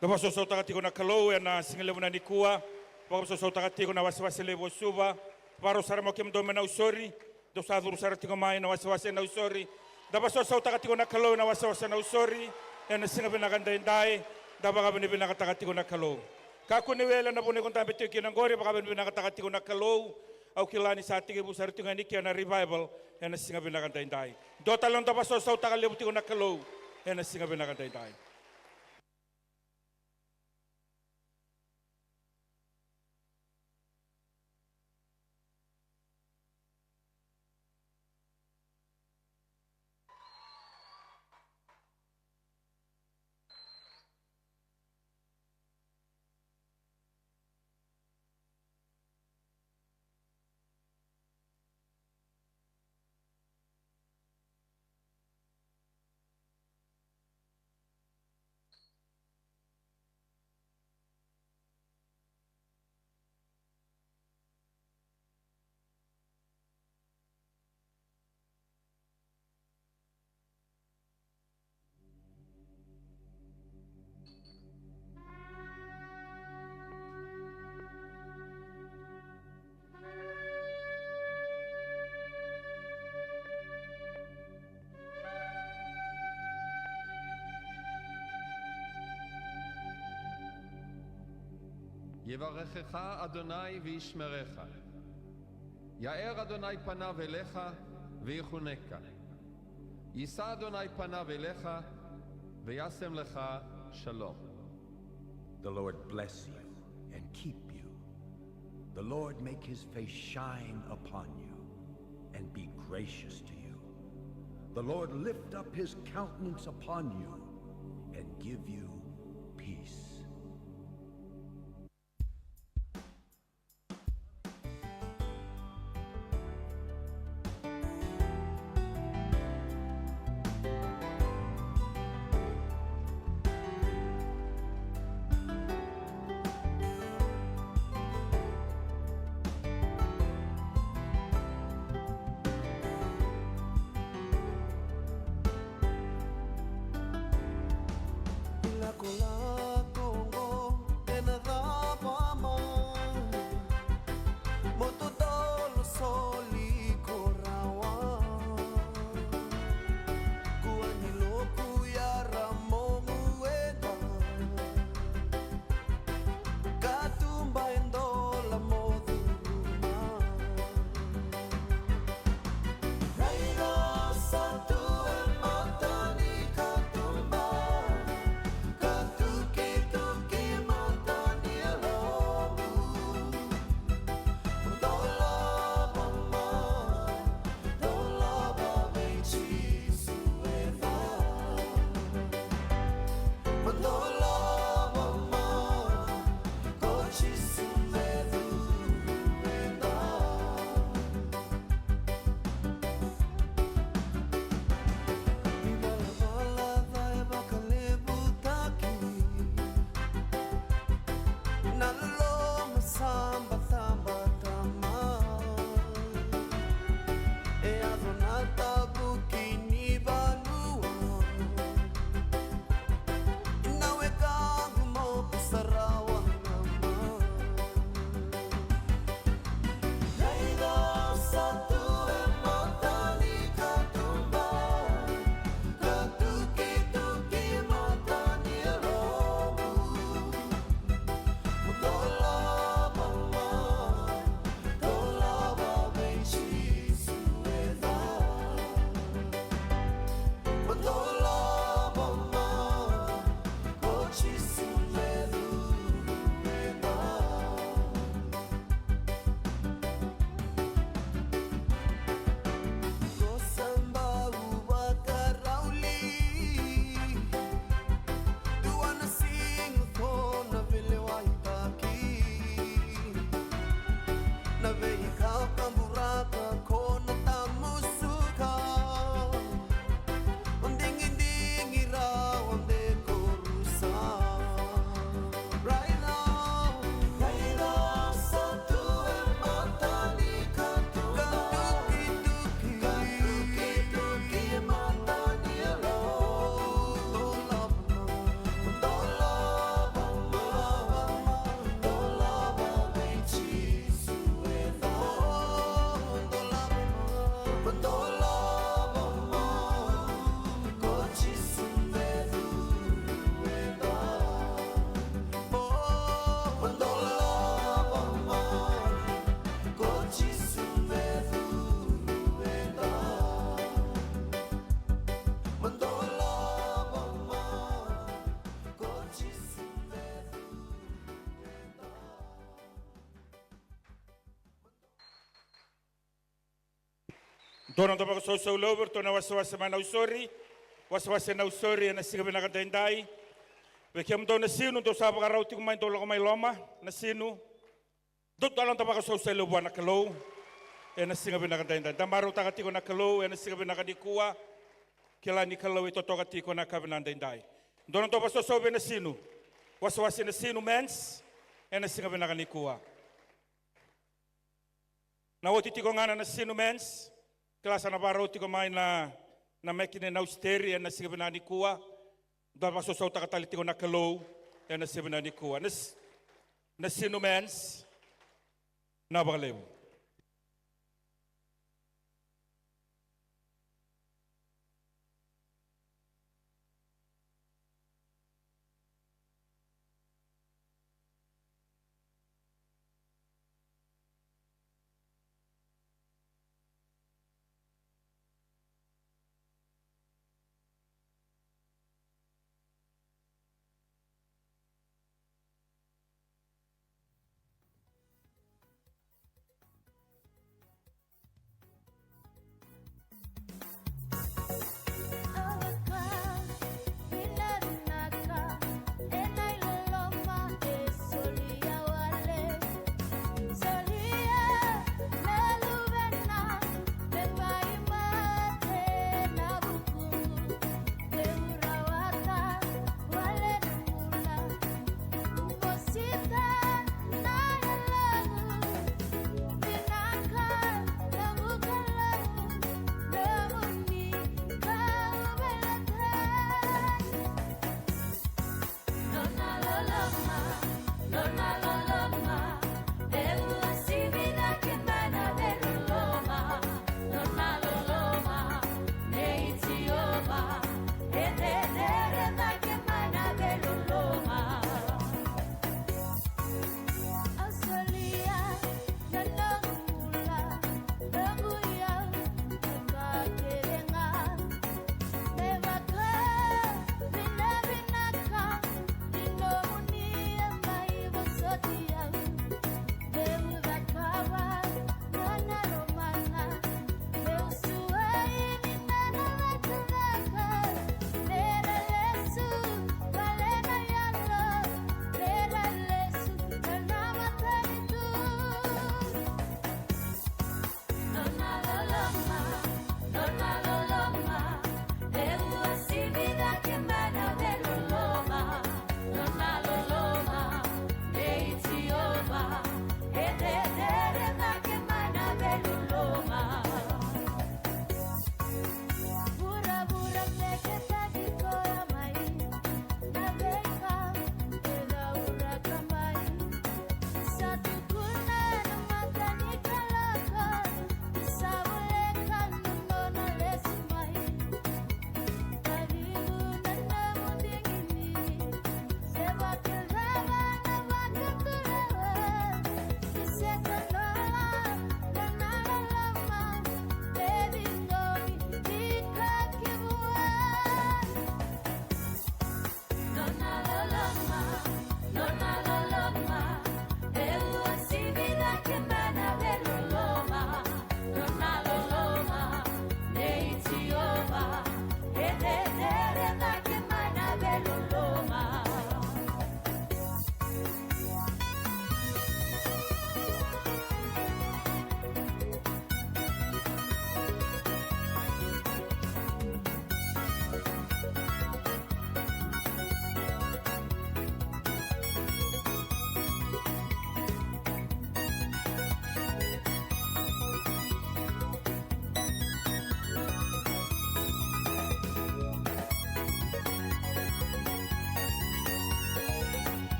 Da vakasausautaka tiko na Kalou ena siga levu nikua. Vakasausautaka tiko na wasewase levu o Suva. Vakarau sara mai o kemudou me na usori. Dou sa curu sara tiko mai na wasewase na usori. Da vakasausautaka tiko na Kalou ena wasewase na usori. Ena siga vinaka daidai. Da vakavinavinakataka tiko na Kalou. Kakua ni wele na vuna iko dabe tiko kina oqori, vakavinavinakataka tiko na Kalou. Au kila ni sa tekivu sara tiko ga ni kena revival ena siga vinaka daidai. Dua tale na noda vakasausautaka levu tiko na Kalou ena siga vinaka daidai. יברכך אדוני וישמרך. יאר אדוני פניו אליך ויחונך. יישא אדוני פניו אליך וישם לך שלום. The Lord bless you and keep you. The Lord make his face shine upon you and be gracious to you. The Lord lift up his countenance upon you and give you peace. Ilakolako oqo ena cava mai? Mo dodolo soli ko rawa. Kua ni loku yara mo gueda. Katuba e dola mo curuma. Raica sa tu e mata ni katuba, ka tukituki mata ni lotu. Dolava mai, dolava vei Jisu e ca. Dolava mai, ko Jisu me curu eda. Ni valavala ca e vakalevutaki, na loloma sa batabata mai. E yaco na tavuki ni vanua, na wekaqu mo kusarawa na mai. Raica sa tu e mata ni katuba, ka tukituki mata ni lotu. Dolava mai, dolava vei Jisu e ca. Dolava mai, ko Jisu me curu eda. Ko sa bau vakarauli. Dua na siga ko na veilewaitaki. Na veika ka buraka ko na tamusuka. O digidigi rawa de ko rusa. Right now. Raica sa tu e mata ni katuba. Ka tukituki. Ka tukituki mata ni lotu. Dolava mai, dolava vei Jisu e ca. Dolava mai, dolava mai, ko Jisu me curu eda. Dolava mai, ko Jisu me curu eda. Dolava mai, ko Jisu me curu eda. Dua na dau vakasausau levu vei iratou na wasewase mai Nausori. Wasewase Nausori ena siga vinaka daidai. Vei kemudou na Sinu, dou sa vakarau tiko mai, dou lako mai loma na Sinu. Dou tala na dau vakasausau levu vua na Kalou ena siga vinaka daidai. Da marautaka tiko na Kalou ena siga vinaka nikua. Kila ni Kalou e totoka tiko na ka vinaka daidai. Dua na dau vakasausau vei na Sinu. Wasewase na Sinu Men's ena siga vinaka nikua. Na oti tiko ga na Sinu Men's, kila sa na vakarau tiko mai na, na Mekine Nausiteri ena siga vinaka nikua. Da vakasausautaka tale tiko na Kalou ena siga vinaka nikua. Na s-, na Sinu Men's, na vakalevu.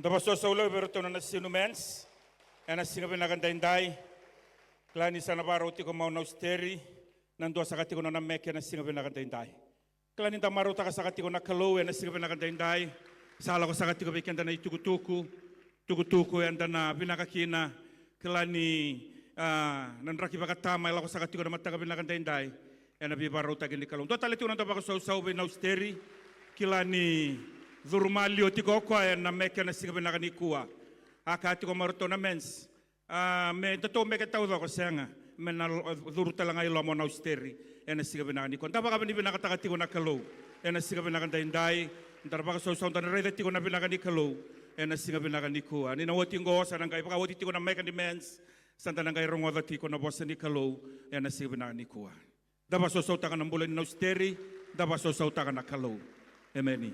Da vakasausau levu vei iratou na Nasinu Men's ena siga vinaka daidai. Kila ni sa na vakarau tiko mai o Nausiteri, na dua saka tiko na nona meke ena siga vinaka daidai. Kila ni da marautaka saka tiko na Kalou ena siga vinaka daidai. Sa lako saka tiko vei keda na itukutuku, tukutuku eda na vinaka kina. Kila ni, ah, na draki vakatama e lako saka tiko na mataka vinaka daidai. Ena veivakarautaki ni Kalou. Dua tale tiko na noda vakasausau vei Nausiteri. Kila ni curu maliwa tiko o koya ena meke ena siga vinaka nikua. A kaya tiko mai o iratou na Men's, ah, me datou meke taucoko, sega. Me na lo-, curu tale ga i loma o Nausiteri ena siga vinaka nikua. Da vakavinavinakataka tiko na Kalou ena siga vinaka daidai. Da na vakasausau, da na raica tiko na vinaka ni Kalou ena siga vinaka nikua. Ni na oti qo sa na qai vakaoti tiko na meke ni Men's. Sa da na qai rogoca tiko na vosa ni Kalou ena siga vinaka nikua. Da vakasausautaka na bula ni Nausiteri, da vakasausautaka na Kalou. Emeni.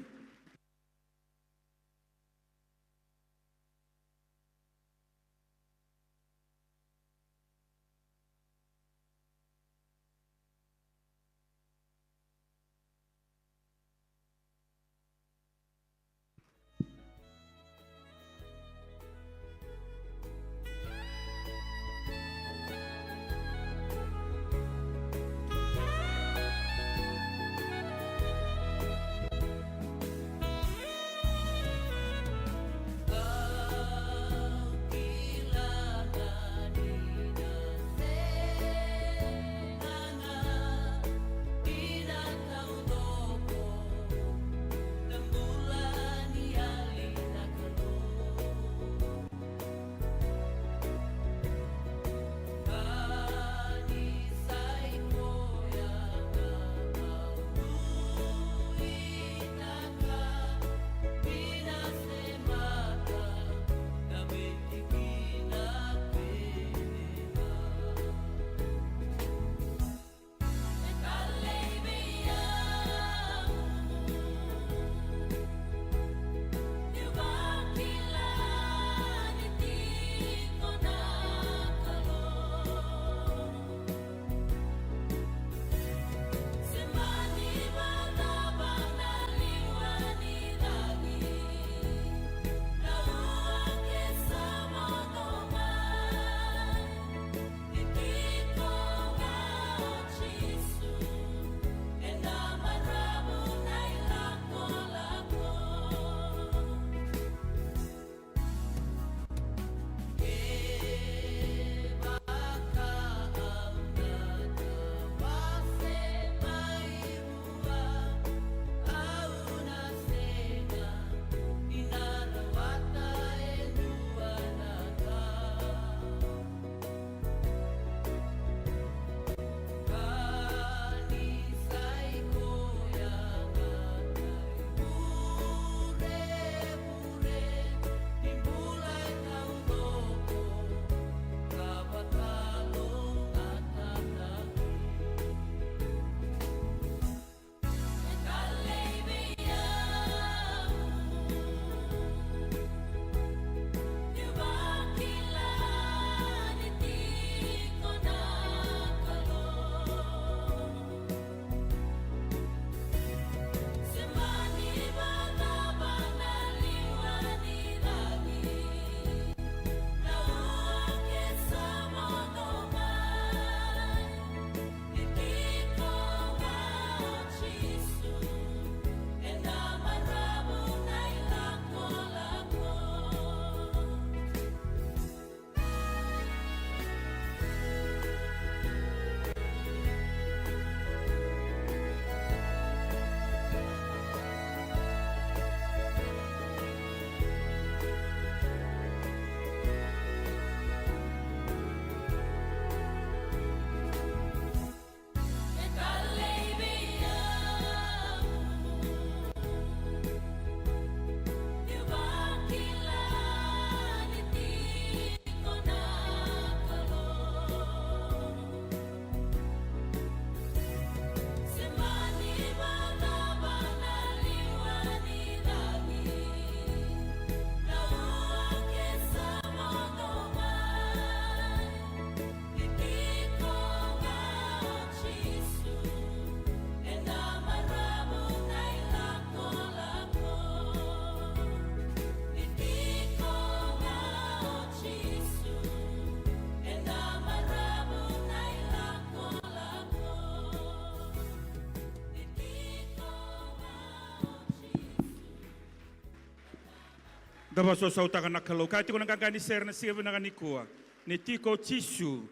Da vakasausautaka na Kalou. Kaya tiko na qaqa ni sere na siga vinaka nikua, ni tiko o Jisu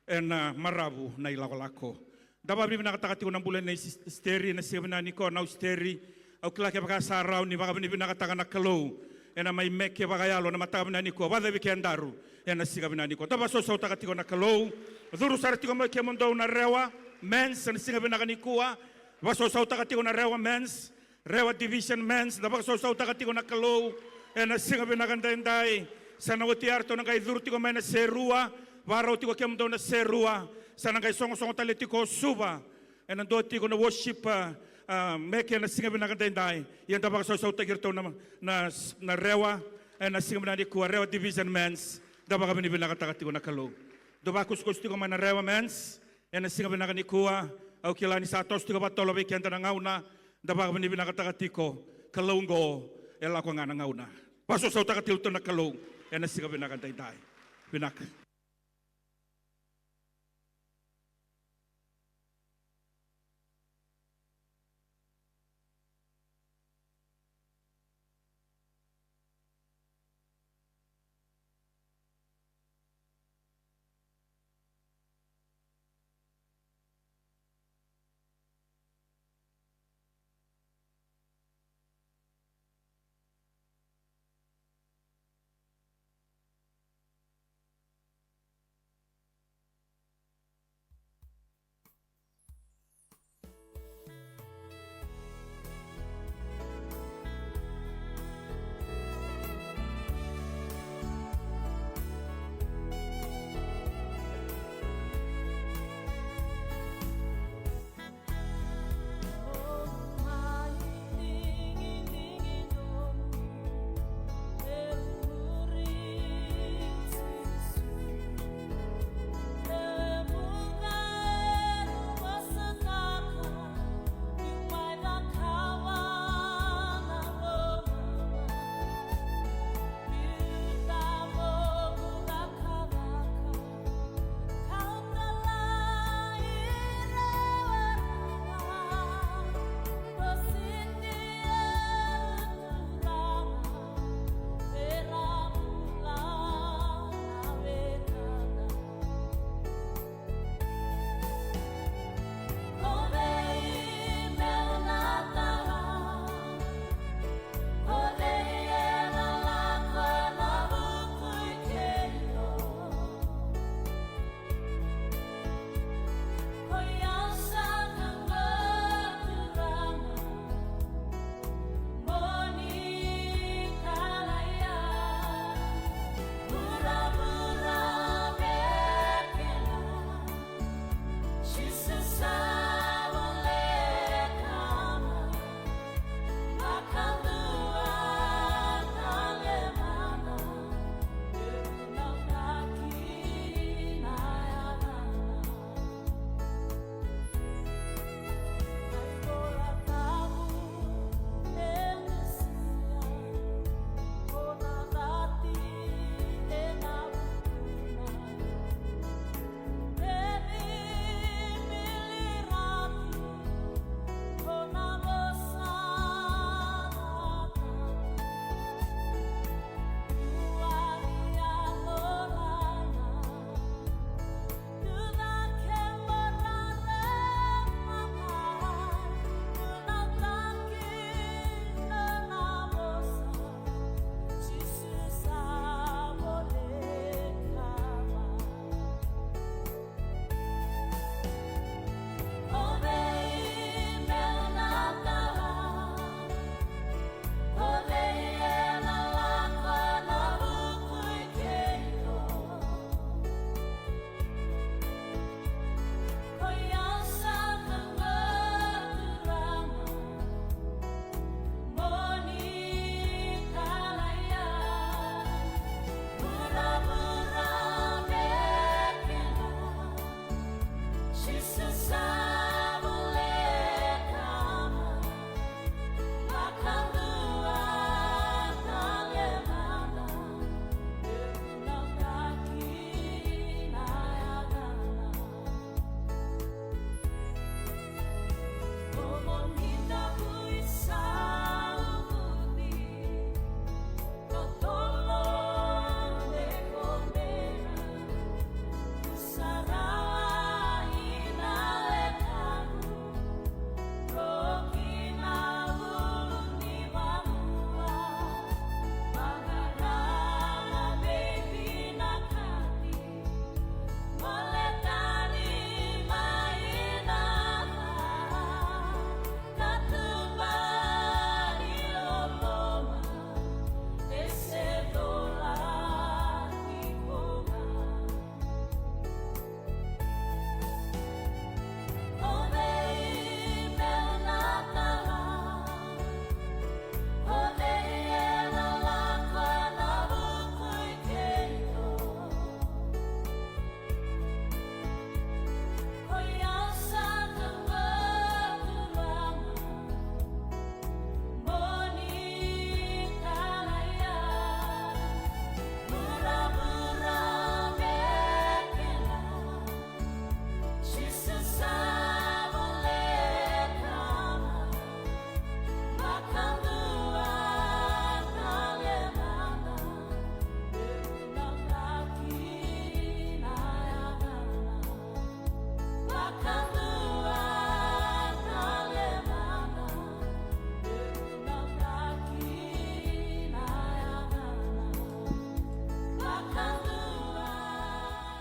ena maravu na ilakolako. Da vakavinavinakataka tiko na bula nei Sis-, Sisteri ena siga vinaka nikua, nau Sisteri. Au kila kevaka sa rawa ni vakavinavinakataka na Kalou ena mai meke vakayalo na mataka vinaka nikua, vakacavi kedaru ena siga vinaka nikua. Da vakasausautaka tiko na Kalou. Curu sara tiko mai kemudou na Rewa Men's ena siga vinaka nikua. Vakasausautaka tiko na Rewa Men's. Rewa Division Men's, da vakasausautaka tiko na Kalou ena siga vinaka daidai. Sa na oti ya ratou na qai curu tiko mai na Serua, vakarau tiko kemudou na Serua. Sa na qai sogosogo tale tiko o Suva ena dua tiko na worship, a, a, meke ena siga vinaka daidai. Ia da vakasausautaki iratou na, na, na Rewa ena siga vinaka nikua, Rewa Division Men's. Da vakavinavinakataka tiko na Kalou. Da vakusakusa tiko mai na Rewa Men's. Ena siga vinaka nikua, au kila ni sa toso tiko vakatotolo vei keda na gauna, da vakavinavinakataka tiko, Kalou oqo e lako ga na gauna. Vakasausautaka tiko na Kalou ena siga vinaka daidai. Vinaka.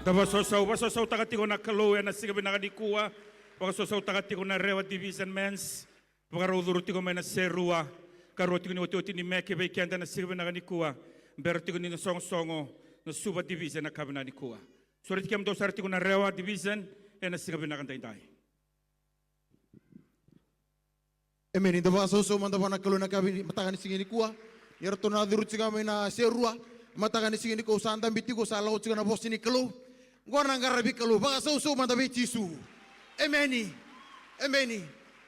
Da vakasausau, vakasausautaka tiko na Kalou ena siga vinaka nikua. Vakasausautaka tiko na Rewa Division Men's. Vakarau curu tiko mai na Serua. Ka rua tiko ni otioti ni meke vei keda ena siga vinaka nikua. Bera tiko ni na sogosogo na Suva Division ena ka vinaka nikua. Sureti kemudou sara tiko na Rewa Division ena siga vinaka daidai. Emeni. Da vakasausau mada vua na Kalou na ka vei mataka ni siga nikua. Ni ratou na curu tiko mai na Serua. Mataka ni siga nikua au sa dabe tiko, sa lako tiko na vosa ni Kalou. Qo na qaravi Kalou. Vakasausau mada vei Jisu. Emeni. Emeni.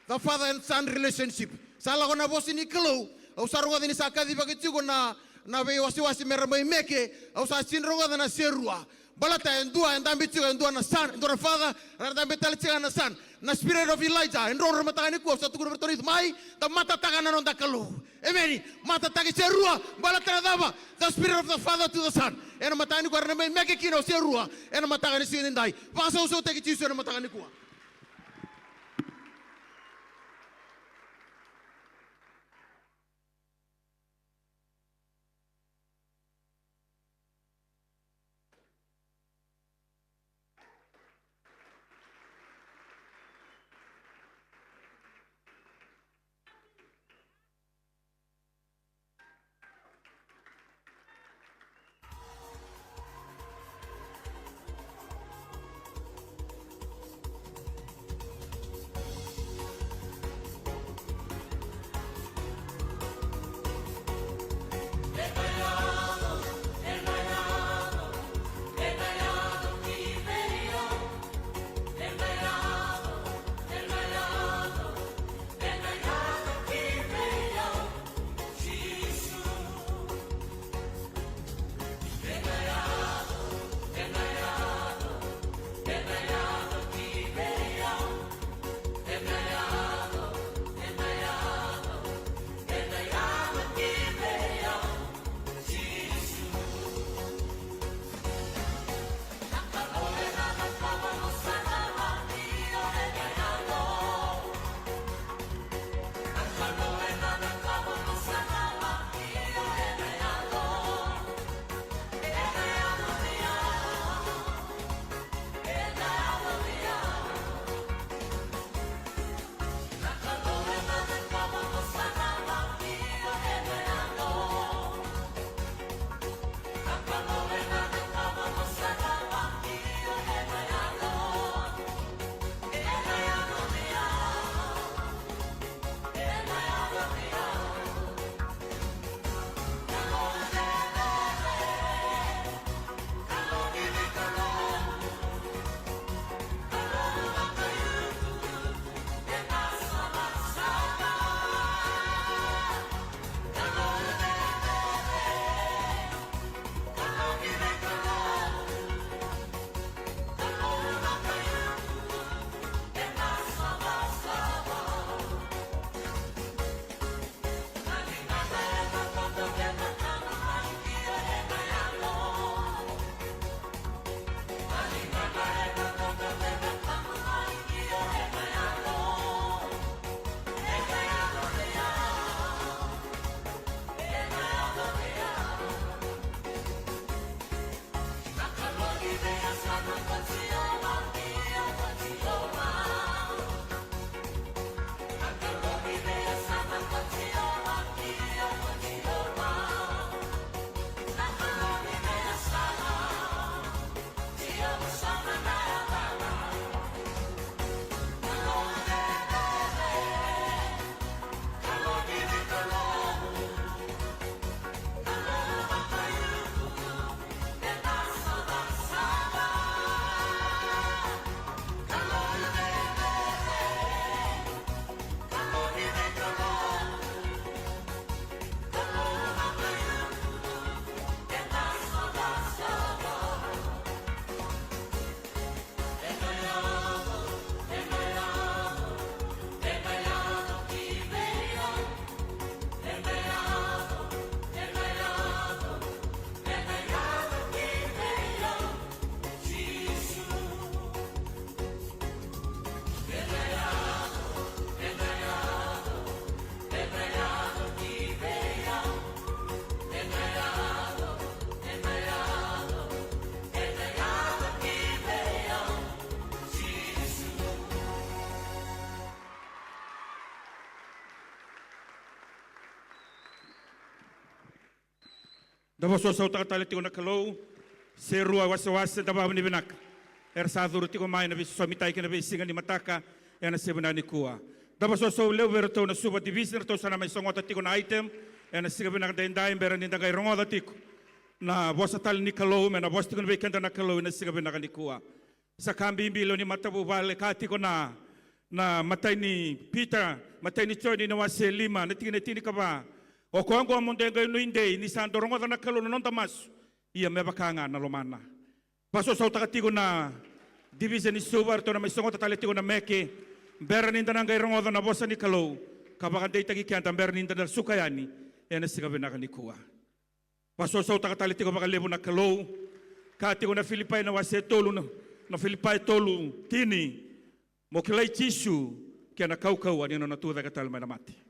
The father and son relationship. Sa lako na vosa ni Kalou. Au sa rogoca ni sa kacivaki tiko na, na veiwasewase mera mai meke. Au sa sini rogoca na Serua. Baleta e dua e dabe tiko, e dua na son, e dua na father, ra dabe tale tiko na son. Na spirit of Elijah e drodro mataka nikua, au sa tukuna vei iratou na youth, mai da matataka na noda Kalou. Emeni. Matataki Serua. Baleta na cava? The spirit of the father to the son. Ena mataka nikua era na mai meke kina o Serua ena mataka ni siga nidai. Vakasausautaki Jisu ena mataka nikua. Da vosovosotaka tale tiko na Kalou, se rua wasewase da vakavinavinaka. Era sa curu tiko mai na veisosomitaki kei na veisiga ni mataka, ena siga vinaka nikua. Da vosovosou levu vei iratou na Suva Division, ratou sa na mai sogota tiko na item, ena siga vinaka daidai, bera ni da qai rogoca tiko na vosa tale ni Kalou, me na vosa tiko vei keda na Kalou, ena siga vinaka nikua. Sa ka bibi lewe ni matavuvale, ka tiko na, na matai ni Pita, matai ni Joni na wase lima, na tikina e tinikava. O koya oqo mo dou qai nuidei, ni sa dou rogoca na Kalou na noda masu, ia me vaka ga na lomana. Vosovosotaka tiko na Division ni Suva, ratou na mai sogota tale tiko na meke, bera ni da na qai rogoca na vosa ni Kalou, ka vakadeitaki keda, bera ni da na suka yani, ena siga vinaka nikua. Vosovosotaka tale tiko vakalevu na Kalou. Ka tiko na Filipai na wase tolu na, na Filipai tolu tini. Mo kilai Jisu kei na kaukauwa ni nona tucake tale mai na mate.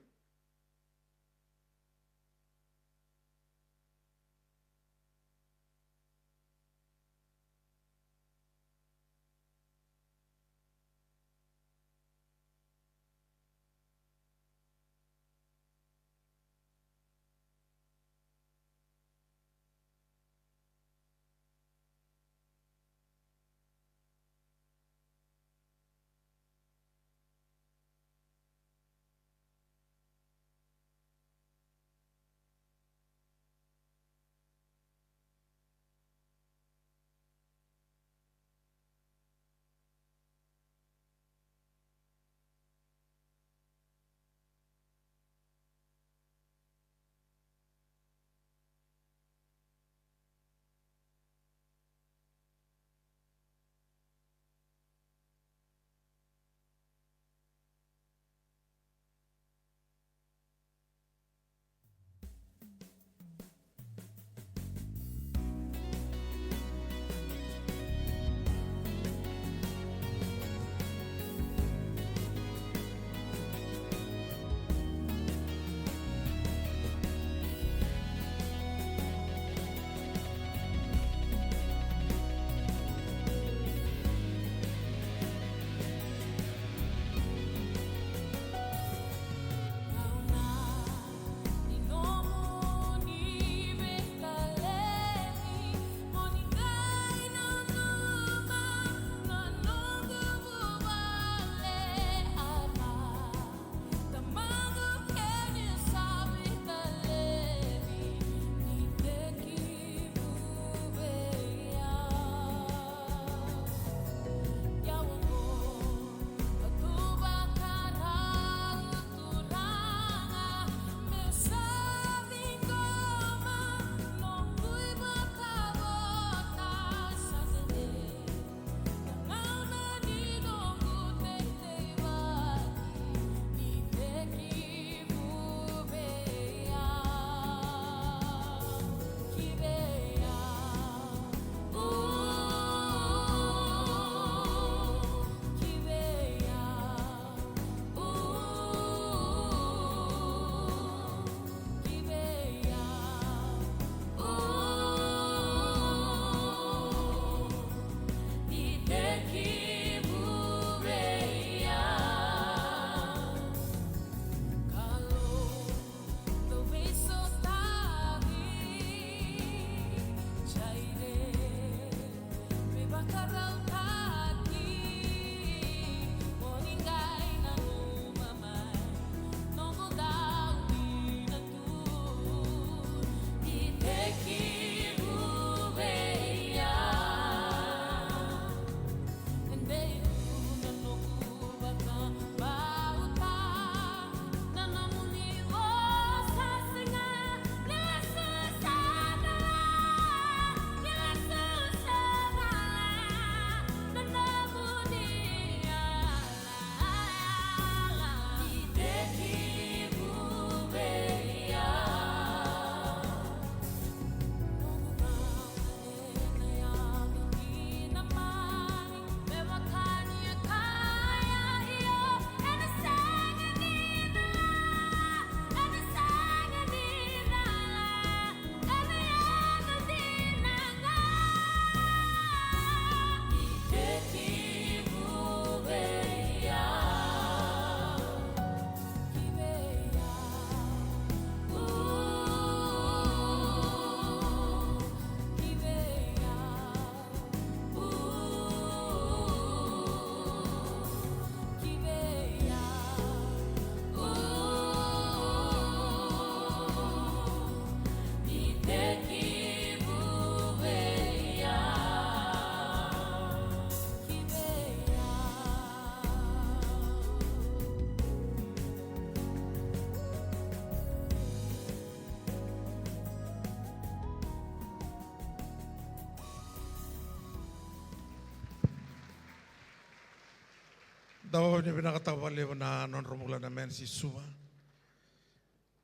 Tau ni vinakataka vakalevu na nodra bula na Men's i Suva.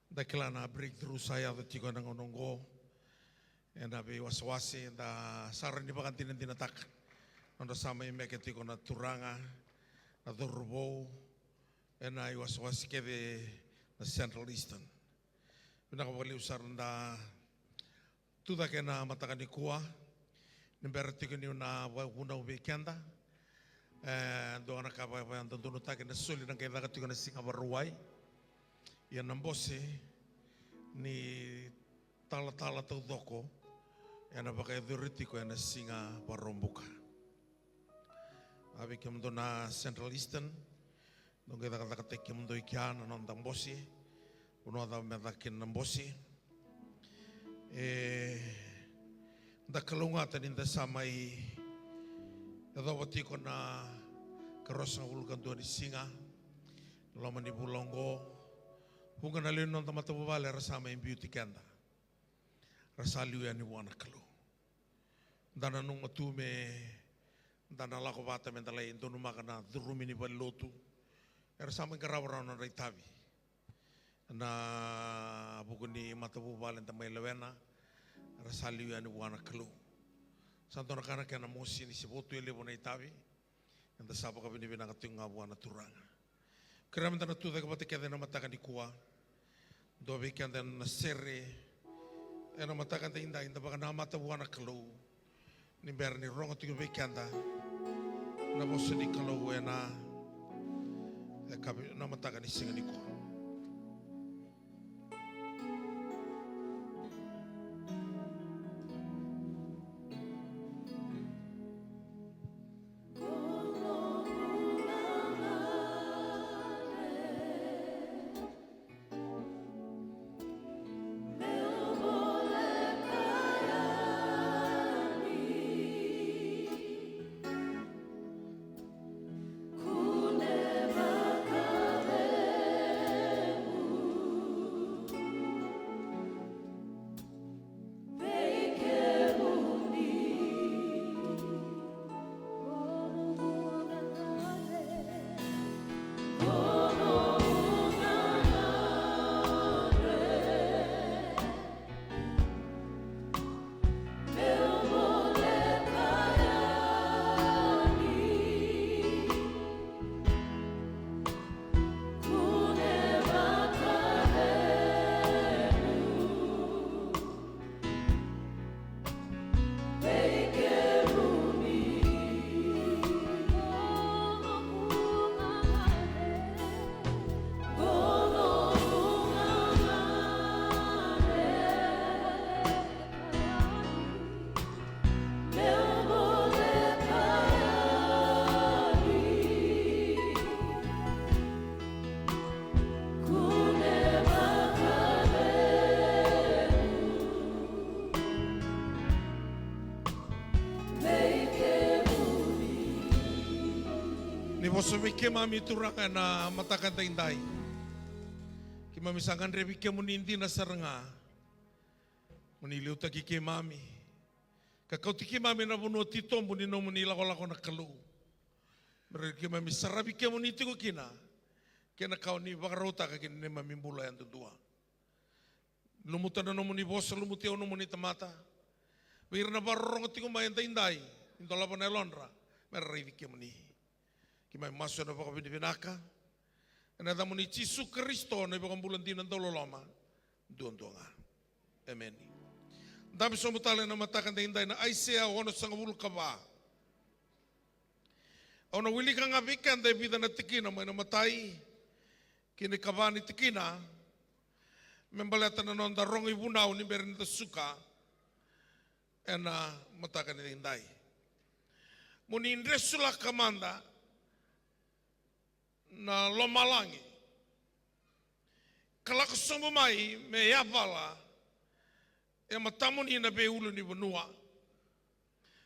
Da kila na breakthrough sa yaco tiko ena gauna oqo. Ena veiwasewase da sa rawa ni vakadinadinataka. Nodra sa mai meke tiko na turaga, na cauravou, ena iwasewase kece na Central Eastern. Vinaka vakalevu sara da tu cake ena mataka nikua. Ni bera tiko niu na vunau vei keda. E dua na ka vakayadudunutaki na soli na qai caka tiko na siga Vakarauwai. Ia na bose ni talatala taucoko ena vakayacori tiko ena siga Vakaraubuka. A vei kemudou na Central Eastern, dou qai cakacakataki kemudou i kea na noda bose. Vanua cava me caka kina na bose. E da kalougata ni da sa mai yacova tiko na karosagavulu ka dua ni siga loma ni vula oqo. Vuqa na lewe ni noda matavuvale era sa mai biuti keda. Ra sa liu yani vua na Kalou. Da nanuma tu me da na lako vata me da lai donumaka na curumi ni valelotu. Era sa mai qarava rawa na nodra itavi. Na vuku ni matavuvale da mai lewena, era sa liu yani vua na Kalou. Sa dua na ka na kena mosi ni se votu e levu na itavi. Eda sa vakavinavinaka tiko ga vua na Turaga. Kerea meda na tu cake vata kece ena mataka nikua. Dua vei keda ena sere ena mataka daidai, da vakanamata vua na Kalou ni bera ni rogo tiko vei keda na vosa ni Kalou ena, e kavi, na mataka ni siga nikua. Ni vosa vei keimami Turaga ena mataka daidai. Keimami sa gadrevi kemuni dina sara ga. Mo ni liutaki keimami ka kauti keimami na vanua titobu ni nomuni lakolako na Kalou. Me rawa ni keimami saravi kemuni tiko kina kei na ka o ni vakarautaka ki na neimami bula yadudua. Lumuta na nomuni vosa, lumuti au nomuni tamata. Vei ira na vakarorogo tiko mai edaidai, ni dolava na yalodra me ra raici kemuni. Keimami masu ena vakavinavinaka ena yacamuni Jisu Karisito, na iVakabula dina dauloloma duadua ga. Emeni. Dabe sobu tale ena mataka daidai na Aisea onosagavulu ka va. Au na wilika ga vei keda e vica na tikina mai na imatai ki na ikava ni tikina me baleta na noda rogo ivunau ni bera ni da suka ena mataka ni daidai. Mo ni dresulaka mada na lomalagi ka lako sobu mai me yavala e matamuni na veiulunivanua.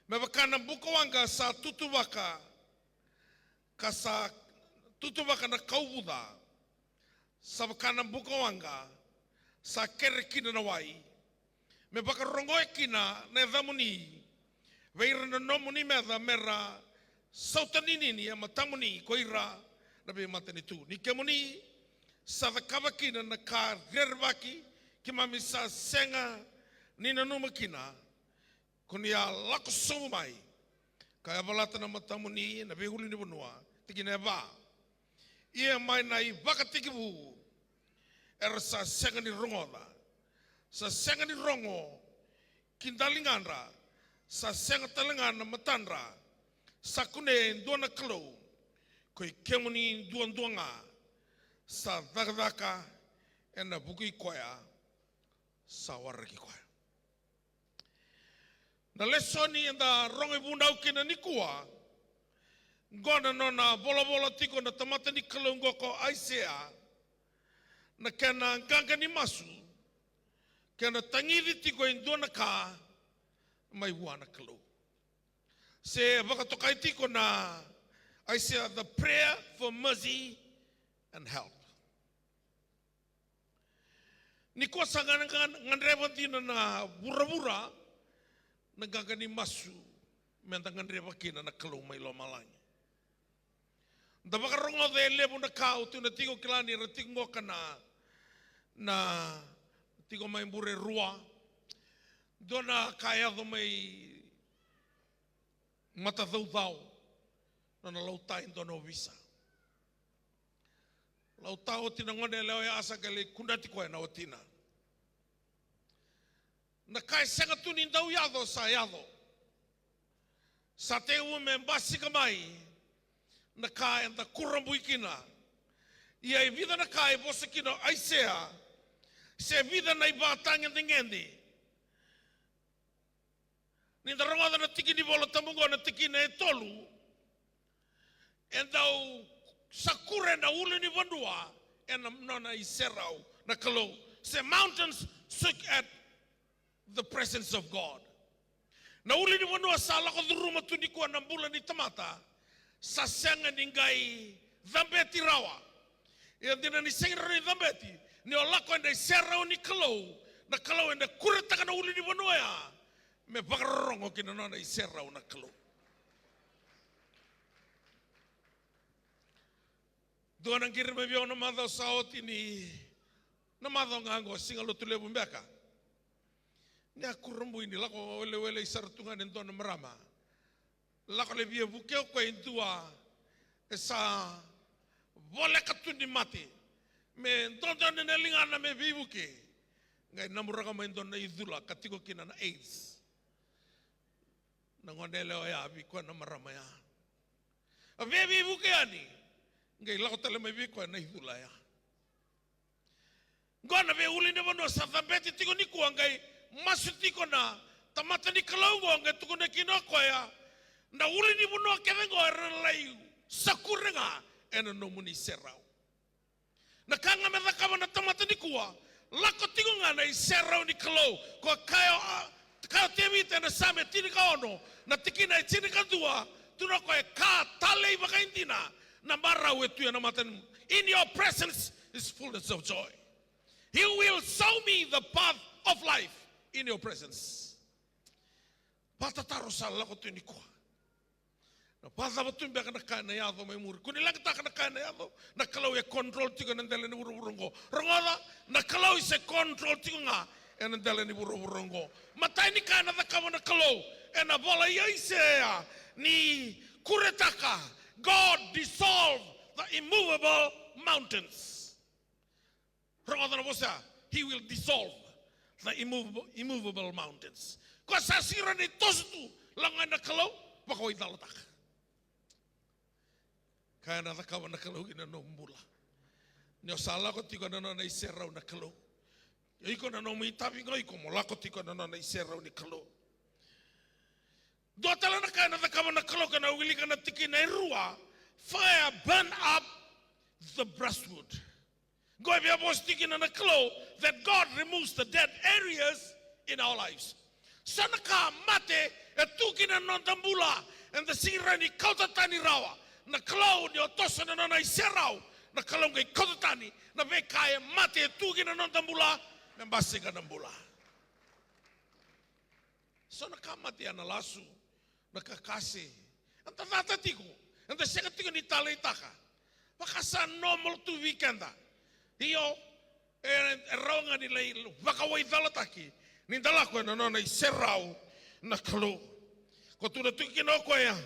Me vaka na bukawaqa sa tutuvaka, ka sa tutuvaka na kauvuca, sa vaka na bukawaqa sa kere kina na wai, me vakarogoya kina na yacamuni vei ira na nomuni meca, me ra sautaninini e matamuni ko ira na veimatanitu. Ni kemuni sa cakava kina na ka rerevaki keimami sa sega ni nanuma kina, ko ni a lako sobu mai ka yavalata na matamuni na veiulunivanua. Tikina e va. Ia mai na ivakatekivu era sa sega ni rogoca, sa sega ni rogo ki daligadra, sa sega tale ga na matadra sa kunea e dua na Kalou, ko i kemuni duadua ga sa cakacaka ena vuku i koya sa waraki koya. Na lesoni eda rogo ivunau kina nikua, qo na nona volavola tiko na tamata ni Kalou qo ko Aisea, na kena qaqa ni masu, kena tagici tiko e dua na ka mai vua na Kalou. Se vakatokai tiko na Aisea, the prayer for mercy and help. Nikua sa ga-, ga-, gadreva dina na vuravura na qaqa ni masu, meda gadreva kina na Kalou mai lomalagi. Da vakarogoca e levu na ka, au tukuna tiko, kila ni ra tiko qoka na, na, tiko mai Bure rua. Dua na ka yaco mai matacaucau, nona lauta e dua na ovisa. Lauta oti na gone yalewa ya, sa qai lai kudrati koya na watina. Na ka e sega tu ni dau yaco sa yaco. Sa tekivu me basika mai na ka eda kurabui kina. Ia e vica na ka e vosa kina o Aisea, se vica na ivakatagedegede. Ni da rogoca na tiki ni Vola Tabu oqo, na tikina e tolu, e dau sakure na ulunivanua ena nona iserau na Kalou. Se mountains shook at the presence of God. Na ulunivanua sa lako curuma tu nikua na bula ni tamata, sa sega ni qai cabeti rawa. Ia dina ni sega ni rawa ni cabeti, ni o lako ena iserau ni Kalou, na Kalou ena kuretaka na ulunivanua ya me vakarorogo ki na nona iserau na Kalou. Dua na qiri mai vei au na macawa sa oti, ni na macawa ga oqo, Siga Lotulevu beka. Ni a kurabui ni lako welewele sara tu ga na dua na marama. Lako lai via vuke o koya e dua e sa voleka tu ni mate, me dodonu na ligana me veivuke. Qai naburaka mai dua na icula ka tiko kina na AIDS. Na gone yalewa ya vei koya na marama ya. A via veivuke yani, qai lako tale mai vei koya na icula ya. Qo na veiulunivanua sa cabeti tiko nikua, qai masu tiko na tamata ni Kalou qo, qai tukuna kina o koya, na ulunivanua kece qo era na lai sakure ga ena nomuni serau. Na ka ga me cakava na tamata nikua, lako tiko ga na iserau ni Kalou. Ko kaya, kaya o Tevita ena Same tinikaono, na tikina e tinikadua, tukuna o koya, ka talei vakaidina na marau e tu ena mata ni. In your presence is fullness of joy. He will show me the path of life in your presence. Vakatataro sa lako tu nikua. Na vakacava tu beka na ka ena yaco mai muri, ko ni leqataka na ka ena yaco. Na Kalou e control tiko ena dela ni vuravura oqo. Rogoca, na Kalou e se control tiko ga ena dela ni vuravura oqo. Matai ni ka ena cakava na Kalou ena vola i Aisea, ni kuretaka, God dissolve the immovable mountains. Rogoca na vosa, he will dissolve the immovable, immovable mountains. Ko sa sega ni toso tu, lako ga na Kalou, vakawaicalataka. Ka ena cakava na Kalou ki na nomu bula. Ni o sa lako tiko na nona iserau na Kalou. Iko na nomu itavi ga, iko mo lako tiko na nona iserau ni Kalou. Dua tale na ka ena cakava na Kalou, ka na wilika na tikina e rua, fire burn up the brushwood. Qo e via vosa tiko kina na Kalou, that God removes the dead areas in our lives. So na ka mate e tu kina noda bula, eda sega ni kauta tani rawa. Na Kalou ni o toso na nona iserau, na Kalou qai kauta tani na veika e mate e tu kina noda bula, me basika na bula. So na ka mate, na lasu, na kakase. Eda cata tiko, eda sega tiko ni taleitaka. Vaka sa normal tu vei keda. Io, e, e rawa ga ni lai vakawaicalataki ni da lako ena nona iserau na Kalou. Ko tukuna tiko kina o koya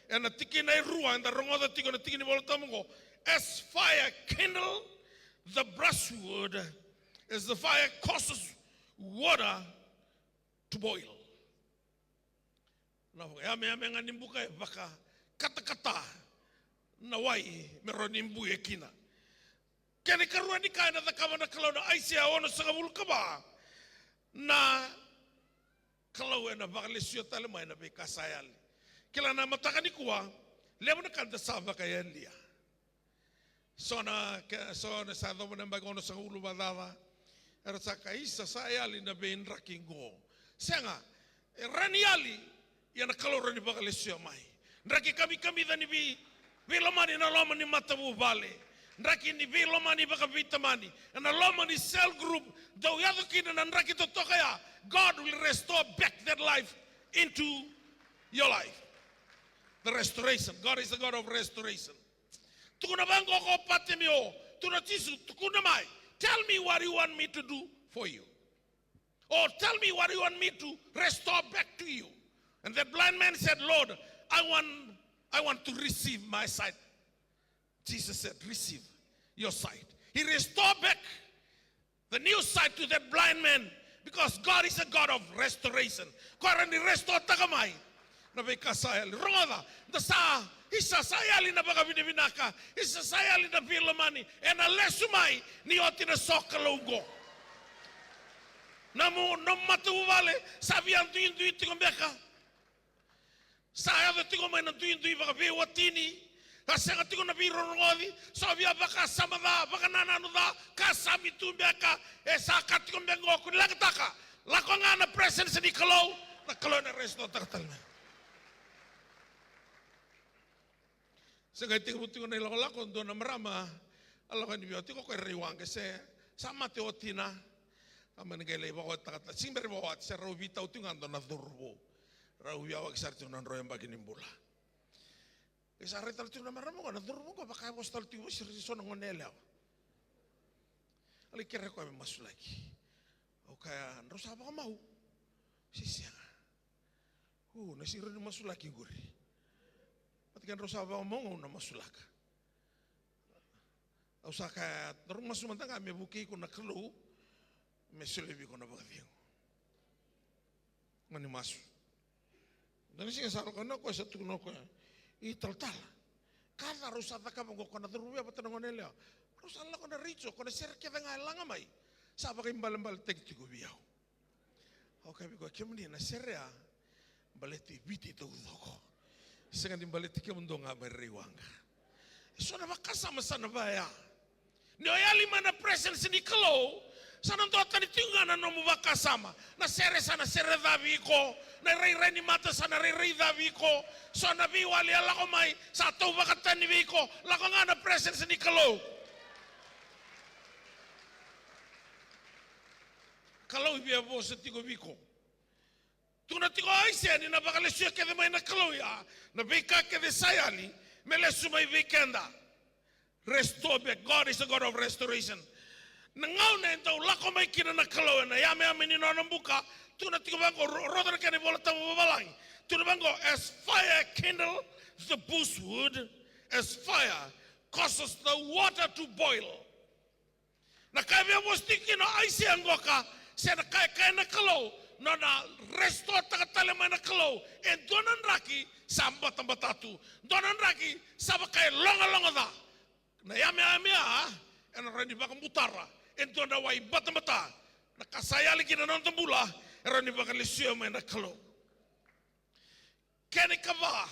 ena tikina e rua eda rogoca tiko na tiki ni Vola Tabu oqo, as fire kindle the brushwood, as the fire causes water to boil. Na vakayameyame ga ni buka e vakakatakata na wai me rawa ni buia kina. Kena ikarua ni ka ena cakava na Kalou na Aisea onosagavulu ka va, na Kalou ena vakalesuya tale mai na veika sa yali. Kila na mataka nikua, levu na ka da sa vakayalia. So na, ke, so na sa yacova na yabaki onosagavulu vakacaca. Era sa kaya, isa, sa yali na veidraki qo. Sega, e rawa ni yali, ia na Kalou rawa ni vakalesuya mai. Draki kamikamica ni vei, veilomani ena loma ni matavuvale. Draki ni veilomani vakaveitamani. Ena loma ni cell group, dau yaco kina na draki totoka ya. God will restore back that life into your life. The restoration. God is the God of restoration. Tukuna vaqo ko Patimeo, tukuna Jisu, tukuna mai. Tell me what you want me to do for you. Or tell me what you want me to restore back to you. And that blind man said, Lord, I want, I want to receive my sight. Jesus said, receive your sight. He restored back the new sight to that blind man, because God is a God of restoration. Ko rawa ni restore taka mai na veika sa yali. Rogoca, da sa, isa, sa yali na vakavinavinaka, isa, sa yali na veilomani, ena lesu mai ni oti na sokalou qo. Na mo, na matavuvale sa via duidui tiko beka. Sa yaco tiko mai na duidui vakaveiwatini. Sa sega tiko na veirogorogoci. Sa via vakasama ca, vakanananu ca, kasami tu beka. E sa ka tiko beka qo ko ni leqataka. Lako ga na presence ni Kalou, na Kalou ena restore taka tale mai. Se qai tekivu tiko na ilakolako, dua na marama a lako yani vei au, tiko ko e rai waqa, se sa mate o tina. Ka mani qai lai vakawataka, sega bera ni vakawati, se rau veitau tiko ga dua na cauravou. Rau veiyawaki sara tiko na drau yabaki ni bula. E sa rai tale tiko na marama qo, na cauravou qo vaka e vosa tale tiko vei ira eso na gone yalewa. A lai kerea koya me masulaki. Au kaya, drau sa vakamau? Se sega. U, na sega ni masulaki qori. Vata kei drau sa vakamau, au na masulaka. Au sa kaya, drau masu mada ga me vukei iko na Kalou me solia vei iko na vakacegu. Mani masu. Dua na siga sa lako na koya, sa tukuna o koya, italatala, ka ca rau sa cakava qo, ko na cauravou vata na gone yalewa. Rau sa lako na retio, ko na sere kece ga e laga mai, sa vakaibalebaletaki tiko vei au. Au kaya vei koya, kemuni na sere ya, baleti Viti taucoko. Sega ni baleti kemudou ga mai Raiwaqa. Eso na vakasama sa na vaya. Ni o yali mai na presence ni Kalou, sa na dua tani tiko ga na nomu vakasama. Na sere sa na sere ca vei iko, na irairai ni mata sa na rairai ca vei iko. So na veiwali e lako mai, sa tau vakatani vei iko. Lako ga na presence ni Kalou. Kalou e via vosa tiko vei iko. Tukuna tiko o Aisea ni na vakalesuya kece mai na Kalou ya na veika kece sa yali me lesu mai vei keda. Restore back. God is a God of restoration. Na gauna e dau lako mai kina na Kalou ena yameyame ni nona buka, tukuna tiko vaqo, ro-, roca na kena iVola Tabu vavalagi. Tukuna vaqo, as fire kindle the bush wood, as fire causes the water to boil. Na ka e via vosa tiko kina o Aisea qoka, se na ka e kaya na Kalou, nona restore taka tale mai na Kalou e dua na draki sa batabata tu, dua na draki sa vaka e logaloga ca. Na yameyame ya ena rawa ni vakabutara e dua na wai batabata. Na ka sa yali kina na noda bula e rawa ni vakalesuya mai na Kalou. Kena ikava,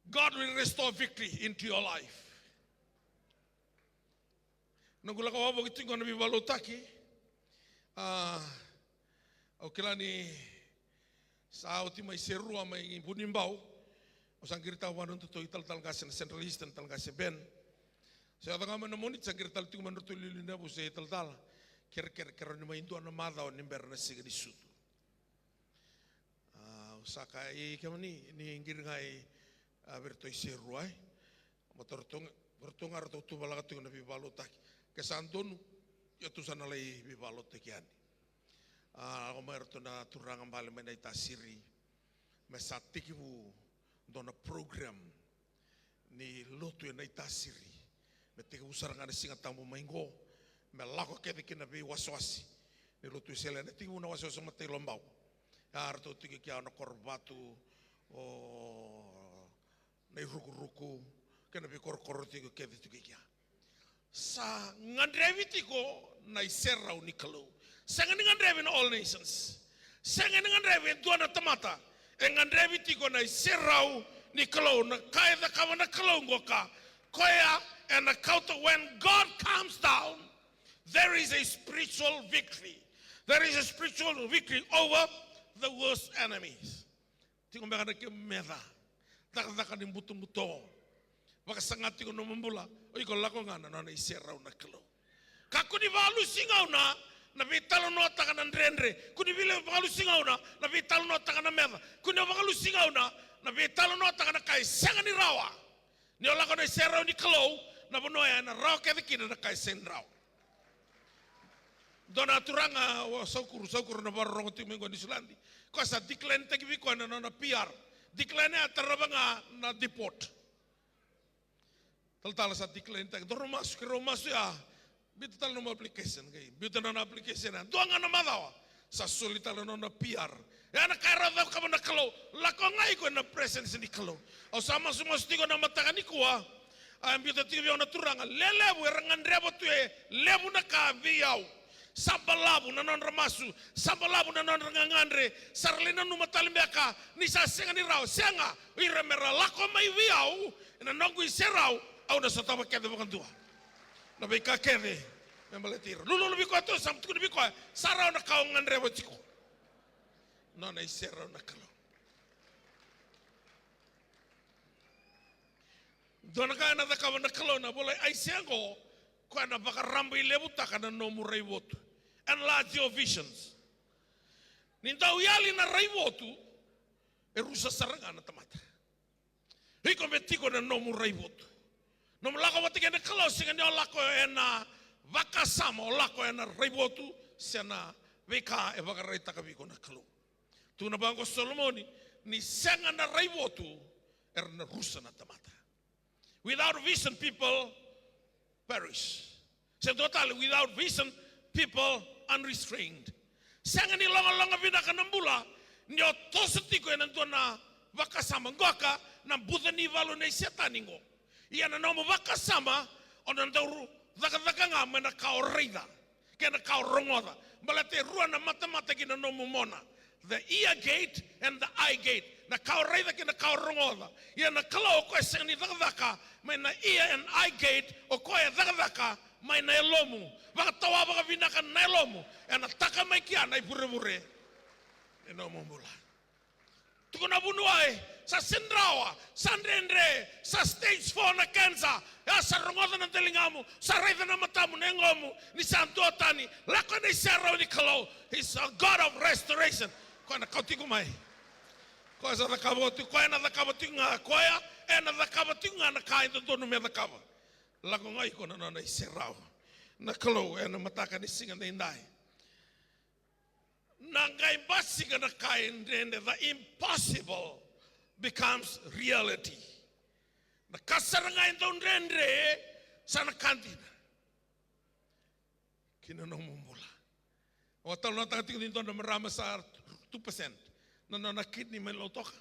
God will restore victory into your life. Noqu lako wavoki tiko na veivakalotutaki. A, au kila ni sa oti mai Serua, mai Vunibau. Au sa qiritaka vua na nodratou italatala qase na Central Eastern, talatala qase Ben. Sa yaco ga mai na Moniti, sa qiri tale tiko mai na nodratou iliuliu ni yavusa, italatala. Kerekere, kerea ni mai dua na macawa ni bera na siga ni sucu. A, au sa kaya, i kemuni, ni qiri ga i, a, vei iratou i Serua, e. Baleta ratou ga, O ratou ga ratou tuvalaka tiko na veivakalotutaki. Ke sa donu, ia tou sa na lai veivakalotutaki yani. A, lako mai ratou na turaga bale mai Naitasiri. Me sa tekivu dua na program ni lotu e Naitasiri. Me tekivu sara ga na Siga Tabu mai qo. Me lako kece ki na veiwasewase ni lotu e Selena. Tekivu na wasewase o Matailobau. Ia ratou tiko kea na Korovatu, o na irukuruku kei na veikorokoro tiko kece tiko i kea. Sa gadrevi tiko na iserau ni Kalou. Sega ni gadrevi na All Nations. Sega ni gadrevi e dua na tamata. E gadrevi tiko na iserau ni Kalou. Na ka e cakava na Kalou qoka, koya ena kauta. When God comes down, there is a spiritual victory. There is a spiritual victory over the worst enemies. Tiko beka na kemu meca, cakacaka ni butobuto, vakasaga tiko nomu bula, o iko lako ga na nona iserau na Kalou. Ka kua ni vakalusi gauna na veitalanoataka na dredre, kua ni vile vakalusi gauna na veitalanoataka na meca, kua ni vakalusi gauna na veitalanoataka na ka e sega ni rawa. Ni o lako na iserau ni Kalou, na vanua ya ena rawa kece kina na ka e sega ni rawa. Dua na turaga o Saukuru, Saukuru na vakarorogo tiko mai qo Niusiladi. Koya sa decline taki vei koya na nona P R. Decline ya tarava ga na deport. Talatala sa decline taki. Dou masu, keirau masu ya. Biuta tale nomu application, qai biuta nona application ya. Dua ga na macawa sa soli tale nona P R. Ya na ka e rawa cakava na Kalou. Lako ga iko ena presence ni Kalou. Au sa masumasu tiko na mataka nikua. A biuta tiko vei au na turaga. Lelevu era gadreva tu e levu na ka vei au. Sa balavu na nodra masu. Sa balavu na nodra gagadre. Sa ra lai nanuma tale beka ni sa sega ni rawa. Sega, o ira me ra lako mai vei au ena noqu iserau, au na sotava kece vakadua na veika kece me baleti ira. Lululu vei koya tu, sa tukuna vei koya, sa rawa na ka o gadreva tiko. Nona iserau na Kalou. Dua na ka ena cakava na Kalou na vola i Aisea qo, koya na vakarabailevutaka na nomu raivotu. Enlarge your visions. Ni dau yali na raivotu, e rusa sara ga na tamata. Iko me tiko na nomu raivotu. Nomu lako vata kei na Kalou, sega ni o lako ena vakasama, o lako ena raivotu, se na veika e vakaraitaka vei iko na Kalou. Tukuna vaqo o Solomoni, ni sega na raivotu, era na rusa na tamata. Without vision, people perish. Se dua tale, without vision, people unrestrained. Sega ni logaloga vinaka na bula ni o toso tiko ena dua na vakasama. Qoka na buca ni valu nei Setani qo. Ia na nomu vakasama, o na dau cakacaka ga mai na ka o raica kei na ka o rogoca. Baleta e rua na matamata ki na nomu mona. The ear gate and the eye gate. Na ka o raica kei na ka o rogoca. Ia na Kalou o koya e sega ni cakacaka mai na ear and eye gate, o koya e cakacaka mai na yalomu. Vakatawa vakavinaka na yalomu, ena taka mai kea na ivurevure ni nomu bula. Tukuna vuniwai, sa sega ni rawa, sa dredre, sa stage four na cancer. Ia sa rogoca na daligamu, sa raica na matamu na yagomu ni sa duatani. Lako ena iserau ni Kalou. He's a God of restoration. Koya na kauti iko mai. Koya sa cakava oti, koya ena cakava tiko ga, koya ena cakava tiko ga na ka e dodonu me cakava. Lako ga iko na nona iserau na Kalou ena mataka ni siga daidai. Na qai basika na ka e dredre, the impossible becomes reality. Na ka sara ga e dau dredre, sa na ka dina ki na nomu bula. Au a talanoataka tiko ni dua na marama sa two percent na nona kidney mai Lautoka.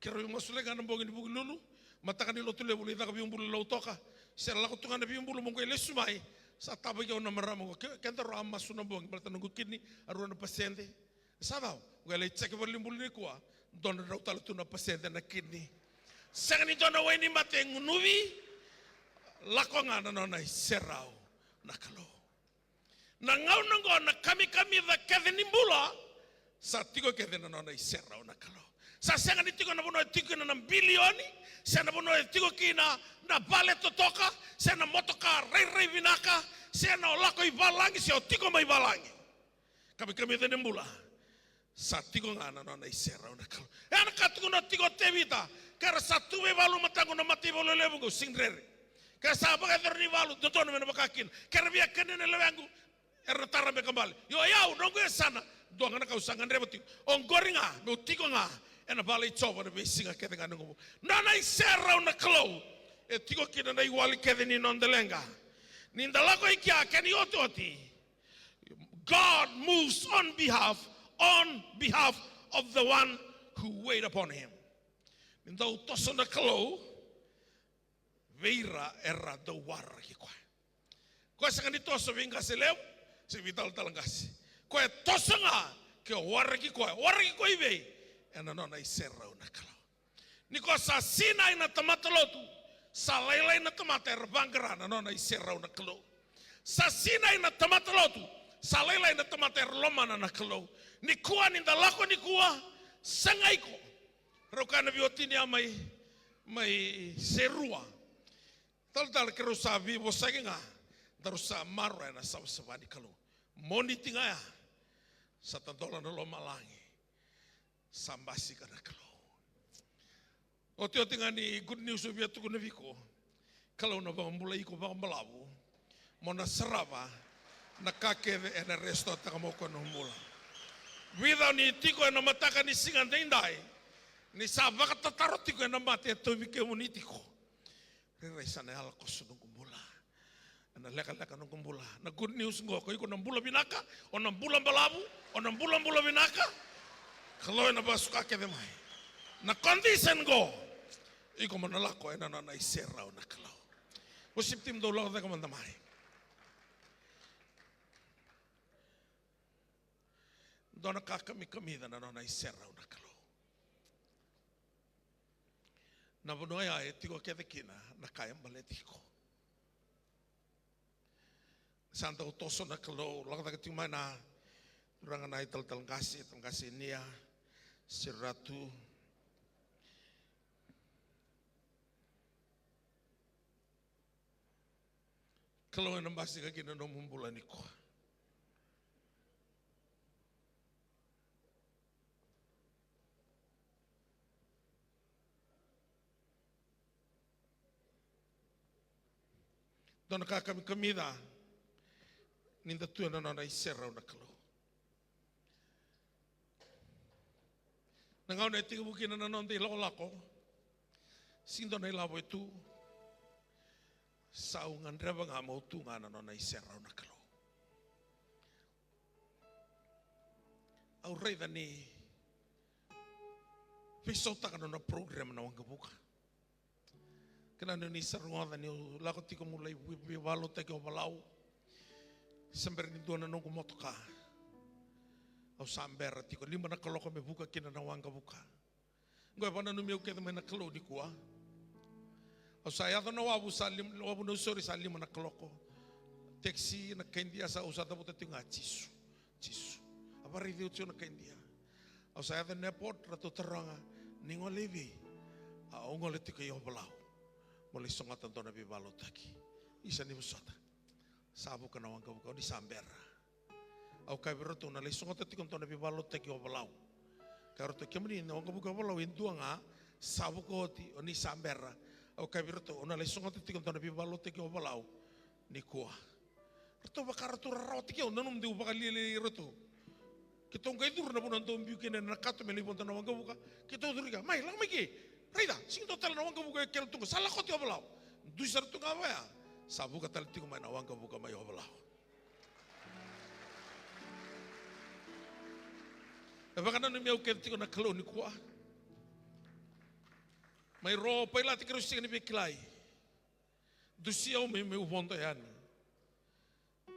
Keirau masulaki ga na bogi ni Vukelulu, mataka ni lotu levu lai caka veibulu i Lautoka. Se lako tu ga na veibulu mo qai lesu mai. Sa tavaki au na marama qo, ke, kedaru a masu na bogi baleta noqu kidney a rua na pasede. Sa cava? Qai lai ceki valenibula nikua, dua na drau tale tu na pasede na kidney. Sega ni dua na wainimate e gunuvi. Lako ga na nona iserau na Kalou. Na gauna oqo na kamikamica kece ni bula, sa tiko kece na nona iserau na Kalou. Sa sega ni tiko na vanua e tiko kina na bilioni, se na vanua e tiko kina na vale totoka, se na motoka rairai vinaka, se na o lako i valagi, se o tiko mai valagi. Kamikamica ni bula, sa tiko ga na nona iserau na Kalou. E na ka tukuna tiko o Tevita, ke ra sa tu veivalu mataqu na mataivalu levu qo, sega ni rere. Ke sa vakayacora na ivalu, dodonu me na vaka kina. Ke ra via kania na lewequ, era na tara beka bale. Io, o yau, noqu yasana, dua ga na ka au sa gadreva tiko. Oqori ga meu tiko ga ena vale i Jiova na veisiga kece ga ni noqu bula. Nona iserau na Kalou e tiko kina na iwali kece ni noda leqa. Ni da lako i kea, kena iotioti, God moves on behalf, on behalf of the one who wait upon him. Ni dau toso na Kalou vei ira era dau waraki koya. Koya sega ni toso vei qase levu se vei talatala qase. Koya e toso ga ke o waraki koya. Waraki koya i vei? Ena nona iserau na Kalou. Ni ko sa sinai na tamata lotu, sa lailai na tamata era vaqara na nona iserau na Kalou. Sa sinai na tamata lotu, sa lailai na tamata era lomana na Kalou. Nikua ni da lako nikua, saga iko. Rau kaya na veiwatini ya mai, mai Serua. Talatala, keirau sa veivosaki ga, daru sa maroroya na savasava ni Kalou. Moniti ga ya, sa tadola na lomalagi. Sa basika na Kalou. Otioti ga ni good news au via tukuna vei iko. Kalou na vakabulai iko vakabalavu. Mo na sarava na ka kece ena restore-taka mai o koya na nomu bula. Vica ni tiko ena mataka ni siga daidai, ni sa vakatataro tiko ena mate e tauvi kemuni tiko. Rairai sa na yala koso noqu bula. Ena lekaleka noqu bula. Na good news qo, ko iko na bula vinaka, o na bula balavu, o na bulabula vinaka. Kalou ena vakasuka kece mai. Na condition qo, iko mo na lako ena nona iserau na Kalou. Worship team, dou lako cake mada mai. Dua na ka kamikamica na nona iserau na Kalou. Na vanua ya e tiko kece kina na ka e baleti iko. Sa dau toso na Kalou, lako cake tiko mai na turaga na italatala qase, talatala qase Nia, se Ratu. Kalou ena basika kina na nomu bula nikua. Dua na ka kamikamica ni da tu ena nona iserau na Kalou. Na gauna e tekivu kina na noda ilakolako, sega ni dua na ilavo e tu, sa au gadreva ga meu tu ga na nona iserau na Kalou. Au raica ni veisautaka na nona program na waqavuka. Kena ni ni sa rogoca niu lako tiko meu lai veivakalotutaki o Valau. Se bera ni dua na noqu motoka. Au sa bera tiko lima na kaloko me vuka kina na waqavuka. Qo e vakananumi au kece mai na Kalou nikua. Au sa yaco na wavu sa lima, wavu Nausori sa lima na kaloko. Taxi na kaidia sa au sa cavuta tiko ga Jisu. Jisu. A vakaraici au tiko na kaidia. Au sa yaco na airport, ratou taroga, ni gole i vei? A, au gole tiko i Ovalau. Mo lai sogota dua na veivakalotutaki. Isa ni vosota. Sa vuka na waqavuka, o ni sa bera. Au kaya vei ratou, na lai sogota tiko dua na veivakalotutaki i Ovalau. Kaya ratou, kemuni na waqavuka i Ovalau e dua ga, sa vuka oti, o ni sa bera. Au kaya vei ratou, au na lai sogota tiko dua na veivakalotutaki i Ovalau. Nikua. Ratou vaka ratou rarawataki au, nanuma de u vakalialiai iratou. Keitou qai curu na vanua dou biu kina ena kato me lai vodo na waqavuka. Keitou curu kea, mai, lako mai ke. Raica, sega ni dua tale na waqavuka e kele tu qo, sa lako oti o Valau. Dui sara tu ga vaya. Sa vuka tale tiko mai na waqavuka mai o Valau. E vakananumi au kece tiko na Kalou nikua. Mai ro pailate keirau sega ni via kilai. Dusi au me, meu vodo yani.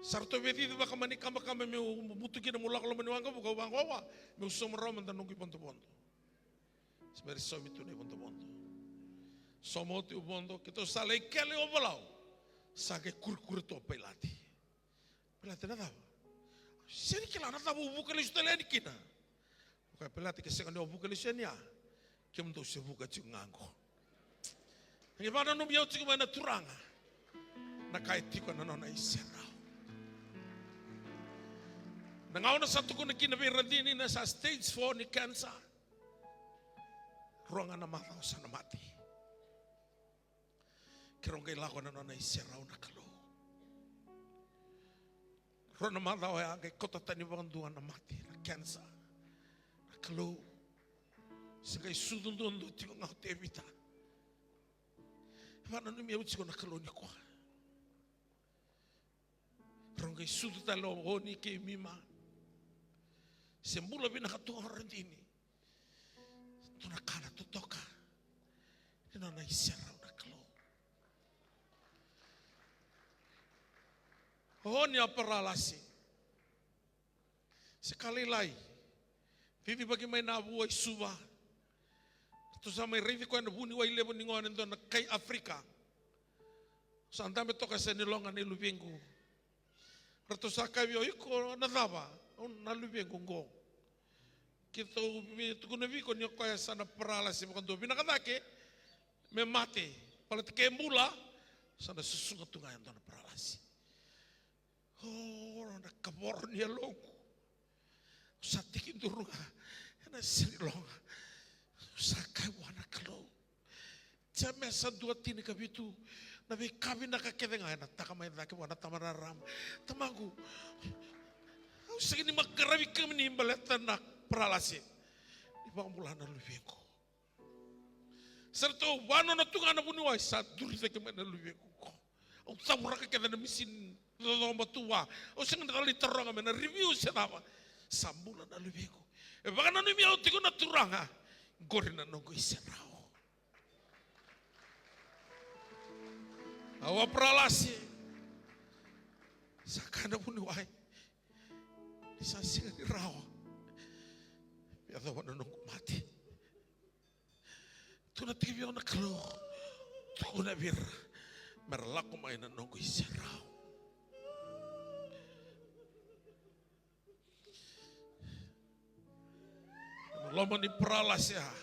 Sa ratou via cici vaka mai na ikabakaba meu butu kina meu lako loma ni waqavuka, au vaqo, au a, meu sauma rawa mada noqu ivodovodo. Se bera ni saumi tu na ivodovodo. Sauma oti au vodo, keitou sa lai kele i Ovalau. Sa qai kurikuri tu o pailate. Pailate, na cava? Sega ni kila na cava au vuka lesu tale yani kina. Au kaya, pailate, ke sega ni o vuka lesu yani ya, kemudou se vuka tiko ga qo. Qai vakananumi au tiko mai na Turaga na ka e tiko ena nona iserau. Na gauna sa tukuna kina vei Radini na sa stage four ni cancer. Rua ga na macawa sa na mate. Keirau qai lako ena nona iserau na Kalou. Rua na macawa oya qai kauta tani vakadua na mate, na kenisa. Na Kalou se qai sucu duadua tiko ga o Tevita. Vakananumi au tiko na Kalou nikua. Rau qai sucu tale o Oni kei Mima. Se bula vinaka tu o Radini. Dua na ka na totoka ni nona iserau na Kalou. O Oni a paralasi. Se ka lailai. Cicivaki mai Navua i Suva. Ratou sa mai raici koya na vuniwai levu ni gone, dua na kai Afrika. Sa dabe toka, sa ni loga na luvequ. Ratou sa kaya vei au, "O iko na cava?" "Au na luvequ qo." "Keitou via tukuna vei iko ni o koya sa na paralasi vakadua, vinaka cake me mate, baleta ke bula sa na susuga tu ga e dua na paralasi." O, na kavoro ni yaloqu. Au sa tekiduru ga ena sega ni loga. Au sa kaya vua na Kalou, Jemesa dua, tinikavitu, na veika vinaka kece ga ena taka mai cake vua na tama rarama. Tamaqu, au sega ni maqaravi kemuni baleta na paralasi. Ni vakabula na luvequ. Sa ratou vanua na tu ga na vuniwai, sa duri cake mai na luvequ qo. Au cavuraka kece na misini cocoba tu vua. Au sega ni dau lai taroga me na review se cava. Sa bula na luvequ. E vakananumi au tiko na Turaga. Qori na noqu iserau. Au a paralasi. Sa kaya na vuniwai, ni sa sega ni rawa me yacova na noqu mate. Tukuna tiko vei au na Kalou, tukuna vei ira me ra lako mai na noqu iserau. Na loma ni paralasi ya,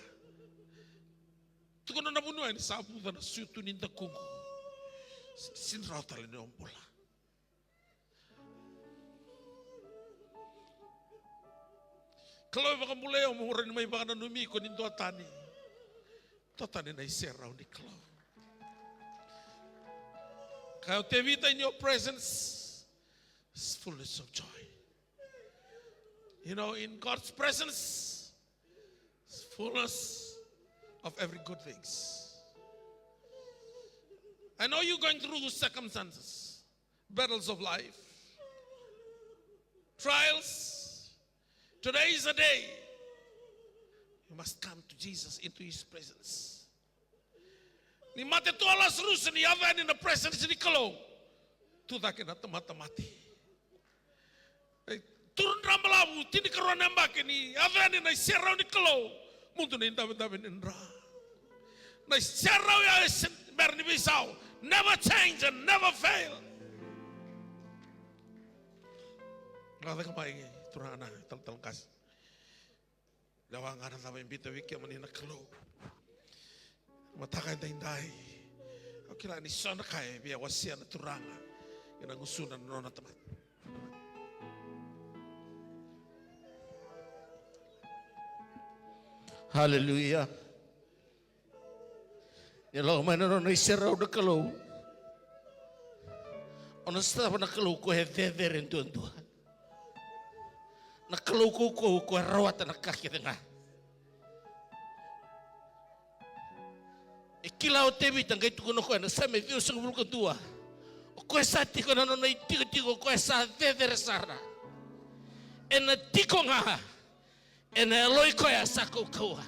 tukuna na vuniwai ni sa vuca na suitu ni dakuqu. Sega ni rawa tale ni o bula. Kalou e vakabulai au meu rawa ni mai vakananumi iko ni duatani. Duatani na iserau ni Kalou. Kaya o Tevita, "In your presence is fullness of joy." You know, in God's presence is fullness of every good things. I know you're going through circumstances, battles of life, trials. Today is a day you must come to Jesus, into his presence. Ni mate tu o Lasarusa, ni yaco yani na presence ni Kalou, tu cake na tamata mate. E turu drabalavu, tinikarua na yabaki ni yaco yani na iserau ni Kalou, mudu na idavedave ni dra. Na iserau ya e se bera ni veisau. Never change and never fail. Lako cake mai, Turaga na talatala qase. Lewa ga na cava e biuta vei kemuni na Kalou. Mataka edaidai, au kila ni so na ka e via wasea na Turaga ena gusuna na nona tamata. Haleluya. Ni lako mai na nona iserau na Kalou, o na sotava na Kalou ko e cecere duadua. Na Kalou kaukaua ko e rawata na ka kece ga. E kila o Tevita, qai tukuna o koya na Same ciwasagavulu ka dua, o koya sa tiko na nona itikotiko, o koya sa cecere sara. Ena tiko ga ena yalo i koya sa kaukaua.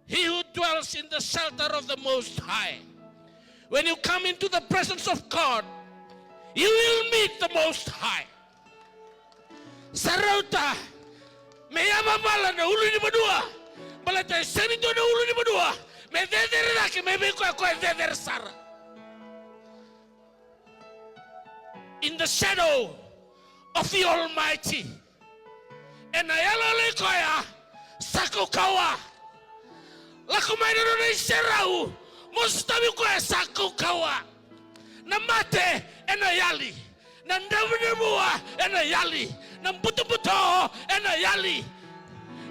He who dwells in the shelter of the Most High. When you come into the presence of God, you will meet the Most High. Sa rauta me yavavala na ulunivanua, baleta e sega ni dua na ulunivanua me cecere cake mai vei koya ko e cecere sara. In the shadow of the Almighty. Ena yaloyalo i koya sa kaukaua. Lako mai na nona iserau, mo sotavi koya sa kaukaua. Na mate ena yali, na davudavua ena yali, na butobuto ena yali.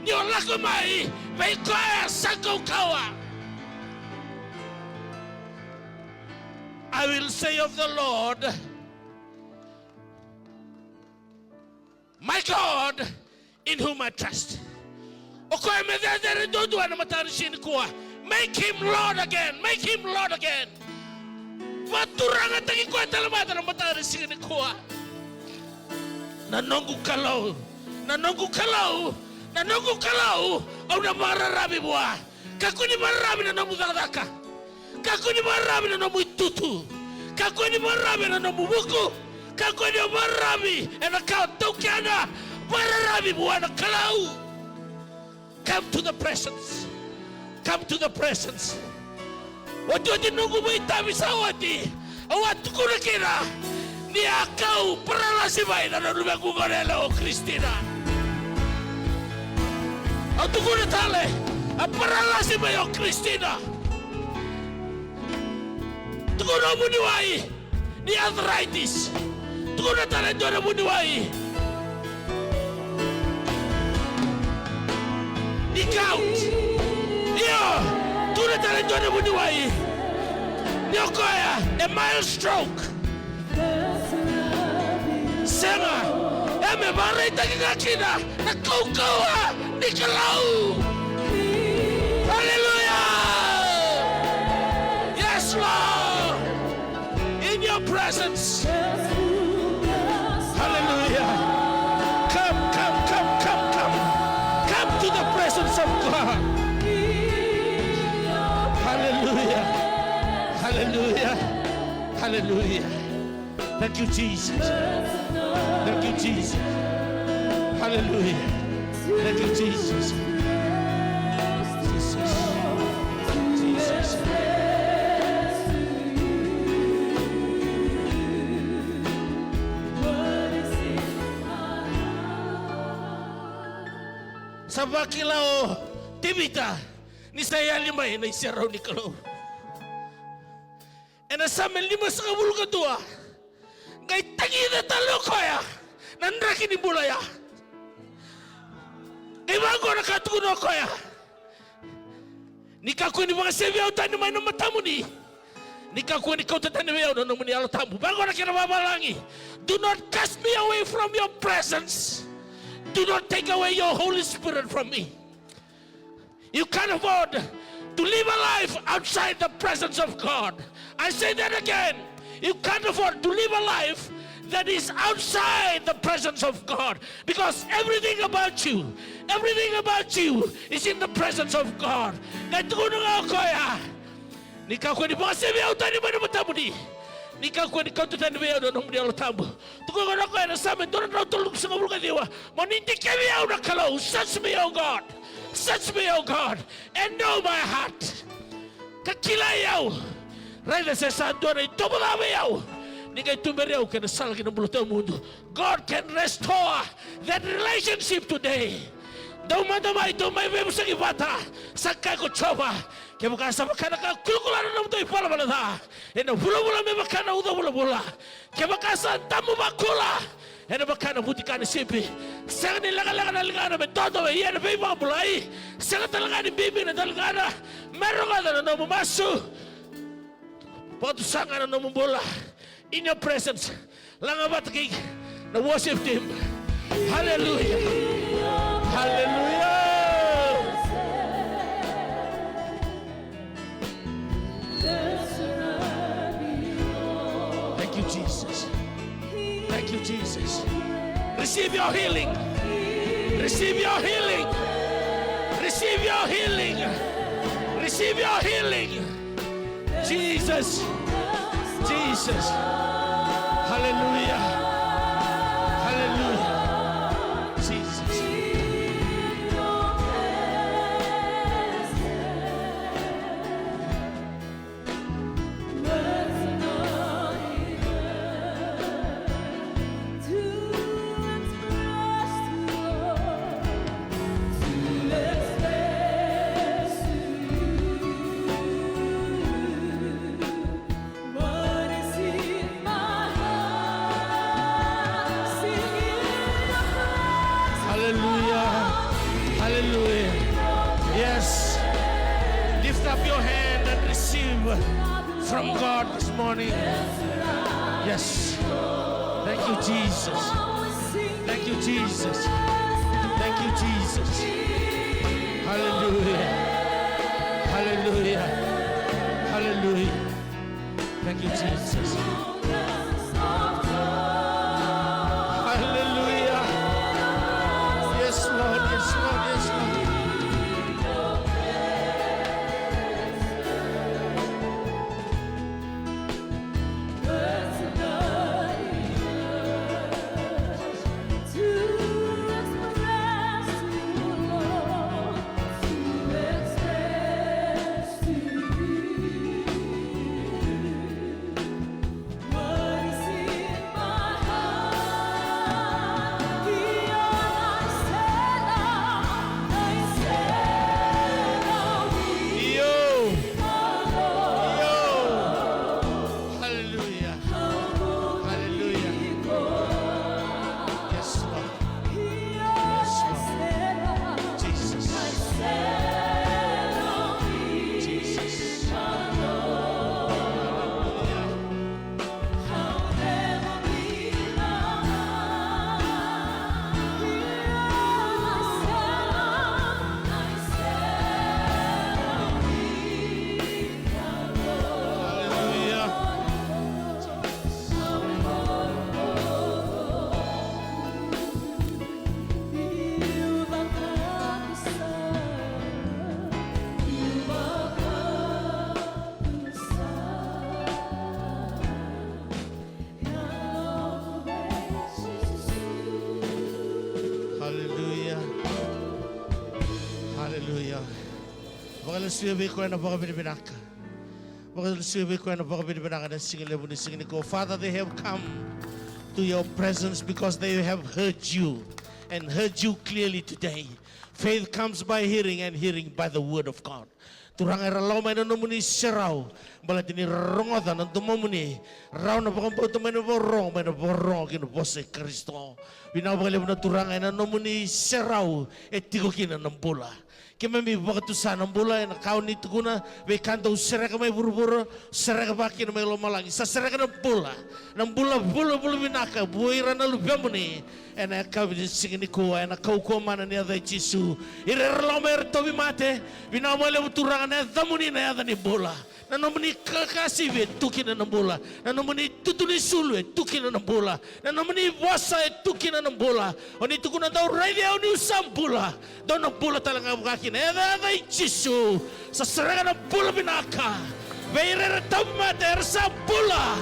Ni o lako mai vei koya sa kaukaua. I will say of the Lord, my God, in whom I trust. O koya me cecere duadua ena mataka ni siga nikua. Make him Lord again. Make him Lord again. Vaturagataki koya tale mada ena mataka ni siga nikua. Na noqu Kalou, na noqu Kalou, na noqu Kalou, au na vakararavi vua. Kakua ni vakararavi na nomu cakacaka. Kakua ni vakararavi na nomu itutu. Kakua ni vakararavi na nomu vuku. Kakua ni vakararavi ena ka o taukena. Vakararavi vua na Kalou. Come to the presence. Come to the presence. Otioti noqu veitavi sa oti, au a tukuna kina ni a kau paralasi mai na nona luvequ gone yalewa o Kristina. Au tukuna tale, a paralasi mai o Kristina. Tukuna o vuniwai ni arthritis. Tukuna tale e dua na vuniwai ni gout. Io, tukuna tale e dua na vuniwai ni o koya e mild stroke. Sega, e me vakaraitaki ga kina na kaukauwa ni Kalou. Hallelujah. Yes, Lord. In your presence. Hallelujah. Come, come, come, come, come. Come to the presence of God. Hallelujah. Hallelujah. Hallelujah. Thank you, Jesus. Thank you, Jesus. Hallelujah. Thank you, Jesus. Jesus. Jesus. Sa vakila o Tevita ni sa yali mai na iserau ni Kalou. Ena Same limasagavulu ka dua, qai tagica tale o koya na draki ni bula ya. Qai vaqo na ka tukuna o koya: Ni kakua ni vakasevi au tani mai na matamuni. Ni kakua ni kauta tani vei au na nomuni Yalo Tabu. Vaqo na kena vavalagi: Do not cast me away from your presence. Do not take away your Holy Spirit from me. You can't afford to live a life outside the presence of God. I say that again. You can't afford to live a life that is outside the presence of God. Because everything about you, everything about you is in the presence of God. Qai tukuna ga o koya: Ni kakua ni vakasevi au tani mai na matamuni. Ni kakua ni kauta tani vei au na nomuni Yalo Tabu. Tukuna o koya ena Same dua na drau tolusagavulu ka ciwa: Mo ni dikevi au na Kalou. Search me, O God. Search me, O God, and know my heart. Ka kilai au. Raica se sa dua na itovo ca vei au. Ni qai tuberi au ki na sala ki na bula tawamudu. God can restore that relationship today. Dou mada mai, dou mai veivosaki vata. Sa kaya ko Jiova, kevaka sa vaka na ka kulakula na nomudou ivalavala ca ena vulavula me vaka na uca vulavula, kevaka sa damu vakula ena vaka na vutika ni sipi, sega ni lekaleka na ligana me dodoya na veivakabulai. Sega tale ga ni bibi na daligana me rogoca na nomu masu. Vakatusa ga na nomu bula. In your presence. Laga vata kei na worship team. Hallelujah. Hallelujah. Thank you, Jesus. Thank you, Jesus. Receive your healing. Receive your healing. Receive your healing. Receive your healing. Jesus. Jesus. Hallelujah. Hallelujah. Jesus. Hallelujah. Hallelujah. Yes. Lift up your hand and receive. from God this morning. Yes. Thank you, Jesus. Thank you, Jesus. Thank you, Jesus. Hallelujah. Hallelujah. Hallelujah. Thank you, Jesus. Hallelujah. Yes, Lord. Yes, Lord. Yes, Lord. Io. Io. Hallelujah. Hallelujah. Yes, Lord. Yes, Lord. Jesus. Jesus. Hallelujah. Hallelujah. Hallelujah. Hallelujah. Vakalesuya vei koya na vakavinavinaka. Vakalesuya vei koya na vakavinavinaka na siga levu ni siga nikua. Father, they have come to your presence because they have heard you and heard you clearly today. Faith comes by hearing and hearing by the word of God. Turaga, era lako mai na nomuni serau, baleta ni ra rogoca na domomuni, rawa na vakabauta mai na vakarorogo, mai na vakarorogo ki na vosa i Karisito. Vinaka vakalevu na Turaga, ena nomuni serau e tiko kina na bula. Keimami vakatusa na bula, ena ka o ni tukuna, veika dau sereka mai vuravura, sereka vaka kina mai lomalagi. Sa sereka na bula, na bula vulavula vinaka vua ira na luvemuni. Ena yakavi ni siga nikua, ena kaukauwa mana ni yaca i Jisu. Ira era lako mai era tauvimate, vinaka vakalevu Turaga, na yacamuni na yaca ni bula. Na nomuni ka-, kasivi e tu kina na bula. Na nomuni tutu ni sulu e tu kina na bula. Na nomuni vosa e tu kina na bula. O ni tukuna, dou raici au niu sa bula, dou na bula tale ga vakakina. Ena yaca i Jisu, sa sereka na bula vinaka vei ira era tauvimate, era sa bula.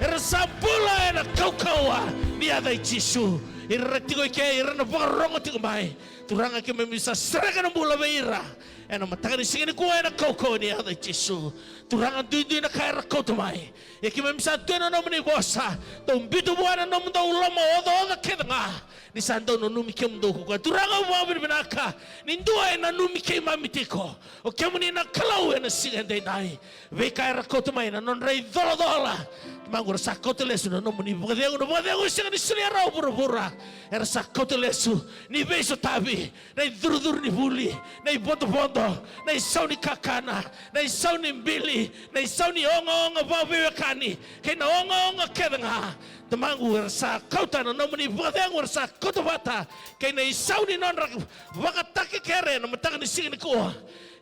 Era sa bula ena kaukauwa ni yaca i Jisu. Ira era tiko i ke, ira na vakarogo tiko mai. Turaga, keimami sa sereka na bula vei ira ena mataka ni siga nikua ena kaukauwa ni yaca i Jisu. Turaga, duidui na ka era kauta mai. Ia keimami sa tu ena nomuni vosa. Dou biuta vua na nomudou loma ocaoca kece ga, ni sa dau nanumi kemudou ko koya. Turaga, au vakavinavinaka ni dua e nanumi keimami tiko. O kemuni na Kalou ena siga edaidai. Veika era kauta mai na nodra icolacola, Tamaqu, era sa kauta lesu na nomuni vakacegu. Na vakacegu e sega ni solia rawa vuravura. Era sa kauta lesu ni veisotavi, na icurucuru ni vuli, na ivodovodo, na isau ni kakana, na isau ni bili, na isau ni ogaoga vakaveiwekani, kei na ogaoga kece ga. Tamaqu, era sa kauta na nomuni vakacegu, era sa kauta vata kei na isau ni nodra vakatakekere ena mataka ni siga nikua.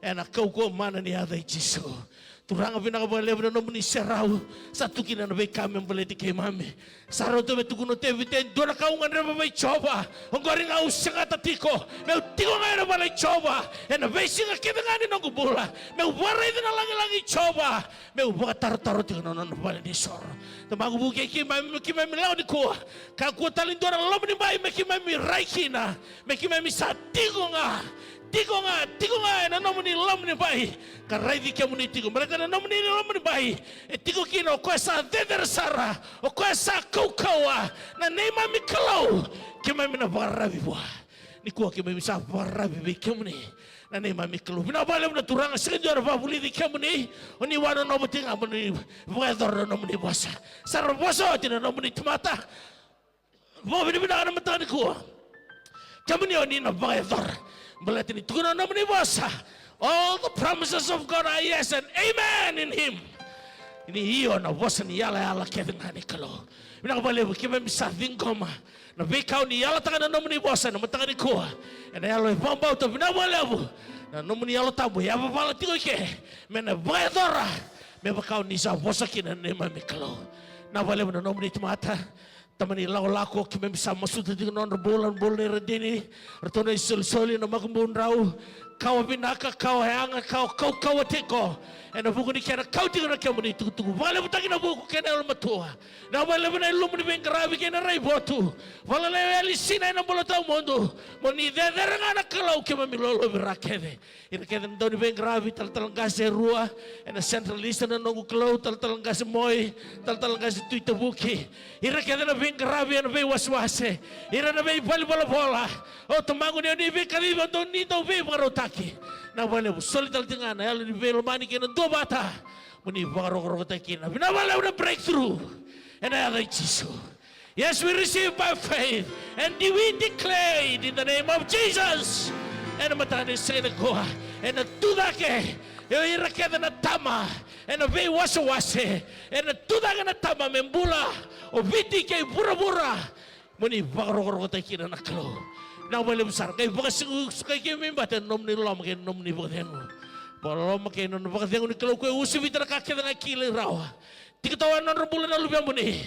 Ena kaukauwa mana ni yaca i Jisu. Turaga, vinaka vakalevu na nomuni serau. Sa tu kina na veika me baleti keimami. Sa rauta me tukuna o Tevita, e dua na ka au gadreva vei Jiova, oqori ga au segata tiko. Meu tiko ga ena vale i Jiova ena veisiga kece ga ni noqu bula. Meu vakaraica na lagilagi i Jiova. Meu vakatarotaro tiko na nona valenisoro. Tamaqu, vukei keimami, me keimami lako nikua. Kakua tale ni dua na loma ni bai me keimami rai kina. Me keimami sa tiko ga, tiko ga, tiko ga ena nomuni loma ni bai, ka raici kemuni tiko. Baleta na nomuni loma ni bai e tiko kina o koya sa cecere sara, o koya sa kaukauwa, na neimami Kalou. Keimami na vakararavi vua. Nikua keimami sa vakararavi vei kemuni, na neimami Kalou. Vinaka vakalevu na Turaga, sega ni dua na vakavulici kemuni. O ni wanonova tiko ga mo ni vakayacora na nomuni vosa. Sa ra vosa oti na nomuni tamata. Vakavinavinaka na mataka nikua. Kemuni o ni na vakayacora. Baleta ni tukuna na nomuni vosa, all the promises of God are yes and amen in him. Ni io na vosa ni yalayala kece ga ni Kalou. Vinaka vakalevu, keimami sa ciqoma na veika o ni yalataka na nomuni vosa ena mataka nikua. Ena yalo e vakabauta, vinaka vakalevu. Na nomuni Yalo Tabu e yavavala tiko i ke me na vakayacora me vaka o ni sa vosa kina na neimami Kalou. Vinaka vakalevu na nomuni tamata. Tamani lakolako, keimami sa masuta tiko na nodra bula, na bula nei Radini, ratou na isolisoli, na makubudrau, kawa vinaka, kawa yaga, kawa kaukauwa tiko. Ena vuku ni kena kau tiko na kemuni itukutuku. Vakalevutaki na vuku kei na yalomatua. Vinaka vakalevu na ilumu ni veiqaravi kei na raivotu. Vakalelevu Elisina ena bula tawamudu. Mo ni cecere ga na Kalou, keimami lolovira kece. Ira kece na dauniveiqaravi, talatala qase e rua ena Central Eastern, na noqu Kalou, talatala qase Moi, talatala qase Tui Tavuki. Ira kece na veiqaravi ena veiwasewase, ira na veivale volavola. O Tamaqu, ni o ni veikacivi, o ni dau veivakarautaki. Vinaka vakalevu, soli tale tiko ga na yalo ni veilomani kei na duavata. Mo ni vakarokorokotaki kina. Vinaka vakalevu na breakthrough ena yaca i Jisu. Yes, we receive by faith and we declare it in the name of Jesus. Ena mataka ni siga nikua, ena tucake o ira kece na tama ena veiwasewase, ena tucake na tama me bula o Viti kei vuravura. Mo ni vakarokorokotaki kina na Kalou. Vinaka vakalevu sara, qai vakasukai keimami vata ena nomuni loloma kei na nomuni vakacegu. Vakaloloma kei na nona vakacegu ni Kalou, ko e uasivita na ka kece ga e kilai rawa. Tiko tawa ena nodra bula na luvemuni.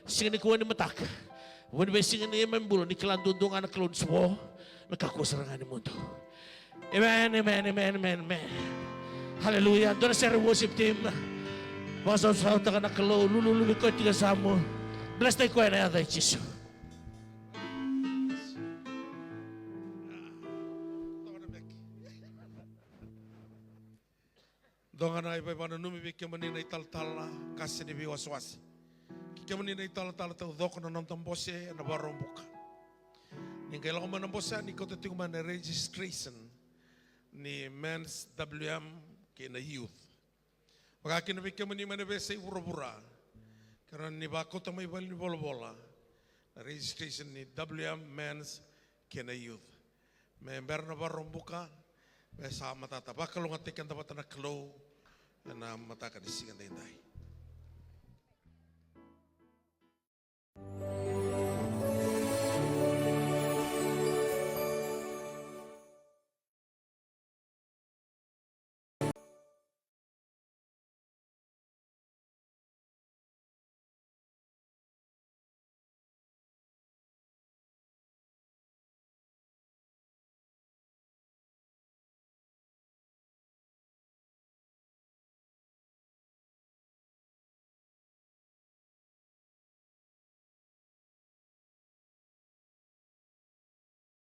Siga nikua ni mataka, vua ni veisiga ni neimami bula, ni kila duadua ga na Kalou ni sa vo me kakua sara ga ni mudu. Amen, amen, amen, amen, amen. Hallelujah. Dua na sere worship team. Vakasausautaka na Kalou, lululu vei koya tiko e yasamu. Bless-taki koya ena yaca i Jisu. Dua ga na ivakavakadinadinataki vei kemuni na italatala qase ni veiwasewase kei kemuni na italatala taucoko na noda bose ena Vakaraubuka. Ni qai lako mai na bose, ni kauta tiko mai na registration ni men's W M kei na youth. Vaka kina vei kemuni mai na veiyasai vuravura, ke rawa ni vakauta mai valenivolavola na registration ni W M, men's kei na youth. Me bera na Vakaraubuka, me sa matata. Vakalougatataki keda vata na Kalou ena mataka ni siga daidai.